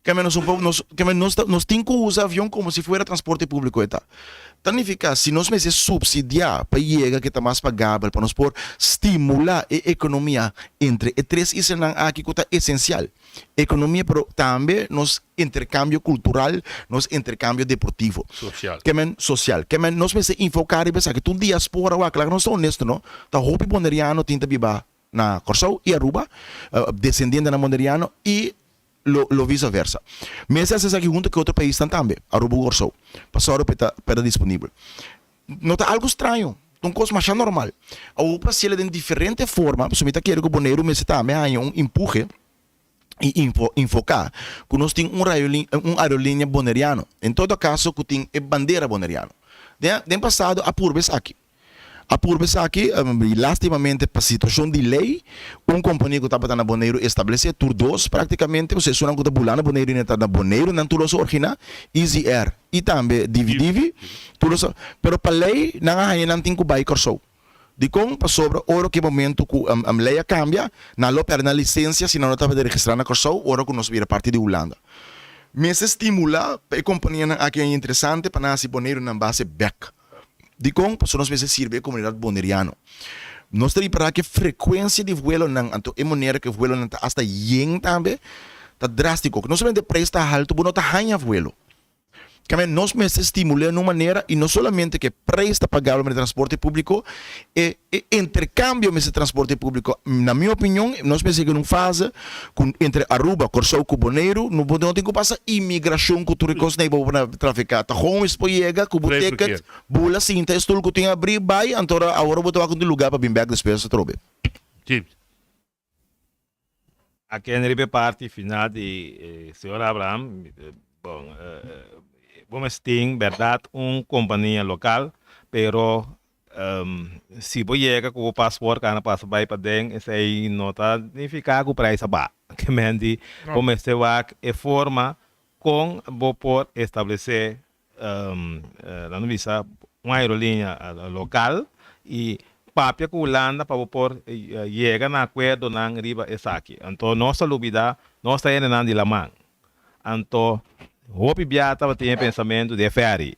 Keme nos un poco, nos, keme nos ta, nos tin ku usa avion komo si fuera transporte públiko e ta. Ta nifiká si nos mester supsidiá pa yega ke ta mas pagabel pa nos por stimulá e ekonomia entre e tres islanan aki ku ta esensial. Ekonomia pero tambe nos interkambio kultural, nos interkambio deportivo. Sosial. Kemen sosial. Kemen nos mester enfoká riba esaki. Tur diaspora wak, laga nos ta honesto no, ta hopi boneriano tin ta biba na Kòrsou i Aruba, desendientenan boneriano i lo lo visa versa. Mester hasi esaki hunto ku otro paisnan tambe, Aruba ku Kòrsou, pa sòru pa e ta pa e ta disponibel. No ta algu straño, ta un kos masha normal. Awor pa hasiel den diferente forma, pasobra mi ta kere ku Boneiru mester tambe haña un empuje i info infoká ku nos tin un un aerolínea boneriano, en todo kaso ku tin e bandera boneriano. Den den pasado a purba esaki. A purba esaki i lastimamente pa situacion di ley un compania cu tabata na Boneiru establece tur dos practicamente, osea esunnan cu ta bula na Boneiru y na ta na Boneiru nan tur los a orgina, Easy Air y tambe Divi Divi, tur los a, pero pa ley nan a haña nan tin cu bay Corsou. Dicon? Pasobra ora cu e momento cu ley a cambia nan lo perde nan licencia si nan no tabata registra na Corsou ora cu nos bira parti di Hulanda. Mester stimula pa e companianan aki haña interesante pa nan haci Boneiru nan base bek. Dikon? Pasobra nos mester sirbi e komunidat boneriano. Nos ta ripará ku e frekuensia di vuelonan, anto e manera ku e vuelonan ta asta yen tambe, ta drástiko. No solamente e preis ta haltu, bo no ta haña vuelo. Kambia, nos mester stimul'é na un manera, i no solamente ku e preis ta pagabel pa e transporte públiko, e e interkambio mester transporte públiko. Na mi opinion, nos mester yega na un fase ku entre Aruba, Kòrsou ku Boneiru, no bo no tin ku pasa imigrashon ku tur e kos nei bo por trafiká. Ta gewoon es por yega ku bo ticket, bula sinta e stul ku tin abrí, bai, anto ora awor bo ta wak un lugá pa bin bèk despues atrobe. James. Aki riba e parti final di señor Abraham, bon, bo mester tin bèrdat un kompania lokal, pero si bo yega ku bo pasport kana pasa bai paden esei no ta nifiká ku preis a baha. Ke men di bo mester wak e forma kon bo por establesé Laat nos bisa un aerolínea lokal i papia ku Hulanda pa bo por yega na akuerdonan riba esaki. Anto nos ta lubida nos ta hendenan di laman. Anto hopi bia tabatin e pensamentu di e ferry.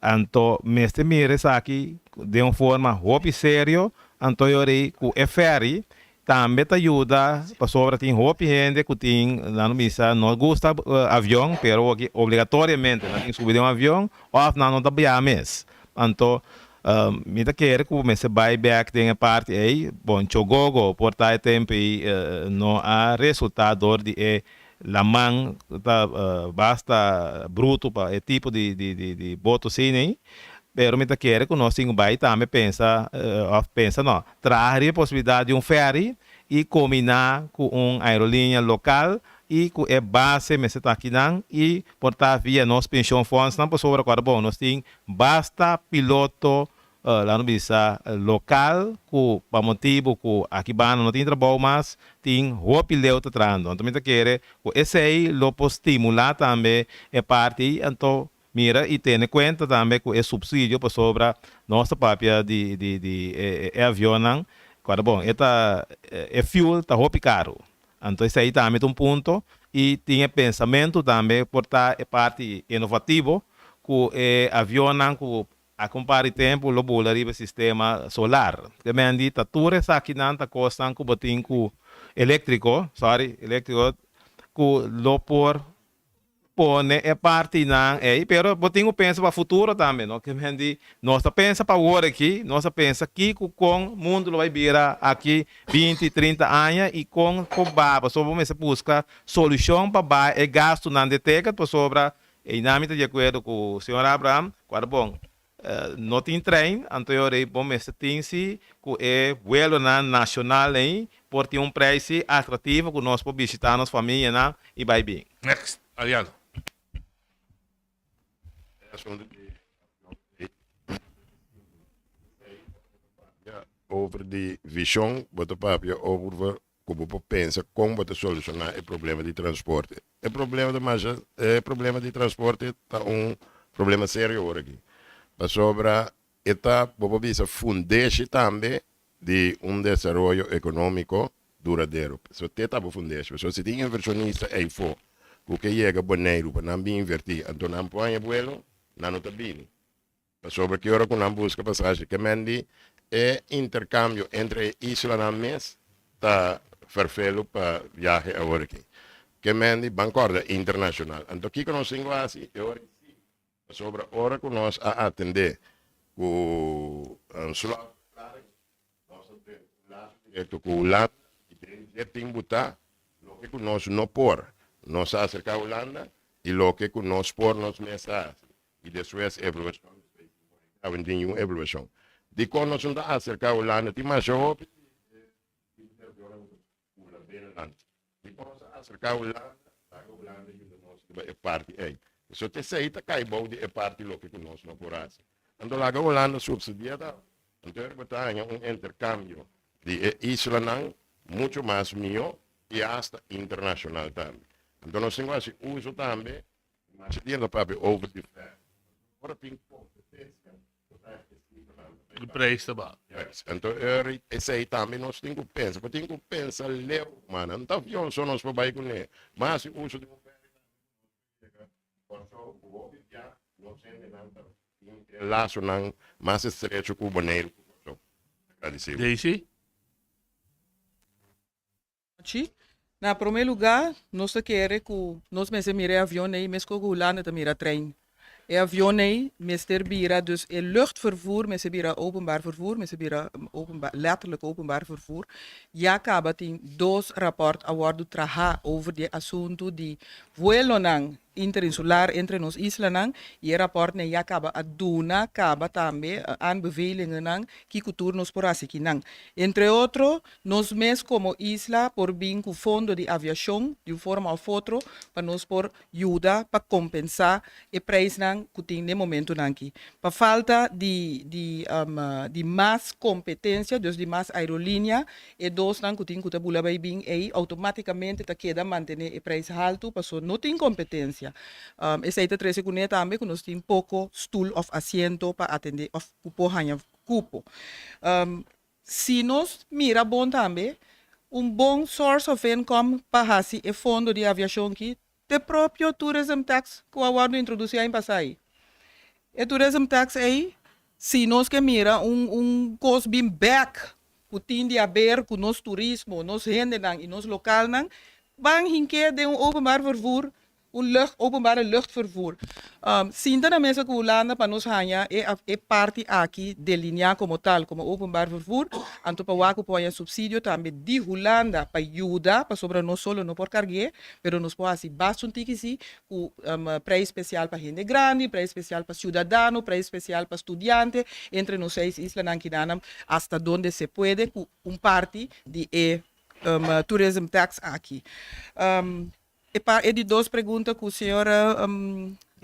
Anto mester mira esaki den un forma hopi serio anto yori ku e ferry Tambe ta yuda pasobra tin hopi hende ku tin, nan bisa, no gusta avion, pero oki obligatoriamente nan tin subi den un avion òf nan no ta biaha mes. Anto mi ta kere ku mester bai bèk den e parti ei. Bon, Chogogo por ta e tempu ei no a resultá dor di e laman ta basta brutu pa e tipo di di boto asina ei, pero mi ta kere ku nos tin ku bai tambe pensa òf pensa no, traha riba e posibilidat di un ferry i kombiná ku un aerolínea lokal i ku e base mester ta akinan i por ta via nos penshon fondsnan pasobra ku ora bon nos tin basta piloto Laat nos bisa lokal ku pa motibu ku aki banda no tin trabou mas, tin hopi leu ta trahando. Anto mi ta kere ku esei lo por stimulá tambe e parti ei. Anto mira i tene kuenta tambe ku e supsidio pasobra nos ta papia di di di e avionnan ku ora bon e ta e fuel ta hopi karu. Anto esei tambe ta un punto i tin e pensamentu tambe por ta e parti inovativo ku e avionnan ku A ku un par di tempu lo bula riba e sistema solar. Te men di ta tur esakinan ta kosnan ku bo tin ku eléktriko, sorry, eléktriko, ku lo por pone e partinan ei, pero bo tin ku pensa pa futuro tambe, no? Ke men di nos ta pensa pa awor aki, nos ta pensa kiko kon mundu lo bai bira aki binti, trinta aña i kon por baha, pasobra bo mester buska solushon pa baha e gastunan di ticket, pasobra Einan mi ta di akuerdo ku señor Abraham, ku a bon, no tin trein, anto e ora ei bo mester tin si ku e vuelonan nashonal ei por tin un preis si atrativo ku nos por bishita nos famianan i bai bin. Next, Ariano. Asunto di papia over di vision, bo ta papia over ku bo por pensa kon bo ta solushoná e problema di transporte. E problema ta masha, e problema di transporte ta un problema serio awor aki. Pasobra e ta, bo por bisa, fundeshi tambe di un desaroyo ekonómiko duradero. So te ta bo fundeshi. Pasobra si tin invershonista eifó ku ke yega Boneiru pa nan bin invertí, anto nan por haña buelo, nan no ta bini. Pasobra ki ora ku nan buska pasashi ke men di e interkambio entre e islanan mes ta ferfelu pa viahe awor aki. Ke men di ban kòrda internashonal. Anto kiko nos tin ku hasi e ora si? Pasobra ora ku nos a atendé ku slòt nos a drenta un laso direkto ku Hulanda i den dje tin butá loke ku nos no por nos a aserká Hulanda i loke ku nos por nos mes a hasi. I despues evaluashon, despues di un aña awe tin un evaluashon. Dikon nos no ta aserká Hulanda? Tin masha hopi di e invershonnan ku ta kula binnenland. Dikon nos a aserká Hulanda? Laga Hulanda yuda nos riba e parti ei. Pasobra te esei ta kai bou di e parti loke ku nos no por hasi. Anto laga Hulanda supsidia ta. Anto e bo ta haña un interkambio di e islanan muchu mas mihó i asta internashonal tambe. Anto nos tin ku hasi uso tambe Masha dia ta papia over di fè. Ora tin competencia, bo ta e cifranan ta E prijs ta baha. Juist. Anto eri esei tambe nos tin cu pensa. Bo tin cu pensa leu, man. No ta avion so nos por bai cune. Mas si uso di un ferry tambe cu nos por yega Kòrsou cu hopi bia nos hendenan ta tin e lasonan mas estrecho cu Boneiru cu Kòrsou. Agradecido. Daisy? Chi, Na promé lugá, nos ta kere ku nos mester mira e avion ei meskos ku Hulanda ta mira trein. E avion ei mester bira, dus e luchtvervoer mester bira openbaar vervoer, mester bira openbaar, letterlijk openbaar vervoer. Ya kaba tin dos rapòrt a wòrdu trahá over di e asuntu di vuelonan interinsular entre nos islanan y e raportnan ya caba a duna caba tambe aanbevelingennan kico tur nos por haci kinan. Entre otro, nos mes como isla por bin cu fondo di aviacion di un forma of otro pa nos por yuda pa compensa e prijsnan cu tin den momentonan aki. Pa falta di di di mas competencia, dus di mas aerolinea, E dosnan ku tin ku ta bula bai bin ei outomátikamente ta keda mantené e preis haltu paso no tin kompetensia. Esei ta trese kuné tambe ku nos tin poko stul òf asiento pa atendé òf ku por haña kupo. Si nos mira bon tambe, un bon source of income pa hasi e fondo di aviashon ki t'e propio tourism tax ku a wòrdu introdusí aña pasá ei. E tourism tax ei, si nos ke mira un un kos bin bèk ku tin di haber ku nos turismo, nos hendenan i nos lokalnan, ban hink'é den un openbaar vervoer, un lucht, openbare luchtvervoer. Sinta na mesa ku Hulanda pa nos haña e e parti aki delineá komo tal, komo openbaar vervoer, anto pa wak ku por haña supsidio tambe di Hulanda pa yuda, pasobra nos solo no por karg'é, pero nos por hasi basta un tiki si ku prijs spesial pa hende grandi, prijs spesial pa siudadano, prijs spesial pa studiante, entre nos seis islanan kidanan hasta donde se puede ku un parti di e tourism tax aki. E pa e di dos pregunta ku señor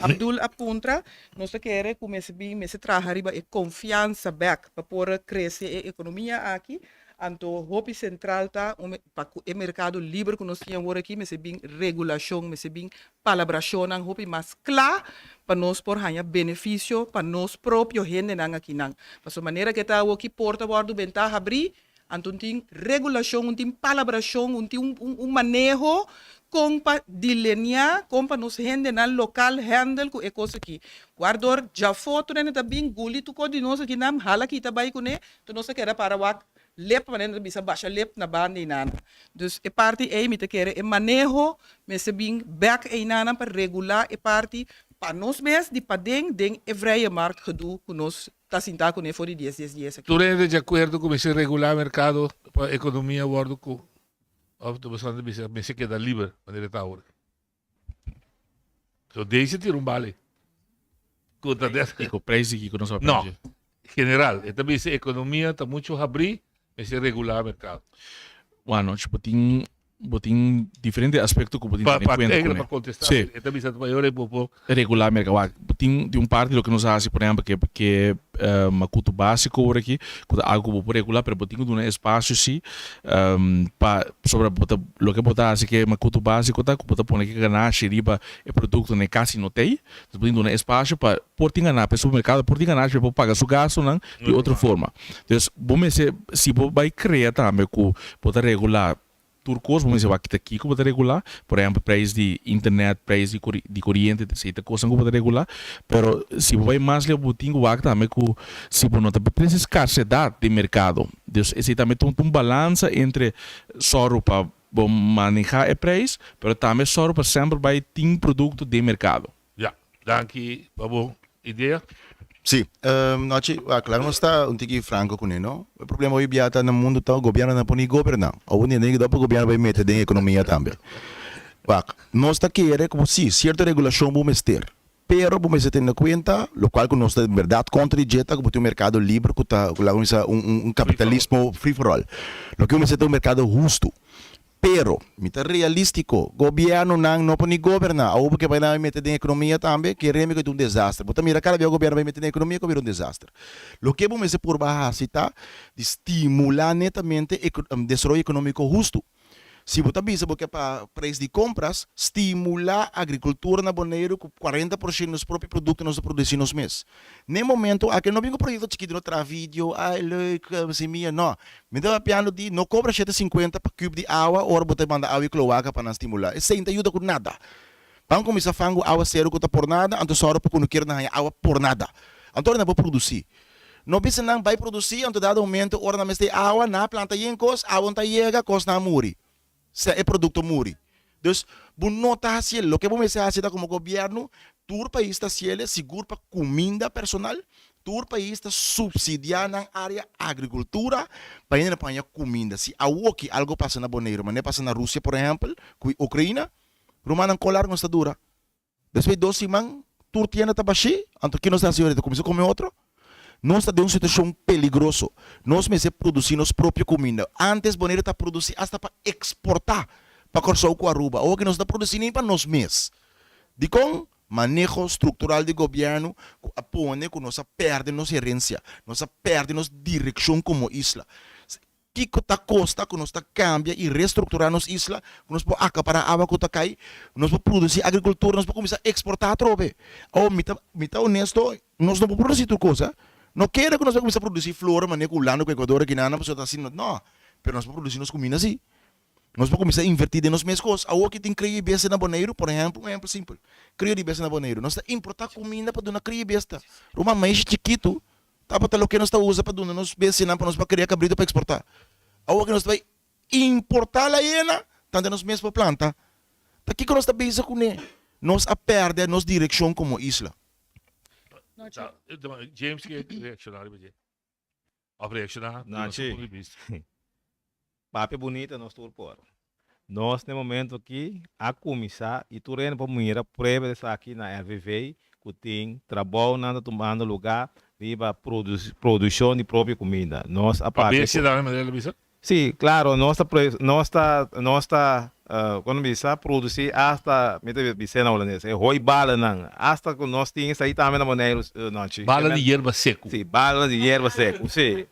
Abdul a puntra, nos ta kere ku mester bin mester traha riba e konfiansa bèk pa por krese e ekonomia aki. Anto hopi sentral ta un pa ku e merkado liber ku nos tin awor aki mester bin regulashon, mester bin palabrashonnan hopi mas kla pa nos por haña benefisio pa nos propio hendenan akinan. Pasobra manera ke ta awoki porta wòrdu bentá habrí, anto un tin regulashon, un tin palabrashon, un tin un un maneho kon pa dileniá, kon pa nos hendenan lokal hèndel ku e kos aki. Wardor djafó tur hende ta bin guli tur kos di nos akinan, hala kita bai kuné, Enton nos ta keda para wak lep manera nan ta bisa basha lep na banda einana. Dus e parti ei mi ta kere e maneho mester bin bek einanan pa regula e parti pa nos mes di paden den e vrije markt gedoe ku nos ta sinta kuné for di dies dies dies aki. Tur hende di akuerdo ku mester regulá merkado pa ekonomia wòrdu ku òf ta bastante bisa mester keda liber manera ta awor. So deze tira un bale. Ku ta des. Kiko prijs di kiko nos a No. General, e ta bisa ekonomia ta mucho habrí, mester regulá merkado. Bueno, bo tin bo tin diferente aspekto ku bo tin Pa tene pa kuenta kuné. Pa kontestá, Sí. e ta bisa ta mayor e bo por Regulá merkado. Wak, bo tin. Tin tin un parti di loke nos a hasi, por ehempel, ke ke makutu básiko ora aki, ku ta algu ku bo por regulá, pero bo tin ku duna espasio sí pa pasobra bo ta loke bo ta hasi ke makutu básiko ta ku bo ta pone ke ganashi riba e produktonan e kasi no t'ei. Entonces bo tin duna espasio pa por tin ganashi, pa e supermerkado por tin ganashi pa e por paga su gastunan di otro forma. Entonces bo mester si bo bai krea tambe ku bo ta regulá Tur kos bo mester wak kita kiko bo ta regulá, por ehèmpel preis di internet, preis di di koriente, esei ta kosnan ku bo ta regulá, pero si bo bai mas leu bo tin ku wak tambe ku si bo no ta trese skarsedat den merkado, dus esei tambe ta un balansa entre sòru pa bo manehá e preis, pero tambe sòru pa semper bai tin produkto den merkado. Ya, danki pa bo idea. Sí, nochi, wak, laga nos ta un tiki franco kuné, no? E problema hoy bia ta na mundu ta gobierno na por ni goberná. Awor ni den pa gobierno bai mete den ekonomia tambe. Wak, nos ta kere ku sí, sierto regulashon bo mester, pero bo mester tene na kuenta, lokual ku nos ta bèrdat kontra di dje ta ku bo tin un merkado liber ku ta, laga nos bisa, un kapitalismo free for all. Loke bo mester ta un merkado hustu. Pero, mi ta realístiko, gobièrnunan no por ni goberná. Awor bo ke bai nan mete den ekonomia tambe, kere mi ku e ta un desaster. Bo ta mira kada bia gobièrnu bai mete den ekonomia ku a bira un desaster. Loke bo mester purba hasi ta di stimulá netamente desaroyo ekonómiko hustu. Si bo ta bisa bo ke pa preis di kompras, stimulá agrikultura na Boneiru ku 40% di nos propio produkto nos ta produsí nos mes. N'e momento aki no bin ku proyekto chikitu no traha video, ay leuk, simia, no. Mi ta papiando di no kobra 7 sinkuenta pa kub di awa ora bo ta manda awa i kloaka pa nan stimulá. Esei no ta yuda ku nada. Ban kuminsá fangu awa seru ku ta por nada, anto sòru pa kunukeru nan haña awa por nada. Anto ora nan por produsí. No bisa nan bai produsí, anto dado momento ora nan mester awa, nan a planta yen kos, awa no ta yega, kosnan a muri. Sea e produkto muri. Dus, bo no ta hasiel. Loke bo mester hasi ta komo gobièrnu, tur pais ta hasiel, sigur pa kuminda personal, tur pais ta supsidiá nan área agrikultura pa hende por haña kuminda. Si awoki algo pasa na Boneiru, manera pasa na Rusia por ehèmpel, ku Ukraina, rumannan kon largu nos ta dura? Despues di dos siman, tur tienda ta bashí, anto ki nos ta hasi ahorita? Kuminsá kome otro? Nos ta den un situashon peligroso. Nos mester produsí nos propio kuminda. Ántes Boneiru ta produsí asta pa eksportá pa Kòrsou ku Aruba. Awor ki nos no ta produsí ni pa nos mes. Dikon? Maneho struktural di gobièrnu ku a pone ku nos a pèrdè nos herensia, nos a pèrdè nos direkshon komo isla. Kiko ta kosta ku nos ta kambia i restrukturá nos isla, ku nos por akapará awa ku ta kai, nos por produsí agrikultura, nos por kuminsá eksportá atrobe. Awor, mi ta mi ta honesto, nos no por produsí tur kos, No kere ku nos por kuminsá produsí flor manera ku Hulanda ku Ekuador aki nan pasobra ta asina, no. Pero nos por produsí nos kuminda sí. Nos por kuminsá invertí den nos mes kos. Awor ki tin krio di bestia na Boneiru, por ehèmpel, un ehèmpel simpel, krio di bestia na Boneiru, nos ta importá kuminda pa duna krio di bestia. Ruman, maishi chikitu Tabata loke nos ta usa pa duna nos bestianan pa nos por kria kabritu pa eksportá. Awor ke nos ta bai importá layena, tanta nos mes por planta. Ta kiko nos ta bisa kuné? Nos a pèrdè nos direkshon komo isla. James ke reakshoná riba dje? Òf reakshoná duna su punto di bista. Papia bunita nos tur por. Nos na e momento aki a cuminsa y tur hende por mira prueba di esaki na RVV cu tin trabounan ta tumando lugar riba produccion di propio cuminda. Nos a papia cu. Papia manera lo bisa? Si, claro, nos ta nos ta nos ta con bisa produci hasta mi ta bisa na holandes e hooibalenan hasta cu nos tin esaki tambe na Boneiru nochi. Bala di yerba seco. Si, bala di yerba seco, si.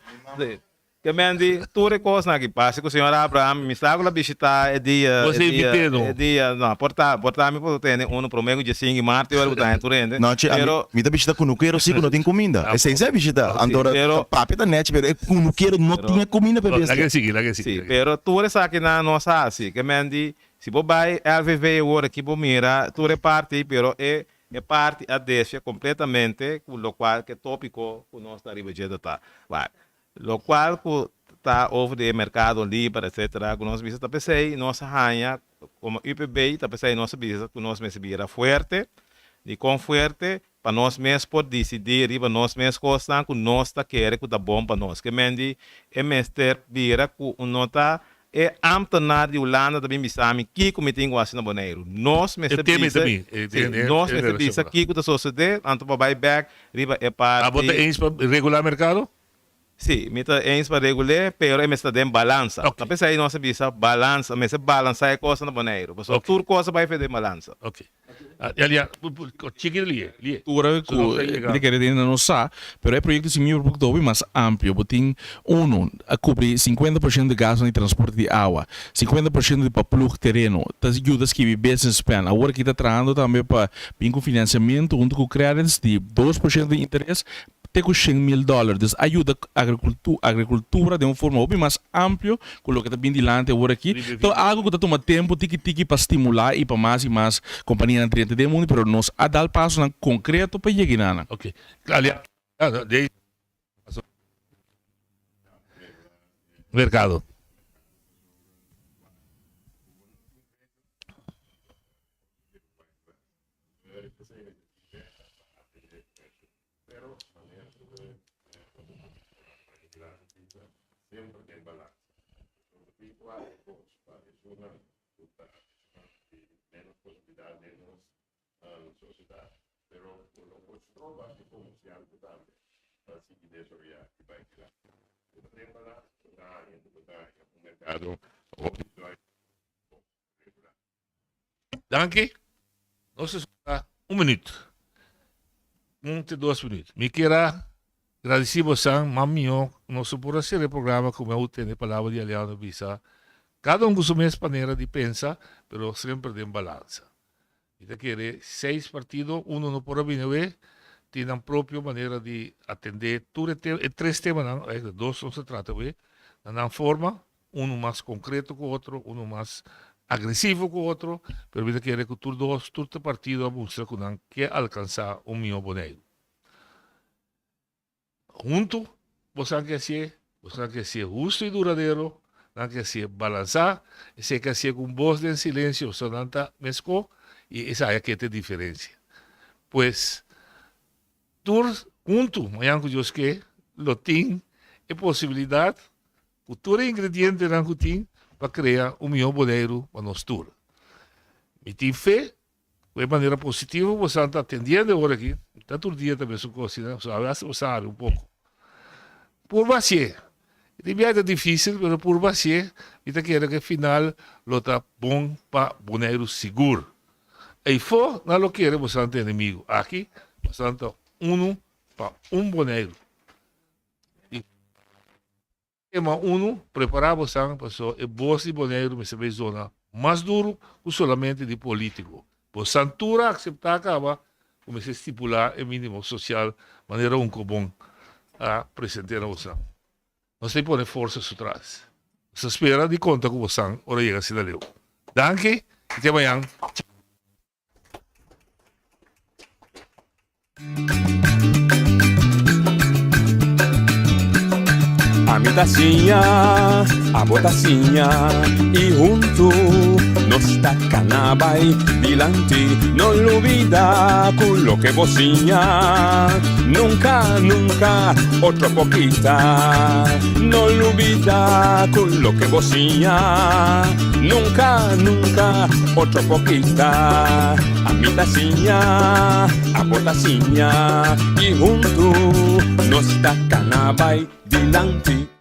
Ke men di tur e kosnan aki pasa ku señor Abraham, mi sa ku lo a bishitá e dia, Bo e sa dia, invit'é no? e dia, no, por ta, por ta mi por tene unu promé ku diesinku marti ora ku ta haña tur hende, No, che, ami, pero, mi ta bishitá kunukero si ku no tin kuminda. Esei sa bishitá. si, Anto ora pero, papia ta nèchi, pero e kunukero no pero, tin e kuminda pa e Laga bestia. e sigui, laga e sigui, si, laga e pero tur esakinan nos a hasi. Ke men di, si bo bai LVV awor aki bo mira tur e parti, pero e, e parti a desvia kompletamente ku lokual ku e topiko ku nos ta riba dje ta ta. Wak. Locual cu ta over di e mercado liber etc. Cu nos bisa ta pesey nos a haña como UPB ta pesey nos a bisa cu nos mester bira fuerte. Dicon fuerte? Pa nos mes por dicidi riba nos mes cosnan cu nos ta kere cu ta bon pa nos. Ke men di e mester bira cu un no ta e ambtenaar di Hulanda ta bin bisa mi kico mi tin cu haci na Boneiru. Nos E mester tema bisa, ta bin, e si, e nos e mester bisa relacion. kico ta sosode anto pa bay bek riba e Abo ta parti. eens pa regula mercado? Sí, mi ta eens pa regul'é, pero e mester ta den balansa. Ok. Ta p'esei nos a bisa balansa, mester balansá e kosnan na Boneiru, pasobra Ok. tur kos a bai fe den balansa. Ok. Elia, chiki lié, lié. Tura So nos ku ta yega. mi ta kere den no sa, pero e proyekto si mi por hopi mas amplio. Bo tin uno, a kubri 50% di gastonan di transporte di awa, 50% di pa plug tereno, ta yuda skibi business plan. Awor aki ta trahando tambe pa bin ku finansiamentu huntu ku credits di 2% di interes te ku shen mil dòler. Dus a yuda agrikultura den un forma hopi mas amplio ku loke ta bin dilanti awor aki. Ta algu ku ta tuma tempu tiki tiki pa stimulá i pa mas i mas kompanianan drenta den mundu, pero nos a dal pasonan konkreto pa yega enanan. Ok. Merkado. Pero manera ku e migrante bisa semper den balansa. Pasobra tin ku hasi kos pa esunnan ku ta esunnan ku tin ménos posibilidat den nos sosiedat, pero ku no por stroba e komersiante tambe pa sigui desaroyá i bai dilanti. Ku ta den balansa bo ta haña ku bo ta haña un merkado hopi duidelijk i bon regulá. Danki. Nos a sobra un minuut. Un te dos minuut. Mi kier a gradisí bosan, mas mihó nos no por a sera e programa ku mi a tende palabra di Aliano bisa, kada un ku su mes manera di pensa, pero semper den balansa. Mi ta kere seis partido, uno no por a bini awe, tin nan propio manera di atendé tur e e tres temanan, eigenlijk dos nos a trata awe, na nan forma, Unu mas konkreto ku otro, unu mas agresivo ku otro, pero mi ta kere ku tur dos, tur te partido a mustra ku nan ke alkansá un mihó Boneiru. Huntu bosan ke hasié, bosan ke hasié hustu i duradero, nan ke hasié balansá, esei ke hasié ku un bos den silensio, so nan ta meskó i esei a ke ta e diferensia. Pues, Tur huntu, mañan ku Dios ke, lo tin e posibilidat ku tur e ingredientenan ku tin pa krea un mihó Boneiru pa nos tur. Mi tin fe ku e manera positivo ku bosan ta atendiendo e ora aki, ta tur dia ta mesun kos asina, so awe hasta bosan hari un poko. Purba hasié. Di biaha ta difisil, pero purba hasié, mi ta kere ku e final lo ta bon pa Boneiru sigur. Eifó nan lo kere bosan ta enemigo. Aki bosan ta unu pa un Boneiru. I tema unu, prepará bosan pasobra e bos di Boneiru mester bay zona mas duru ku solamente di polítiko. Bosan tur a akseptá kaba ku mester stipulá e mínimo sosial manera Unkobon a present'é na bosan. Nos ta pone forsa su tras. Nos ta spera di konta ku bosan ora yega asina leu. Danki i te mañan. Ami ta siña, abo ta siña i huntu nos ta kana bai dilanti. No lubida ku loke bo siña nunka, nunka otro por kita. No lubida ku loke bo siña nunka, nunka otro por kita. Ami ta siña, abo ta siña i huntu nos ta kana bai dilanti.